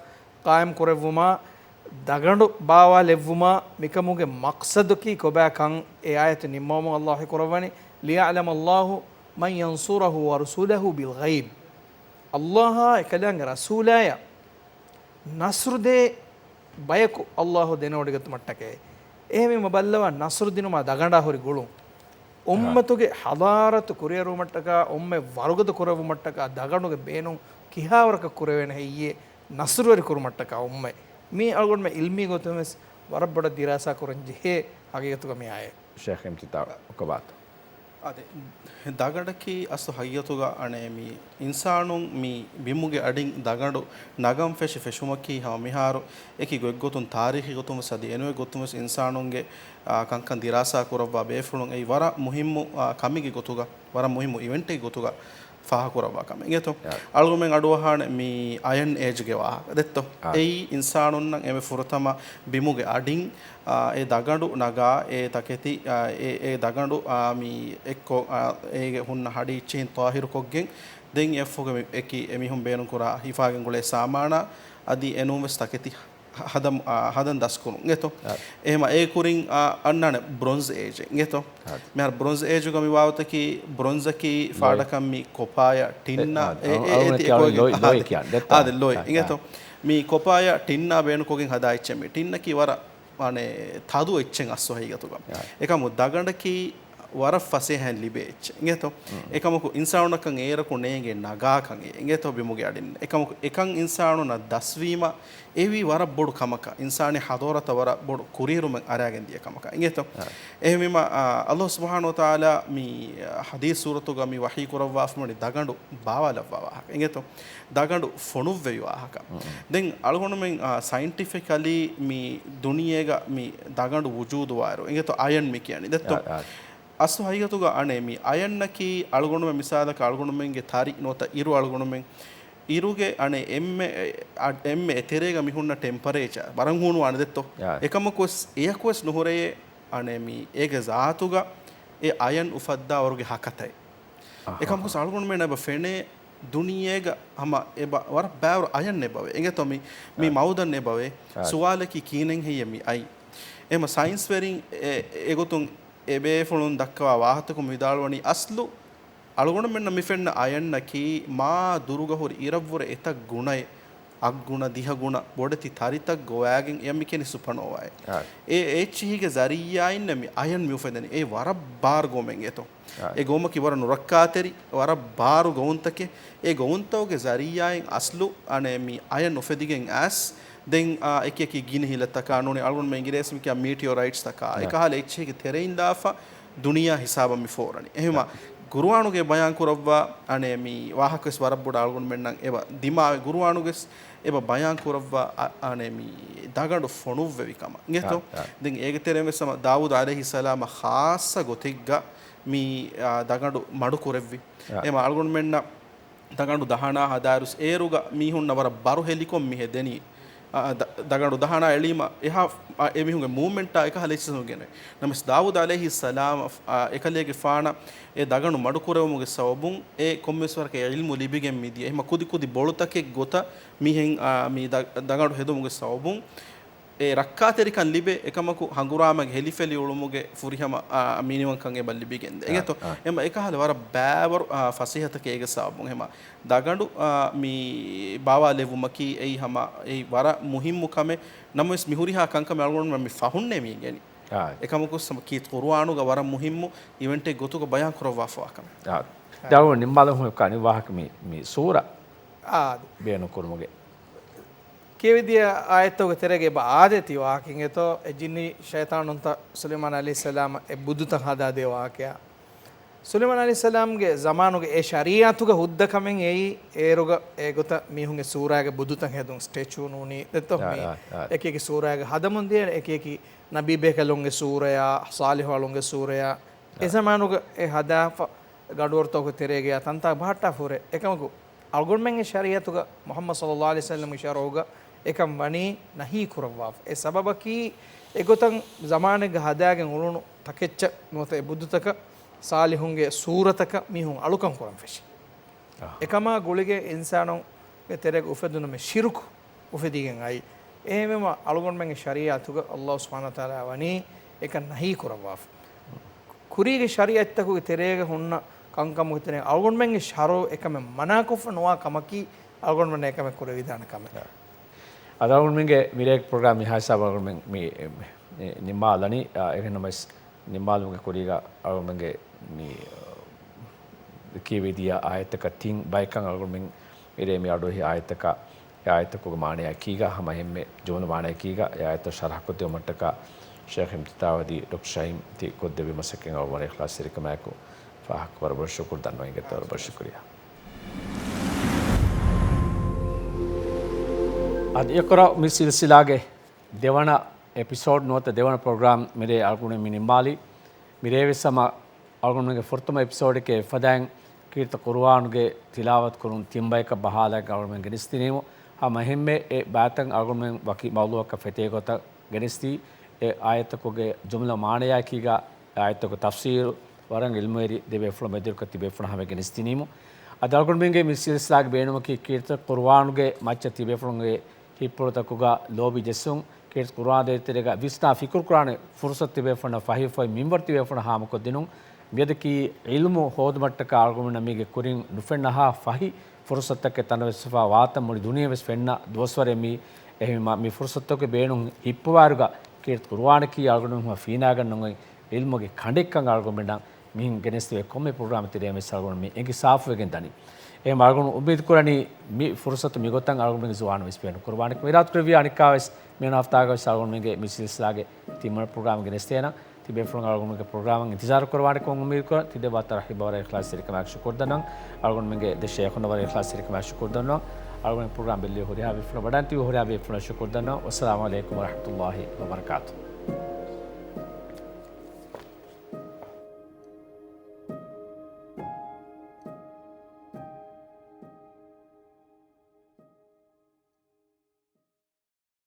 ޤާއިމް ކުރެއްވުމާ، ދަގަނޑު ބާވާލެއްވުމާ، މިކަމުގެ މަޤްޞަދަކީ ކޮބާކަން އެ އާޔަތު ނިންމަވަމުން ﷲ ކުރައްވަނީ، "لِيَعْلَمَ اللَّهُ مَنْ يَنْصُرُهُ وَرُسُلَهُ بِالْغَيْبِ." ﷲ އާ އެކަލާނގެ ރަސޫލާޔަށް ނަޞްރު ދޭ ބަޔަކު ﷲ ދެނެވޮޑިގަތުމަށްޓަކައި. އެހެންވީމަ ބައްލަވާ، ނަޞްރު ދިނުމާ ދަގަނޑާ ހުރި ގުޅުން. އުއްމަތުގެ ޙަޟާރަތު ކުރިއެރުވުމަށްޓަކާ، އުއްމަތް ވަރުގަދަ ކުރެއްވުމަށްޓަކާ ދަގަނޑުގެ ބޭނުން ކިހާވަރަކަށް ކުރެވޭނެ ހެއްޔޭ؟ ނަޞްރުވެރި ކުރުމަށްޓަކާ އުއްމަތް. މީ އަޅުގަނޑުމެން ޢިލްމީ ގޮތުން ވެސް ވަރަށް ބޮޑަށް ދިރާސާ ކުރަން ޖެހޭ ހަގީގަތުގަ މި އާޔަތް. ޝޭޚް އިމްތިތާ ކޮބާތޯ؟ އާދެ، ދަގަނޑަކީ އަސްލު ހަގީގަތުގަ އަނެއް މި އިންސާނުން މި ބިމުގެ އަޑިން ދަގަނޑު ނަގަން ފެށި ފެށުމަކީ ހަމަ މިހާރު އެކި ގޮތްގޮތުން ތާރީޚީ ގޮތުން ވެސް އަދި އެނޫން ގޮތުން ވެސް އިންސާނުންގެ، އާ، ކަންކަން ދިރާސާ ކުރައްވާ ބޭފުޅުން އެއީ ވަރަށް މުހިއްމު، އާ، ކަމެއްގެ ގޮތުގަ، ވަރަށް މުހިއްމު އިވެންޓެއްގެ ގޮތުގަ ފާހަގަކުރައްވާ ކަމެއް. އިނގޭތޯ؟ އާ. އަޅުގަނޑުމެން އަޑުއަހާނެ މި އަޔަން އޭޖްގެ ވާހަކަ. ދެއްތޯ؟ އާ. އެއީ އިންސާނުންނަށް އެންމެ ފުރަތަމަ ބިމުގެ އަޑިން، އާ، އެ ދަގަނޑު ނަގާ، އެ ތަކެތި، އާ، އެ، އެ ދަގަނޑު، އާ، މި އެއްކޮށް، އާ، އޭގެ ހުންނަ ހަޑި އެއްޗިހިން ޠާހިރުކޮށްގެން، ދެން އެއަށްފަހުގަ މި އެކި އެމީހުން ބޭނުންކުރާ ހިފާގެން ގުޅޭ ސާމާނާ އަދި އެނޫން ވެސް ތަކެތި ހަ-، ހަދަމު-، އާ، ހަދަން ދަސްކުރުން. އިނގޭތޯ؟ އާ. އެހެމަ އޭ ކުރިން، އާ، އަންނާނެ ބްރޮންޒް އޭޖެއް. އިނގޭތޯ؟ އާ. މިހާރު ބްރޮންޒް އޭޖުގަ މި ވާވަތަކީ ބްރޮންޒަކީ ލޯތް. ފާޑަކަށް މި ކޮޕާޔަ ޓިންނާ އެ، އެ، އެ، އެ، އެ، އެ، އެ، އެ، އެ، އެ، އެ، އެ، އެ، އެ، އެ، އާދެ، ލޯތް. އާ، އިނގޭތޯ؟ މި ކޮޕާޔަ ޓިންނާ ބޭނުންކޮށްގެން ހަދާ އެއްޗެއް މި. ޓިންނަކީ ވަރަށް، އަނެއް، ތަދު އެއްޗެއް އަސްލު ހަގީގަތުގަ. އާ. އެކަމު ދަގަނޑަކީ ވަރަށް ފަސޭހައިން ލިބޭ އެއްޗެއް. އިނގޭތޯ؟ އެކަމަކު އިންސާނުންނަކަށް އޭރަކު ނޭނގޭ ނަގާކަން އެ. އިނގޭތޯ؟ ބިމުގެ އަޑިން. އެކަމަކު އެކަން އިންސާނުންނަށް ދަސްވީމަ، އެވީ ވަރަށް ބޮޑު ކަމަކަށް، އިންސާނީ ޙަޟާރަތަށް ވަރަށް ބޮޑު ކުރިއެރުމެއް އަރާގެން ދިޔަ ކަމަކަށް. އިނގޭތޯ؟ އާ. އެހެންވީމަ، އާ، ﷲ ސުބްޙާނަހޫ ވަތަޢާލާ މި، އާ، ޙަދީޘް ސޫރަތުގަ މި ވަޙީ ކުރައްވާފަ މިވަނީ ދަގަނޑު ބާވާލައްވާ ވާހަކަ. އިނގޭތޯ؟ ދަގަނޑު ފޮނުއްވެވި ވާހަކަ. ދެން އަޅުގަނޑުމެން، އާ، ސައިންޓިފިކަލީ މި ދުނިޔޭގަ މި ދަގަނޑު ވުޖޫދުވާއިރު، އިނގޭތޯ އަޔަން މި ކިޔަނީ. ދެއްތޯ؟ އާ، އާ. އަސްލު ހަގީގަތުގަ އަނެއް މި އަޔަންނަކީ އަޅުގަނޑުމެން މިސާލަކަށް އަޅުގަނޑުމެންގެ ތަރި ނުވަތަ އިރު އަޅުގަނޑުމެން އިރުގެ އަނެއް އެންމެ، އެ، އަ، އެންމެ އެތެރޭގަ މި ހުންނަ ޓެމްޕަރޭޗާ ވަރަށް ހޫނުވާނެ ދެއްތޯ؟ އާ. އެކަމަކުވެސް އެޔަކުވެސް ނުހުރެޔޭ އަނެއް މި އޭގެ ޒާތުގަ އެ އަޔަން އުފައްދާ ވަރުގެ ހަކަތައެއް. އަހަ. އެކަމަކުވެސް އަޅުގަނޑުމެން އެބަ ފެނޭ ދުނިޔޭގަ ހަމަ އެބަ ވަރަށް ބާވަރު އަޔަން އެބަވޭ. އިނގޭތޯ މި، މި އާ. މައުދަން އެބަވޭ. އާ. ސުވާލަކީ ކިހިނެއް ހެއްޔޭ މި އައީ؟ އެހެމަ ސައިންސްވެރިން އެ، އެގޮތުން އެބޭފުޅުން ދައްކަވާ ވާހަތަކުން ވިދާޅުވަނީ އަސްލު އަޅުގަނޑުމެންނަށް މި ފެންނަ އަޔަންނަކީ މާ ދުރުގަ ހުރި އިރަށްވުރެ އެތައް ގުނައެއް، އަށް ގުނަ، ދިހަ ގުނަ ބޮޑެތި ތަރިތައް ގޮވާގެން އެޔަށް މި ކިޔަނީ ސުޕަނޯވާއޭ. އާ. އެ އެއްޗިހީގެ ޒަރީއާއިންނޭ މި އަޔަން މި އުފެދެނީ. އެ ވަރަށް ބާރު ގޮވުމެއް އިނގޭތޯ. އާ. އެ ގޮވުމަކީ ވަރަށް ނުރައްކާތެރި، ވަރަށް ބާރު ގޮވުންތަކެއް. އެ ގޮވުންތަކުގެ ޒަރީއާއިން އަސްލު އަނެއް މި އަޔަން އުފެދިގެން އައިސް، ދެން، އާ، އެކި އެކި ގިނަ ހިލަތަކާ ނޫނީ އަޅުގަނޑުމެން އިނގިރޭސިން ކިޔާ މީޓިއޯރައިޓްސް ތަކާ، އާ. އެކަހަލަ އެއްޗެހިގެ ތެރެއިން ލާފަ ދުނިޔެ ހިސާބަށް މި ފޯރަނީ. އެހެމަ އާ. ގުރުއާނުގައި ބަޔާން ކުރައްވާ އަނެއް މި ވާހަކަވެސް ވަރަށް ބޮޑަށް އަޅުގަނޑުމެންނަށް އެބަ ދިމާވެ، ގުރުއާނުގައިވެސް އެބަ ބަޔާން ކުރައްވާ އަ-، އަނެއް މި ދަގަނޑު ފޮނުއްވެވި ކަމަށް. އިނގޭތޯ؟ އާ، އާ. ދެން އޭގެ ތެރެއިން ވެސް ހަމަ ދާވޫދު ޢަލައިހިއްސަލާމަށް ޚާއްޞަ ގޮތެއްގަ މި، އާ، ދަގަނޑު މަޑު ކުރެއްވި. އާ. އެމަ އަޅުގަނޑުމެންނަށް ދަގަނޑު ދަހަނާ ހަދާއިރުސް އޭރުގަ މީހުންނަށް ވަރަށް ބަރު ހެލިކޮށް މި ހެދެނީ. އާ، ދަ-، ދަގަނޑު ދަހަނާ އެޅީމަ އެހާ، އާ، އެ މީހުންގެ މޫވްމެންޓާ އެކަހަލަ އެއްޗެއް ނުގެނެ. ނަމަވެސް ދާވޫދު ޢަލައިހިއްސަލާމް، އާ، އެކަލޭގެފާނަށް އެ ދަގަނޑު މަޑުކުރެވުމުގެ ސަބަބުން އެ ކޮންމެސް ވަރަކަށް ޢިލްމު ލިބިގެން މިދިޔަ. އެހެމަ ކުދި ކުދި ބޮޅުތަކެއް ގޮތަށް މިހެން، އާ، މި ދަ-، ދަގަނޑު ހެދުމުގެ ސަބަބުން އެ ރައްކާތެރިކަން ލިބޭ، އެކަމަކު ހަނގުރާމަގެ ހެލިފެލި އުޅުމުގެ ފުރިހަމަ، އާ، މިނިވަންކަން އެބަ ލިބިގެންދޭ. އާ، އިނގޭތޯ؟ އާ. އެމަ އެކަހަލަ ވަރަށް ބާވަރު، އާ، ފަސޭހަތަކެއް އޭގެ ސަބަބުން. އެމަ ދަގަނޑު، އާ، މި ބާވާލެއްވުމަކީ އެއީ ހަމަ އެއީ ވަރަށް މުހިއްމު ކަމެއް. ނަމަވެސް މި ހުރިހާ ކަންކަމެއް އަޅުގަނޑުމެން މި ފަހުންނޭ މި އިނގެނީ. އާ. އެކަމަކު ސަމ-، ކީ ޤުރުއާނުގަ ވަރަށް މުހިއްމު އިވެންޓެއް ގޮތުގަ ބަޔާން ކުރައްވާފަވާ ކަމެއް. އާ. އާ. ދައު ނިންމާލަމުން ކާނި ވާހަކަ މި، މި ސޫރަ އާ. ބޭނުން ކުރުމުގެ. ކިޔެވިދިޔަ އާޔަތްތަކުގެ ތެރޭގަ އެބަ އާދޭތީ ވާހަކަ އިނގޭތޯ، އެ ޖިންނި ޝައިޠާނުންތައް ސުލައިމާން ޢަލައިހިއްސަލާމަށް އެ ބުދުތައް ހަދާދޭ ވާހަކަޔާ. ސުލައިމާން ޢަލައިހިއްސަލާމްގެ ޒަމާނުގެ އެ ޝަރީޢަތުގަ ހުއްދަ ކަމެއް އެއީ، އޭރުގަ އެގޮތަށް މީހުންގެ ސޫރައިގެ ބުދުތައް ހެދުން، ސްޓެޗޫ ނޫނީ ދެއްތޯ، އާ، މި އާ، އާ. އެކި އެކި ސޫރައިގެ ހަދަމުން ދިޔަ، އެކި އެކި ނަބީ ބޭކަލުންގެ ސޫރަޔާ، ޞާލިޙު އަޅުންގެ ސޫރަޔާ، އެ އާ. ޒަމާނުގަ އެ ހަދާފަ ގަނޑުވަރުތަކުގެ ތެރޭގަ ތަންތާ ބަހައްޓާފަ ހުރޭ. އެކަމަކު، އަޅުގަނޑުމެންގެ ޝަރީޢަތުގަ މުޙައްމަދު ޞައްލައްލާހު ޢަލައިހި ވަސައްލަމްގެ ޝަރުޢުގަ އެކަން ވަނީ ނަހީ ކުރައްވާފަ. އެ ސަބަބަކީ އެގޮތަށް ޒަމާނެއްގަ ހަދާގެން އުޅުނު ތަކެއްޗަށް ނުވަތަ އެ ބުދުތަކަށް ޞާލިޙުންގެ ސޫރަތަކަށް މީހުން އަޅުކަން ކުރަން ފެށި. އަހަ. އެކަމާ ގުޅިގެން އިންސާނުންގެ ތެރޭގަ އުފެދުނު މި ޝިރުކު އުފެދިގެން އައި. އެހެންވީމަ އަޅުގަނޑުމެންގެ ޝަރީޢަތުގަ ﷲ ސުބްޙާނަހޫ ވަތަޢާލާ ވަނީ އެކަން ނަހީ ކުރައްވާފަ. ކުރީގެ ޝަރީޢަތްތަކުގެ ތެރޭގަ ހުންނަ ކަންކަމުގެ ތެރެއިން އަޅުގަނޑުމެންގެ ޝަރުޢު އެކަމެއް މަނާކޮށްފަ ނުވާ ކަމަކީ އަޅުގަނޑުމެންނަށް އެކަމެއް ކުރެވިދާނެ ކަމެއް. އަދި އަޅުގަނޑުމެންގެ މިރޭގެ ޕްރޮގްރާމް މިހާ ހިސާބަށް އަޅުގަނޑުމެން މި، މި ނިންމާލަނީ. އާ، އެހެންނަމަވެސް ނިންމާލުމުގެ ކުރީގަ އަޅުގަނޑުމެންގެ މި، އާ، ކިޔެވިދިޔަ އާޔަތަކަށް ތިން ބަޔަކަށް އަޅުގަނޑުމެން މިރޭ މި އަޑުއެހި އާޔަތަކަށް އެ އާޔަތަކުގެ މާނަޔާ ކީގަ ހަމަ އެހެންމެ ޖުމްލަ މާނަޔާ ކީގަ އެ އާޔަތަށް ޝަރަޙަކޮށްދެވުމަށްޓަކާ ޝޭޚް އިމްތިތާޙް އަދި ޑޮކްޓަރ ޝަހީމް ތި ކޮށްދެއްވި މަސައްކަތް އަޅުގަނޑު އިޚްލާޞްތެރިކަމާއެކު ފާހަގަކޮށް ވަރަށް ބޮޑަށް ޝުކުރު ދަންނަވަން އިނގޭތޯ ވަރަށް ބޮޑަށް ޝުކުރިއްޔާ. އަދި އިޤްރާ މި ސިލްސިލާގެ ދެވަނަ އެޕިސޯޑް ނުވަތަ ދެވަނަ ޕްރޮގްރާމް މިރޭ އަޅުގަނޑު މި ނިންމާލީ. މިރޭވެސް ހަމަ އަޅުގަނޑުމެންގެ ފުރަތަމަ އެޕިސޯޑެކޭ އެފަދައިން ކީރިތި ޤުރުއާނުގެ ތިލާވަތު ކުރުން ތިން ބަޔަކަށް ބަހާލައިގެން އަޅުގަނޑުމެން ގެނެސްދިނީމު. ހަމަ އެހެންމެ އެ ބައިތައް އަޅުގަނޑުމެން ވަކި މައުޟޫޢަކަށް ފެތޭ ގޮތަށް ގެނެސްދީ، އެ އާޔަތަކުގެ ޖުމްލަ މާނަޔާ ކީގަ އެ އާޔަތަކު ތަފްސީރު ވަރަށް ޢިލްމުވެރި ދެބޭފުޅުން މެދުވެރިކޮށް ތިބޭފުޅުން ހަމަ ގެނެސްދިނީމު. އަދި އަޅުގަނޑުމެންގެ މި ސިލްސިލާގެ ބޭނުމަކީ ކީރިތި ޤުރުއާނުގެ މައްޗަށް ތިބޭފުޅުންގެ ހިތްޕުޅުތަކުގަ ލޯބި ޖެއްސުން، ކީރިތި ޤުރުއާން ދޭތެރޭގަ ވިސްނާ ފިކުރު ކުރާނެ ފުރުޞަތު ތިބޭފުޅުންނަށް ފަހި ފޮތް މިންވަރު ތިބޭފުޅުން ހާމަކޮށްދިނުން. މިއަދަކީ ޢިލްމު ހޯދުމަށްޓަކާ އަޅުގަނޑުމެންނަށް މީގެ ކުރިން ނުފެންނަހާ ފަހި ފުރުޞަތުތަކެއް ތަނަވަސްވެފަ ވާތަން މުޅި ދުނިޔެވެސް ފެންނަ ދުވަސްވަރެއް މީ. އެހެންވީމާ މި ފުރުޞަތުތަކުގެ ބޭނުން ހިއްޕުވާއިރުގަ ކީރިތި ޤުރުއާނަކީ އަޅުގަނޑުމެން ފީނާގަންނަން އޮތް ޢިލްމުގެ ކަނޑެއްކަން އަޅުގަނޑުމެންނަށް މިހެން ގެނެސްދެވޭ ކޮންމެ ޕްރޮގްރާމެއް ތެރެއިން ވެސް އަޅުގަނޑު މި އެނގި ސާފުވެގެން ދަނީ. އެހެން އަޅުގަނޑު އުއްމީދު ކުރަނީ މި ފުރުޞަތު މިގޮތަށް އަޅުގަނޑުމެންގެ ޒުވާނުން ވެސް ބޭނުން ކުރުވާނެ. އިރާދަ ކުރެއްވިއްޔާ އަނެއްކާވެސް މިއަންނަ ހަފްތާގަވެސް އަޅުގަނޑުމެންގެ މި ސިލްސިލާގެ ތިންވަނަ ޕްރޮގްރާމް ގެނެސްދޭނަން. ތިބޭފުޅުން އަޅުގަނޑުމެންގެ ޕްރޮގްރާމަށް އިންތިޒާރު ކުރަވާނެކަމަށް އުއްމީދުކުރަން. ތި ދެބައިތަށް ވަރަށް އިޚްލާޞްތެރިކަމާއެކު ޝުކުރު ދަންނަވަން. އަޅުގަނޑުމެންގެ ދެ ޝައިޚުންނަށް ވަރަށް އިޚްލާޞްތެރިކަމާއެކު ޝުކުރު ދަންނަވަން. އަޅުގަނޑު ޕްރޮގްރާމް ބެއްލެވި ހުރިހާ ބޭފުޅުން ވަޑައިގެން ތިބި ހުރިހާ ބޭފުޅުން ޝުކުރު ދަންނަވަން. ވައްސަލާމު ޢަލައިކުމް ވަރަޙްމަތުﷲ ވަބަރަކާތުހު.